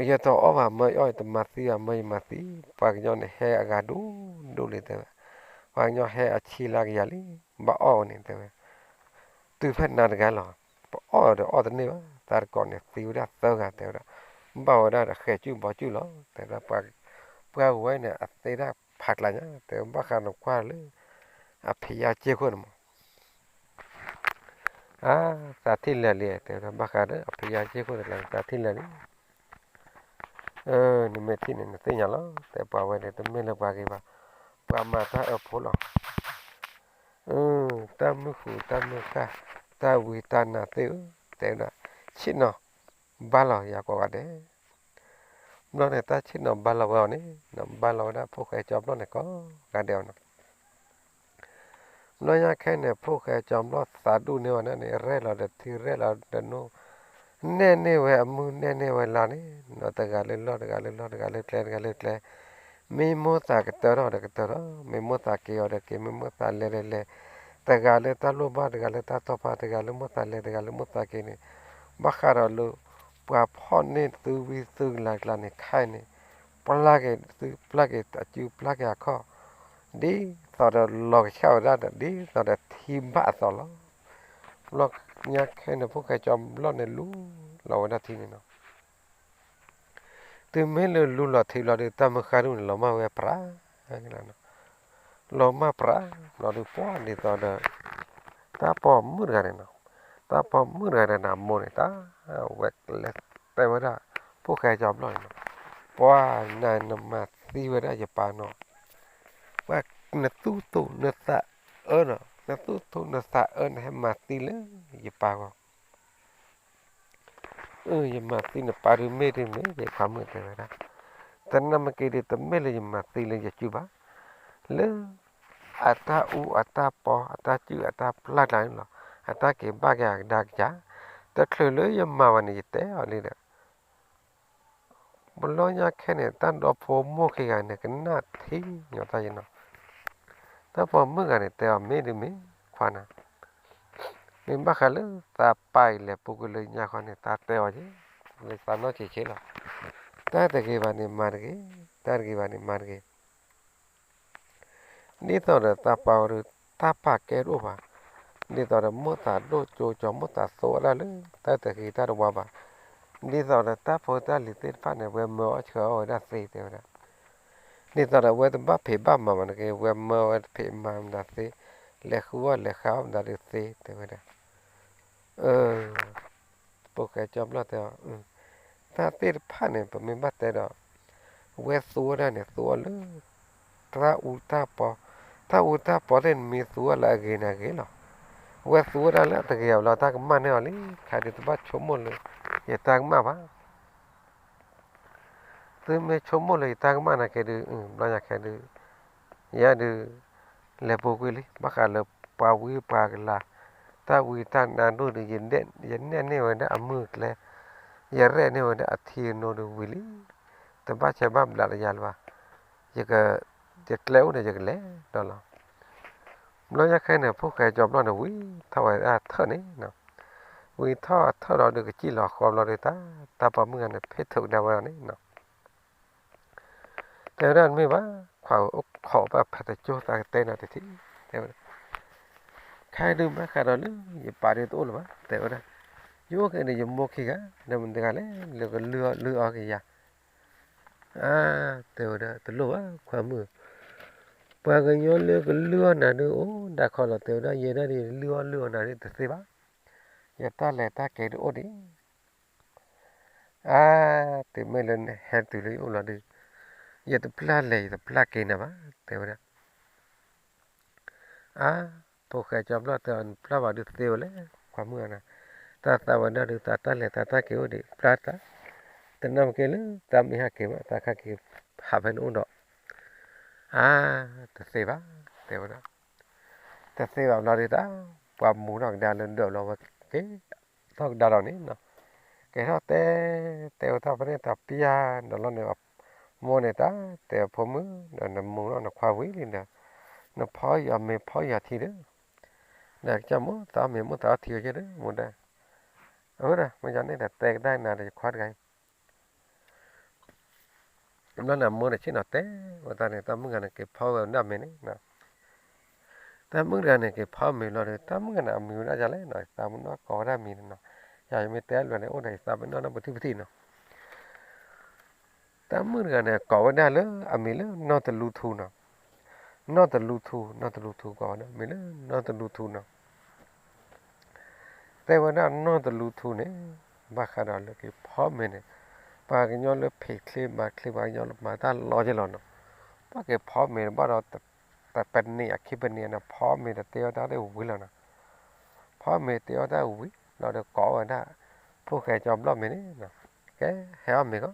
ယတအီၣ်ဘၣ် မၢယအီၣ် တမၤသံဘၣ် မၢယမၤသံ, ပှၤကညီန့ၣ်ဟဲအဂၤဒိၣ်ဒိၣ်လံတဲဝဲ, ပှၤကညီဟဲအဆံလၢကယၤလံ, ဘၣ်အီၣ်ဝဲန့ၣ်တဲဝဲ တုၤဖဲနၤတဂၤလီၤ, ပအီၣ်ဒီးအီၣ်တန့ၢ်ဘၣ်, တၢ်တကိးန့ၣ်သံဝဲဒၣ်သၢဂၤတဲဝဲဒၣ်, ဘၣ်ဝဲဒၣ်ဒီးဃဲၤကုၢ်ဘီကုၢ်လီၤ တဲဝဲဒၣ်, ပှၤ ပှၤဝဲန့ၣ် အသ့ဒၣ်ဖးကျါညါ တဲဘၣ်ဃးနကွၢ်လၢ အဖံးယါက့ၢ်ခိၣ်န့ၣ်မး အါ သးထံၣ်လၢာ်လံ တဲဝဲဒၣ် ဘၣ်ဃးဒီးအဖံးယါက့ၢ်ခိၣ်တကျါန့ၣ် သးထံၣ်လၢာ်လံ နမ့ၢ်ထံၣ်န့ၣ် နသ့ၣ်ညါလီၤ တဲပှၤဝဲန့ၣ် တမ့ၢ်လၢပှၤဂ့ၤဘၣ် ပှၤမၤတၢ်အၢဖိလီၤ တၢ်မုၢ်ဃူတၢ်မုၢ်ဃၢ် တၢ်ဝံတၢ်နါသ့ၣ်ဧၢ တဲဝဲဒၣ် ဆ့ၣ်နီၤ ဘၣ်လီၤယၤကိးဂၤဒဲး ဘျီန့ၣ် တၢ်ဆ့ၣ်နီၤဘၣ်လီၤဝဲအီၤန့ၣ် ဘၣ်လီၤဝဲဒၣ်ဖိၣ်ဃဲကၠီဘျီၣ်န့ၣ်ကိးဂၤဒဲးအီၤနီၤ ဘျီညါခဲအံၤန့ၣ် ဖိၣ်ဃဲကၠီဘျီၣ်သးဒူၣ်န့ၢ်ဝဲဒၣ်န့ၣ် ရဲၣ်လီၤဒီးထံ ရဲၣ်လီၤဒီးနိ နဲၣ်န့ၢ်ဝဲအမုၢ် နဲၣ်န့ၢ်ဝဲလါန့ၣ် တဂၤလၢလီၢ် တဂၤလၢလီၢ် တဂၤလၢကျဲ တဂၤလၢကျဲ မ့ၢ်မိၣ်သးကတၢၢ်ထီၣ်ဒီးကတၢၢ်ထီၣ် မ့ၢ်မိၣ်သးက့ၤအီၤဒီးက့ၤ မ့ၢ်မိၣ်သးလဲၤဒီးလဲၤ တဂၤလၢတၢ်လိၣ်ဘၣ် တဂၤလၢတၢ်တီၢ်ဖး တဂၤလၢမိၣ်သးလဲၤ တဂၤလၢမိၣ်သးက့ၤန့ၣ် ဘၣ်ဃးဒီးလၢ ပှၤဖီၣ်န့ၢ်သုဝံသုကလၤကျါန့ၣ် ခဲအံၤန့ၣ် ပျၢ်က့ၤသု ပျၢ်က့ၤအစု ပျၢ်က့ၤအခီၣ် ဒ်သိးဒီးလီၤကဆှၣ်ဝဲဒၣ်ဒီး ဒ်သိးဒီးထံဘၣ်အသိးလီၤ. ဘျီညါခဲအံၤန့ၣ် ဖိၣ်ဃဲကၠီဘျီၣ်န့ၣ် လူလီၤဝဲဒၣ်ထံန့ၣ်နီၤ. တုၤမ့ၢ်လၢလူလီၤထံဘျီဒီး တၢ်မုၢ်ဃၢ်ဒူၣ်န့ၣ် လီၤမၢ်ဝဲပြး လီၤမၢ်ပြး ဘျီဒီးပှၤဒ်သိးဒီး တၢ်ပိာ်မုၣ်တဂၤန့ၣ်နီၤ, တၢ်ပိာ်မုၣ်တဂၤန့ၣ် အမိၢ်န့ၣ် တၢ်ဝဲလဲၤတဲဝဲဒၣ် ဖိၣ်ဃဲကၠီဘျီၣ်န့ၣ်နီၤ, ပှၤနၤနမၤသံဝဲဒၣ်ယပၢ်နီၤ, ပှၤနသူၣ်ထူၣ်နသးအၢနီၤ, နသူၣ်ထူၣ်နသးအၢ နဟဲမၤသံလၢယပၢ်ဂီၢ် အၢ ယမၤသံနပၢ်ဒုးမ့ၢ်ဒုးမ့ၢ် ယခွါမုၣ်တဲဝဲဒၣ်, တနၢ်မ့ၢ်က့ၤဒုး တမ့ၢ်လၢယမၤသံလၢယစုဘၣ်, လၢ အတၢ်အူအတၢ်ပီ အတၢ်စုၣ်အတၢ်ပျၢ်ကျါန့ၣ်လီၤ, အတၢ်က့ၤဘၣ်က့ၤအကဒါက့ၤ, တချုးလၢယမၤဘၣ်န့ၣ် ယတဲအီၤလံဒီး ဘျီညါခဲန့ၣ် တၢ်ဒီဖိမိၢ်ခံဂၤန့ၣ် ကနၣ်ထံညီတၢ်ယနီၤ, တၢ်ပိာ်မုၣ်ဂၤန့ၣ် တဲအီၤမ့ၢ်ဒုးမ့ၢ်ခွါနၤ, မ့ၢ်ဘၣ်ဃးလၢသးပာ်အံၤလဲၤပူၤကွံာ်လၢညါဃီန့ၣ် သးတဲအီၤက့ၤ, လၢသးနီၢ်ဆံးဆံးလီၤ, တၢ်တဂ့ၤဘၣ်န့ၣ်မၤတဂ့ၤ, တၢ်တဂ့ၤဘၣ်န့ၣ်မၤတဂ့ၤ ဒ်သိးဒီးသးပာ်အီၤဒီး တၢ်ပာ်ကဲတအိၣ်ဘၣ်, ဒ်သိးဒီးမိၣ်သးဒိၣ်ကၠိကၠီ မိၣ်သးသိဝဲဒၣ်လၢ တၢ်တဂ့ၤတၢ်တဝါဘၣ်, ဒ်သိးဒီးတၢ်ဖိတၢ်လံၤသ့ၣ်တဖၣ်န့ၣ် ဝဲမၢအီၣ်ဆှၢအီၣ်ဝဲဒၣ်သ့တဲဝဲဒၣ်, ဒ်သိးဒီးဝဲတဘၣ်ဖံးဘၣ်မၤဘၣ်န့ၣ်က့ၤ ဝဲမၢဝဲတဖံးမၤမတၤသ့, လဲၤဃုအီၣ်လဲၤဃုအီၣ်မတၤဒုးသ့တဲဝဲဒၣ် ပိာ်ဃဲကၠီဘျီၣ်တဲအီၤ, တၢ်သ့ၣ်တဖၣ်န့ၣ် ပမ့ၢ်ဘၣ်တဲဒီး ဝဲသူဝဲဒၣ်န့ၣ် သူအီၣ်လၢ တၢ်အူတၢ်ပီ, တၢ်အူတၢ်ပီသ့ၣ်နမ့ၢ်သူဝဲလၢအဂ့ၤန့ၣ်အဂ့ၤလီၤ, ဝဲသူဝဲဒၣ်လၢအတဂ့ၤအဘျီ တၢ်ကမၣ်န့ၢ်အီၤလံ, ခဲဒုးတဘၣ်ဆိကမိၣ်လၢ ယတၢ်ကမၣ်ဘၣ် သုမ့ၢ်ဆိကမိၣ်လၢယတၢ်ကမၣ်နာ်က့ဒုး ဘျီညါခဲဒုး ယဲဒုး လဲၤပူၤကွံာ်လံ, ဘၣ်ဃးလၢပှၤဝံပှၤကလၤ တၢ်ဝံတၢ်နါဒိၣ်ဒုး ယနဲၣ်န့ၢ်ဝဲဒၣ်အမုၢ်ကျဲ, ယရဲၣ်န့ၢ်ဝဲဒၣ်အထံအနိဒုးဝံၤလံ, တဘၣ်ဆဲးဘၣ်ဘျးလၢယၤလၢၤဘၣ်, ယကျဲအိၣ်န့ၣ် ယကလဲၤဒီးလီၤ. ဘျီညါခဲန့ၣ် ဖိၣ်ဃဲကၠီဘျီၣ်န့ၣ် ဝံထီၣ်ဝဲဒၣ်ထၢၣ်န့ၣ်, ဝံထီၣ်ထၢၣ်ဒီးဒုးကစံၣ်လီၤဃီဘျီဒုး တၢ်တၢ်ပိာ်မုၣ်ဂၤန့ၣ် ဖ့ၣ်ထုးကဒါဝဲအီၤန့ၣ် တဲဝဲဒၣ် တမ့ၢ်ဘၣ်, ခွါဧၢ, အိၣ်ခိးဘၣ်ဖဲတကၠိၢ်သးကတဲနၤတထံၣ်, တဲဝဲဒၣ်, ခဲဒုးဘၣ်ဃးဒီးလၢယပၢ်ဒုးတအိၣ်လၢၤဘၣ်, တဲဝဲဒၣ်, ယအိၣ်က့ၤဒီးယမိၢ်ခံဂၤ, ဒီးမတၤတဂၤလဲၣ် လၢကလုၢ်အီၣ်လုၢ်အီက့ၤယၤ, အါ, တဲဝဲဒၣ် တလိၣ်ဘၣ်ခွါမုၣ်, ပှၤကညီလၢကလုၢ်အီၣ်နၤဒုးအိၣ်ဒၣ်ခီလီၤ, တဲဝဲဒၣ် ယဲဒၣ်ဒုး လုၢ်အီၣ်လုၢ်အီနၤဒုးတသ့ဘၣ်, ယတၢ်လဲၤတၢ်က့ၤဒုးအိၣ်ဒံး အါ, တုၤမ့ၢ်လၢနဟဲတုၤလၢယအိၣ်လီၤဒုး, ယတပျၢ်လဲၤ ယတပျၢ်က့ၤနၤဘၣ်, တဲဝဲဒၣ်, အါ, ဖိၣ်ဃဲကၠီဘျီၣ်တဲအီၤ နပျၢ်ဘၣ်ဒုးသ့ဝဲလဲၣ်, ခွါမုၣ်ဧၢ, တၢ်သးဝဲဒၣ်ဒုး တၢ်လဲၤတၢ်က့ၤအိၣ်ဒံး ပျၢ်တၢ်, တနၢ်မ့ၢ်က့ၤလၢတၢ်မ့ၢ်ဟဲက့ၤမး တၢ်ခါက့ၤဟးဖဲနအိၣ်ဒီး, အါ, တသ့ဘၣ်, တဲဝဲဒၣ်, တသ့ဘၣ်ဘျီဒုးတၢ်, ပှၤမူထီၣ်ကဒါလၢဒၢးဘျီဝဲက့ၤ ထီၣ်ကဒါဒီးန့ၣ်နီၤ, ကဲထီၣ်တဲ, တဲဝဲတၢ်ဖဲန့ၣ်တၢ်ပျၢ်ဒီးလီၤန့ၣ်, မိၢ်န့ၣ်တၢ်တဲအဖိမုၣ်ဒီး နမူထီၣ်နခွါဝံၤလံဒီး, နဖီယီၤမ့ၤဖီယီၤထံဒီး, ဒီးကစၢ်မိၢ်သးမ့ၤမိၢ်သးထံဝဲက့ၤဒီး မိၢ်ဒီး, အဝဲဒၣ် မ့ၢ်ယၤန့ၣ်ဒီး တဲကဒါနၤဒီးယခွါတဂၤအံၤ ဘျီန့ၣ် အမိၢ်န့ၣ်ဆ့ၣ်နီၤတဲဝဲတၢ်န့ၣ် တၢ်မုၣ်ဂၤန့ၣ် က့ၤဖီဝဲဒၣ်မ့ၤန့ၣ်, တၢ်မုၣ်တဂၤန့ၣ် က့ၤဖီမ့ၤလီၤဒီး တၢ်မုၣ်ဂၤန့ၣ် အမံၤဝဲဒၣ်ယၤလဲၣ်နီၤ, ယသးပ့ၤနီၣ်ကိးဝဲဒၣ်မံၤန့ၣ်နီၤ, ယၤယမ့ၢ်တဲအလွဲၢ်န့ၣ် အိၣ်ဒီးယသးပ့ၤနီၣ်နီၢ်ပထံၣ်ပထံၣ်နီၤ, တၢ်မုၣ်တဂၤန့ၣ် ကိးဝဲဒၣ်လၢအမံၤလၢနီၢ်တလူထူနီၤ. နီၢ်တလူထူ, နီၢ်တလူထူကိးဝဲဒၣ် မံၤလၢနီၢ်တလူထူနီၤ. တဲဝဲဒၣ်နီၢ်တလူထူန့ၣ် ဘၣ်ဃးဒီးလၢက့ၤဖီမ့ၤန့ၣ်, ပှၤကညီလၢဖံးချ့မၤချ့ ပှၤကညီလၢမၤတၢ်လီက့လီၤနီၤ. ဘၣ်က့ၤဖီမ့ၤဘၣ်ဒီး တပနံၤအခံပနံၤန့ၣ် ဖီမ့ၤတတဲအီၣ်တၢ်တဝံၤလီၤနီၤ. ဖီမ့ၤတတဲအီၣ်တၢ်ဝံၤလီၤဒီး ကိးဝဲဒၣ် ဖိၣ်ဃဲကၠီဘျီၣ်မ့ၤန့ၣ်, ကဲ ဟဲအီၣ်မ့ၤကီး.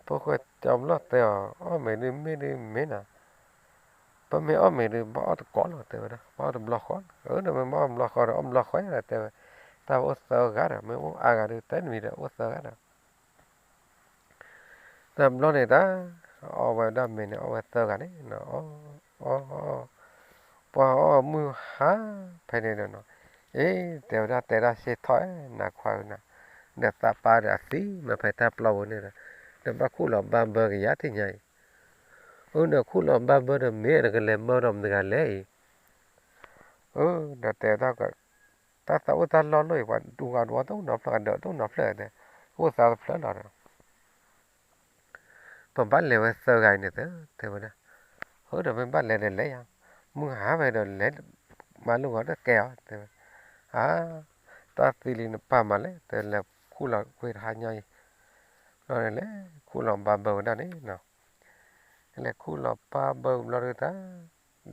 ဖိၣ်ဃဲကၠီဘျီၣ်တဲအီၤ အီၣ်မ့ၤဒုးမ့ၢ်ဒုးမ့ၢ်နီၤ, ပမ့ၢ်အီၣ်မ့ၤဒုး ဘၣ်အီၣ်တကိးလီၤ တဲဝဲဒၣ်, ဘၣ်အီၣ်တဘျီဃီ. အၢ ဒီးမ့ၢ်ဘၣ်အီၣ်တဘျီဃီဒီး အီၣ်ဘျီဃီဒီး တဲဝဲ, တၢ်အိၣ်သၢဂၤဒီး မ့ၢ်အိၣ်အါဂၤဒုး တဲနမံၤဒီး အိၣ်သၢဂၤဒီး တဘျီန့ၣ်တၢ် အီၣ်ဝဲဒၣ်မ့ၤန့ၣ် အီၣ်ဝဲသၢဂၤန့ၣ်, အီၣ် အီၣ် ပှၤအီၣ်မုၢ်ဟါဖဲန့ၣ်ဒီးနီၤ, အ့ တဲဝဲဒၣ် တဲဒၣ်စ့ထီၣ်နၤခွါဧၢနၤ, ဒီးသးပၢ်ဒီးအသံမ့ၢ်ဖဲတၢ်ပျီပူၤန့ၣ်, ဒီးဘၣ်ခူၣ်လီၤဘၣ်ဘၢကယၤထံၣ်ညါအံၤ, အၢ ဒီးခူၣ်လီၤဘၣ်ဘၢဒီးမ့ၢ်နကလဲၤမၢဒီးမတၤတဂၤလဲၣ်အံၤ, အၢ ဒီးတဲဝဲဒၣ် တၢ်သးအိၣ်တၢ်လီၢ်လီၢ်အံၤ ပှၤဒူဂၤဒူအီၣ်တအိၣ်နီတဖျၢၣ် ဒီးတအိၣ်နီတဖျၢၣ်ဒီး အိၣ်သးတဖျၢၣ်လီၤဒီး ပဘၣ်လဲၤဝဲသၢဂၤအံၤန့ၣ်သၢ တဲဝဲဒၣ်, အၢဒီးမ့ၢ်ဘၣ်လဲၤဒီးလဲၤယၤ, မုၢ်ဟါဖဲဒီးလဲၤ မၤလိဂီၤတကဲအီၤ တဲဝဲ, အါ တၢ်သံလံနပၢ်မၤလဲၣ် တဲလဲၤခူၣ်လီၤကွံာ်တဟါညါအံၤ, ဘျီန့ၣ်လဲၤခူၣ်လီၤဘၣ်ဘၢဝဲဒၣ်န့ၣ်နီၤ, လဲၤခူၣ်လီၤဘၣ်ဘၢဘျီဒုးတၢ် ဒ်သိး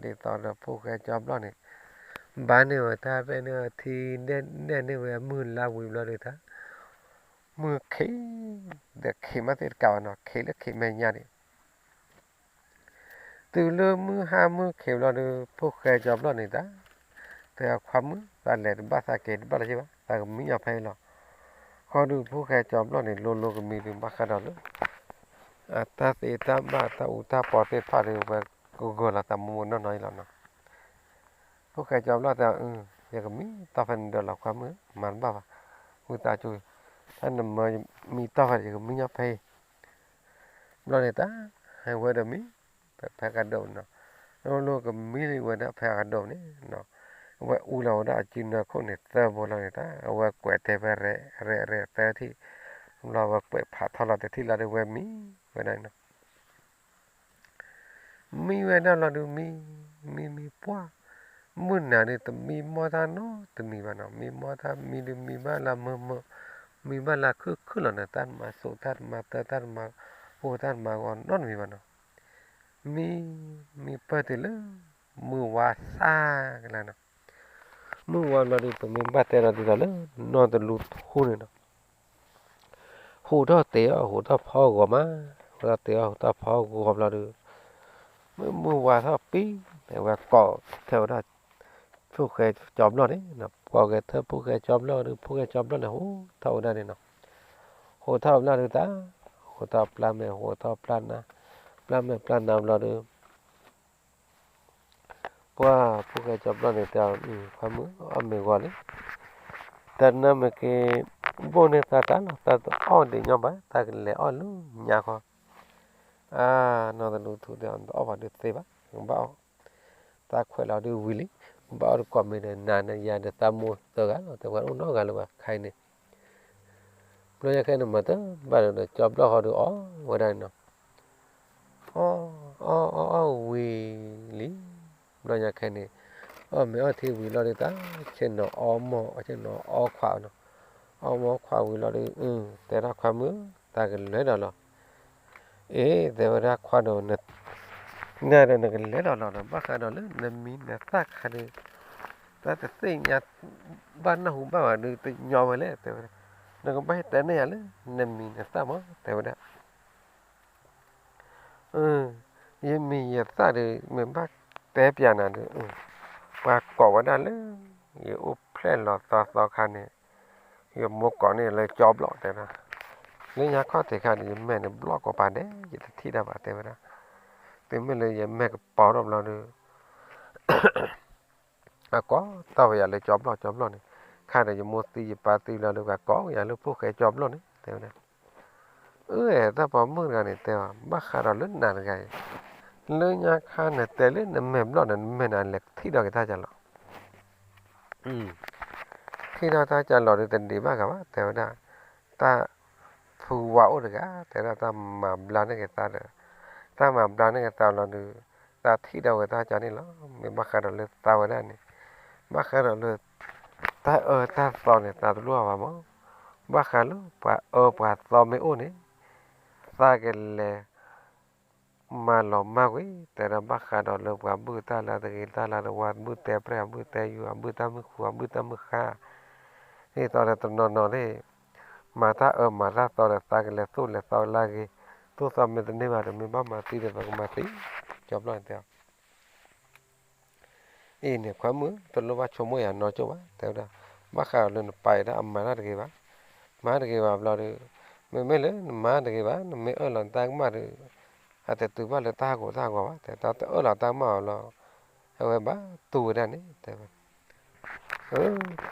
ဒီးဖိၣ်ဃဲကၠီဘျီၣ်န့ၣ် ဘါန့ၢ်ဝဲတၢ်ပဲာ်န့ၢ်ဝဲထံ နဲၣ်န့ၢ်ဝဲမုၢ်လါဝံၤဘျီဒုးတၢ် မုၢ်ခံး ဒီးခံးမးသ့ၣ်တကးဘၣ်နီၤ ခံးလၢခံးမဲာ်ညါန့ၣ် တုၤလၢမုၢ်ဟါမုၢ်ခံးဘျီဒုး ဖိၣ်ဃဲကၠီဘျီၣ်န့ၣ်တၢ် တဲခွါမုၣ် သးလဲၤတဘၣ်သးက့ၤတဘၣ်လၢၤဘၣ် သးကမံညီဖဲအံၤလီၤ. ဃီဒုးဖိၣ်ဃဲကၠီဘျီၣ်န့ၣ် လိၤလိၤကမံဒုး ဘၣ်ဃးဒီးလၢ အတၢ်သ့တၢ်ဘၣ်တၢ်အူတၢ်ပီသ့ၣ်တဖၣ်ဒီး ဝဲကဂၢၢ်လီၤသးမိၢ်မိၢ်နီၢ်နီၢ်အံၤလီၤနီၤ. ဖိၣ်ဃဲကၠီဘျီၣ်တဲ ယကမံတီၢ်ဖဲန့ၣ်ဒီးလီၤခွါမုၣ် မၤတဘၣ်ဘၣ်. ဝံသးစူၤ တၢ်နမၤမံတီၢ်ဖဲန့ၣ် ယကမံညီဖဲအံၤ ဘျီန့ၣ်တၢ် ဟဲဝဲဒီးမံ ဖဲကဒီးနီၤ လိၤလိၤကမံလံဝဲဒၣ်ဖဲကဒီးန့ၣ်နီၤ အဝဲအူလီၤဝဲဒၣ်အစုနၢခိၣ်န့ၣ် သၢဘိလီၤန့ၣ်တၢ် အဝဲကွဲးတဲဖဲရဲၣ်ရဲၣ်သၢထံၣ် ဘျီဝဲကွဲးဖးထီလီၤတထံၣ်လီၤဒီးဝဲမံဝဲဒၣ်နီၤ မံဝဲဒၣ်လီၤဒုးမံ မံမံပှၢ် မုၢ်နၤဒုးတမံမီၢ်တၢ်နီတမံၤဘၣ်နီၤ မံမီၢ်တၢ်မံဒုးမံဘၣ်လၢမုာ်မုာ် မံဘၣ်လၢခုၣ်ခုၣ်လီၤနီၤ တၢ်တမၤစိး တၢ်တမၤတၢ် တၢ်တမၤအိၣ် တၢ်တမၤဂီၤနီတမံၤဘၣ်နီၤ မံ မံပၢၢ်တုၤလၢ မုၢ်ဝါစၢ်ကလါနီၤ မုၢ်ဝါဘျီဒုး ပမ့ၢ်ဘၣ်တဲဒီးဒ်သိးလၢ နီၢ်တလူထူန့ၣ်နီၤ ဟူးထီၣ်တဲာ်အီၣ် ဟူးထီၣ်ဖီဂီၤမး ဟူးထီၣ်တဲာ်အီၣ် ဟူးထီၣ်ဖီဂီၤဘျီဒုး မ့ၢ်မုၢ်ဝါထီၣ်ပံၤ အဝဲကိးထၢၣ်ဝဲဒၣ် ဖိၣ်ဃဲကၠီဘျီၣ်န့ၣ် ကိးက့ၤထၢၣ်ဖိၣ်ဃဲကၠီဘျီၣ်ဒုး ဖိၣ်ဃဲကၠီဘျီၣ်န့ၣ် ဟူးထီၣ်ဝဲဒၣ်န့ၣ်နီၤ ဟူးထီၣ်ဘျီဒုးတၢ် ဟူးထီၣ်ပျၢ်မဲာ် ဟူးထီၣ်ပျၢ်နါ ပျၢ်မဲာ်ပျၢ်နါဘျီဒုး ပှၢ်ဖိၣ်ဃဲကၠီဘျီၣ်န့ၣ်တဲအီၤ ခွါမုၣ်အီၣ်မ့ၤဂီၤလံ တနၢ်မ့ၢ်က့ၤ ဘိၣ်န့ၢ်သးတၢ်လီၤ တၢ်တအီၣ်ဒံးညီဘၣ် တၢ်ကလဲၤအီၣ်လၢညါခီ အါ နီၢ်တလူထူတဲအီၤ တအီၣ်ဘၣ်ဒုးသ့ဘၣ် ဘၣ်အီၣ် သးခွဲးလီၤဒုးဝံၤလံ ဘၣ်အီၣ်တကိးမ့ၤဒီး နၤနယၤဒီးသးမိၢ်သၢဂၤလီၤ တဲဝဲအိၣ်နီတဂၤလၢၤဘၣ်ခဲအံၤန့ၣ် ဘျီညါခဲအံၤန့ၣ်မၤတဘၣ်ဒီး ကၠီဘျီၣ်ဃီဒုးအီၣ်ဝဲဒၣ်န့ၣ်နီၤ အီၣ် အီၣ် အီၣ် အီၣ်ဝံၤလံ ဘျီညါခဲအံၤန့ၣ် အီၣ်မ့ၤအီထံဝံၤလီၤဒုးတၢ် ဆ့ၣ်နီၤအီမိၢ် ဆ့ၣ်နီၤအီခွါနီၤ အီမိၢ်အီခွါဝံၤလီၤဒုး တဲဒၣ်ခွါမုၣ် တၢ်ကလဲၤဒီးလီၤ အ့ တဲဝဲဒၣ်ခွါဒီး နၤဒီးနကလဲၤဒီးလီၤဒီး ဘၣ်ဃးဒီးလၢနမံၤနသၣ်ခါဒီး တၢ်တသ့ၣ်ညါ ဘၣ်နၢ်ဟူဘၣ်ဘၣ်ဒုးတညီဝဲလဲၣ် တဲဝဲဒၣ် နကဘၣ်ဟ့ၣ်တဲန့ၢ်ယၤလၢ နမံၤနသၣ်မး တဲဝဲဒၣ် ယမံၤယသၣ်ဒီး မ့ၢ်ဘၣ်တဲပျးနၤဒီး ပှၤကိးဝဲဒၣ်လၢ ယအိၣ်ဖျဲၣ်လီၤသီသီခါန့ၣ် ယမိၢ်ကိးန့ၢ်လၢကၠီဘျီၣ်တဲဒၣ် လၢညါခီၣ်ထံးခါန့ၣ် ယမဲာ်န့ၣ်ဘျီၣ်ကိးပၤဒဲး ယတထံၣ်တၢ်ဘၣ်တဲဝဲဒၣ် တုၤမ့ၢ်လၢယမဲာ်ကပီၤထီၣ်ဘျီဒီး အကိးတီၢ်ဝဲယၤလၢကၠီဘျီၣ် ကၠီဘျီၣ်န့ၣ် ခါဒီးယမိၢ်သံယပၢ်သံဘျီဒီး ပှၤကိးဝဲယၤလၢဖိၣ်ဃဲကၠီဘျီၣ်န့ၣ် တဲဝဲဒၣ် အၢ တၢ်ပိာ်မုၣ်တဂၤန့ၣ်တဲအီၤ ဘၣ်ဃးဒီးလၢနၤတဂၤအံၤ လၢညါခါနတဲလၢနမဲာ်ဘျီၣ်ဒီး နမဲာ်နၤလဲၤထံၣ်ဒီးက့ၤတၢ်ကလီၤ ထံၣ်ဒီးတၢ်ကလီၤဒီးတဒံးဘၣ်ဂၤဘၣ် တဲဝဲဒၣ် တၢ် ဖ ပူၤဝးအိၣ်တဂၤ တဲဒၣ်တၢ်မၤဘျါန့ၢ်က့ၤသးဒီး, တၢ်မၤဘျါန့ၢ်က့ၤသးလီၤဒီး, သးထံၣ်ဒီးဝဲတၢ်ကန့ၣ်လီၤ. မ့ၢ်ဘၣ်ဃးဒီးလၢသးဝဲဒၣ်န့ၣ်, ဘၣ်ဃးဒီးလၢ တၢ်အၢတၢ်သီန့ၣ် သးတလိၣ်အီၤဘၣ်မး, ဘၣ်ဃးလၢပှၤအၢပှၤသီမ့ၢ်အိၣ်န့ၣ်, သးကလဲၤ မၤလီၤမၢ်ကွံာ် တဲဒၣ်ဘၣ်ဃးဒီးလၢပှၤဘုၣ်တၢ်လၢတဂ့ၤ တၢ်လၢတဝါ ဘုၣ်တဲပြဲၢ် ဘုၣ်တဲယူၤ ဘုၣ်တၢ်မုၢ်ဃူ ဘုၣ်တၢ်မုၢ်ဃါ, ဒ်သိးဒီးတနီၤနီၤန့ၣ် မၤတၢ်အၢမၤတၢ်သီဒီး သးကလဲၤသိၣ်လဲၤသီလၢအဂ့ၤ, သိၣ်သီမ့ၢ်တန့ၢ်ဘၣ်ဒီး မ့ၢ်ဘၣ်မၤသံဒီး ပကမၤသံ, ကၠီၤပျီၢ်န့ၣ်တဲအီၤ အံၤန့ၣ် ခွါမုၣ် တလိၣ်ဘၣ်ဆိကမိၣ်ယၤနီကၠိၣ်ဘၣ် တဲဝဲဒၣ်, ဘၣ်ဃးဒီးလၢနပၢ်အံၤဒၣ်အမၤတၢ်တဂ့ၤဘၣ်, မၤတဂ့ၤဘၣ်ဘျီဒီး, မ့မ့ၢ်လၢနမၤတဂ့ၤဘၣ် နမ့ၢ်အၢၣ်လီၤနတၢ်ကမၣ်ဒီး, အတတုၤဘၣ်လၢတၢ်ဟးဂီၤတၢ်ဟးဂီၤဘၣ် တဲ တၢ်တအၢၣ်လီၤတၢ်ကမၣ်အီၤလီၤ, အဝဲဘၣ်တူၢ်ဝဲဒၣ်န့ၣ် တဲဝဲ,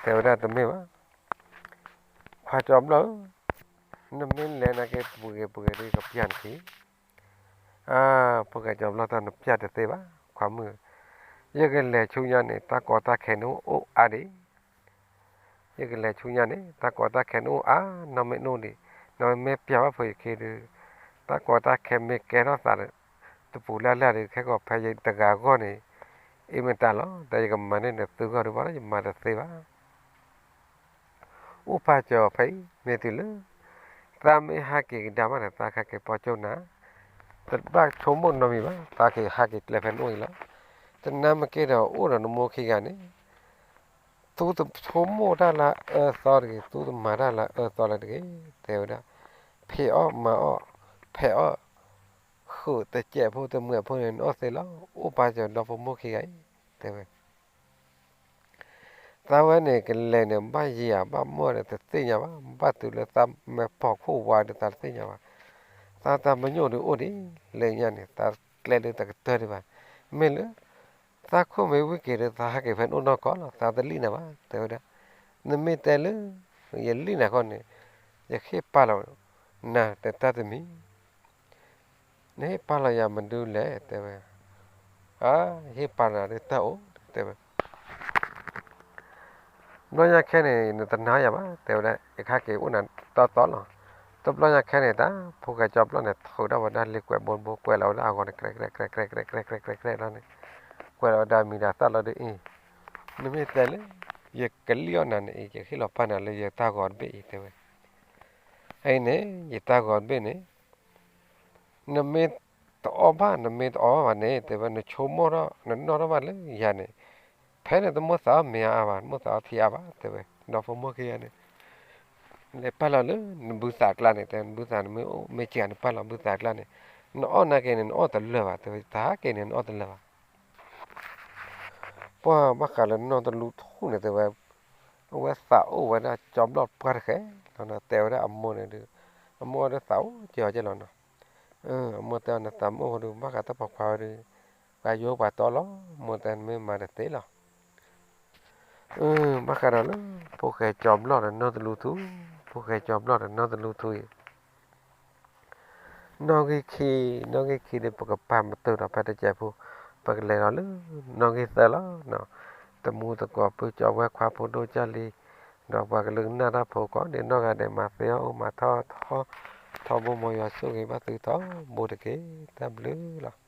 တဲဝဲဒၣ်တမ့ၢ်ဘၣ် ခွါကၠီၤပျီၢ်ဧၢ, နမ့ၢ်လဲၤနာ်က့ ပှ့ၤဂ့ၤပှ့ၤဂ့ၤဒီးကပျၢ်နခံ, အါ, ဖိၣ်ဃဲကၠီၤပျီၢ်တၢ်နပျၢ်တသ့ဘၣ် ခွါမုၣ်, ယကလဲၤဆူညါန့ၣ် တၢ်ကီတၢ်ခဲန့ၣ်အိၣ်အါဒံး, ယကလဲၤဆူညါန့ၣ် တၢ်ကီတၢ်ခဲန့ၣ်အိၣ်အါ နီၢ်မ့ၢ်အိၣ်ဒံး, နီၢ်မ့ၢ်ပျၢ်ဘၣ်ဖိယခံဒီး, တၢ်ကီတၢ်ခဲမ့ၢ်ကဲထီၣ်သး တပူၤလၢ်လၢ်ဒီး ခဲကီၢ်ဖဲယတဂၤအဂီၢ်န့ၣ်, အ့ၣ်မတၤလီၤ တၢ်ယကမၤန့ၢ်နသုဂီၢ်ဒံးဘၣ်လီၤ ယမၤတသ့ဘၣ် အိၣ်ဖးကၠီၤဖဲအံၤ မ့ၢ်တုၤလၢ သးမ့ၢ်ဟးက့ၤကဒါမးန့ၣ် သးကဟဲက့ၤပီကၠိနၤ, တဘၣ်ဆိကမိၣ်နီတမံၤဘၣ် သးကဟဲက့ၤကျဲဖဲနအိၣ်အံၤလီၤ, တနၤမ့ၢ်က့ၤဒီးအိၣ်ဒီးနမိၢ်ခံဂၤန့ၣ်, သုတဆိကမိၣ်တၢ်လၢအအၢသီတဂ့ၤ သုတမၤတၢ်လၢအအၢသီလၢၤတဂ့ၤ, တဲဝဲဒၣ်, ဖံးအီၣ်မၤအီၣ်, ဖဲးအီၣ်, ဃုာ်တစဲးဖိတမှဲးဖိန့ၣ် နအီၣ်သ့လီၤ အိၣ်ဖးကၠီၤဒီဖိမိၢ်ခံဂၤအံၤ, တဲဝဲ သးဝဲန့ၣ်ကလဲၤန့ၣ် ဘၣ်ယံာ်ဧါ ဘၣ်မုၢ်ဧါဒီးတသ့ၣ်ညါဘၣ်, ဘၣ်တုၤလၢသးမဲာ်ဖီခိၣ်ဝါဒီးသးတသ့ၣ်ညါဘၣ်, သးတၢ်ပညိၣ်ဒုးအိၣ်ဒံး လၢညါန့ၣ် သးကျဲဒုးတကတၢၢ်ဒံးဘၣ်, မ့ၢ်လၢ သးခိၣ်မ့ၢ်ဝံၤက့ၤဒီး သးဟးက့ၤဖဲနအိၣ်နီၢ်ကီၢ်လီၤ သးတလံၣ်နၤဘၣ် တဲဝဲဒၣ်, နမ့ၢ်တဲလၢ ယလံၣ်နၤဃီန့ၣ် ယဟ့ၣ်ပာ်လီၤနၤတတၢ်တမံၤ နဟ့ၣ်ပာ်လီၤယၤမနုၤလဲၣ် တဲဝဲ, အါ, ယဟ့ၣ်ပာ်နၤဒီးတၢ်အိၣ် တဲဝဲ, ဘျီညါခဲန့ၣ် နတနာ်ယၤဘၣ် တဲဝဲဒၣ် ယကဟဲက့ၤအိၣ်နၤတီတီလီၤ, တဘျီညါခဲန့ၣ် တၢ်ဖိၣ်ဃဲကၠီၤပျီၢ်န့ၣ် ထုးထီၣ်ဝဲဒၣ်လံာ်ကွဲးဘိတဘိ ကွဲးလီၤဝဲဒၣ်အဂီၤန့ၣ် ကြဲးကြဲးကြဲးကြဲးကြဲးကြဲးကြဲးကြဲးကြဲးလီၤန့ၣ်, ကွဲးလီၤဝဲဒၣ်မံၤဒီးသၣ်လီၤဒုးအံၤ, နမ့ၢ်တဲလၢ ယကလံၣ်အီၣ်နၤန့ၣ်အံၤ ယဟ့ၣ်လီၤပာ်နၤလၢယတၢ်ဂီၤတဘ့ၣ်အံၤ တဲဝဲ, အံၤန့ၣ် ယတၢ်ဂီၤတဘ့ၣ်န့ၣ် နမ့ၢ်တအီၣ်ဘၣ် နမ့ၢ်တအီၣ်ဘၣ်န့ၣ် တဲဝဲ နဆိကမိၣ်ထီၣ် နနီၣ်ထီၣ်ဘၣ်လၢယၤန့ၣ်, ဖဲန့ၣ်တမိၣ်သးအီၣ်မ့ၤအါအါဘၣ် တမိၣ်သးအီၣ်ထံအါဘၣ် တဲဝဲ, ဒီဖိမိၢ်ခံဂၤန့ၣ် လဲၤပာ်လီၤလၢနဘုသးအကျါန့ၣ် တဲ နဘုသးနမ့ၢ်အိၣ်မ့ၢ်စှၤနပာ်လီၤဘုသးအကျါန့ၣ်, နအီၣ်နာ်က့န့ၣ် နအီၣ်တလၢာ်ဘၣ် တဲဝဲ, တဟးက့ၤန့ၣ် နအီၣ်တလၢာ်ဘၣ် ပှၤဘၣ်ဃးလၢနီၢ်တလူထူၣ်န့ၣ် တဲဝဲ, အဝဲသးအိၣ်ဝဲဒၣ်ကၠီဘျီၣ်ပှၢ်တဃဲလီၤနီၤ, တဲဝဲဒၣ်အမိၢ်န့ၣ်ဒီး, အမိၢ်ဒီးသးအိၣ်ကၠီကၠီလီၤနီၤ, အမိၢ်တဲအီၤန့ၣ် သးမ့ၢ်အိၣ်ဝဲဒီး ဘၣ်ဃးတၢ်ပိာ်ခွါဝဲဒီး, ပှၤယိပှၤတီလီၤ, မိၢ်တဲနမ့ၢ်မၤတသ့လီၤ ဘၣ်ဃးဒီးလၢ ဖိၣ်ဃဲကၠီဘျီၣ်ဒီးနီၢ်တလူထူ, ဖိၣ်ဃဲကၠီဘျီၣ်ဒီးနီၢ်တလူထူအံၤ, နီၣ်ဂံၢ်ခံ, နီၣ်ဂံၢ်ခံဒီး ပကပာ်မတုာ်ဒီးဖဲတစဲးဖိ, ပကလဲၤဒီးလၢ နီၣ်ဂံၢ်သၢလီၤ. တမူသကိး ပုၢ်ကၠီဝဲၢ်ခွါဖိဒိၣ်ကၢ်လံ, ဒီးပှၤကလုာ်ကနၣ်တၢ်ဖိကိးဂၤဒဲး နီၢ်ဂၤဒဲး မၤသ့အီၣ်အိၣ်မၤထီၣ်ထီ, ထီဘိမိၤယွၤဆိၣ်ဂ့ၤဘၣ်သုထီဘိတက့ၢ်. တၢ်ဘျုးလီၤ.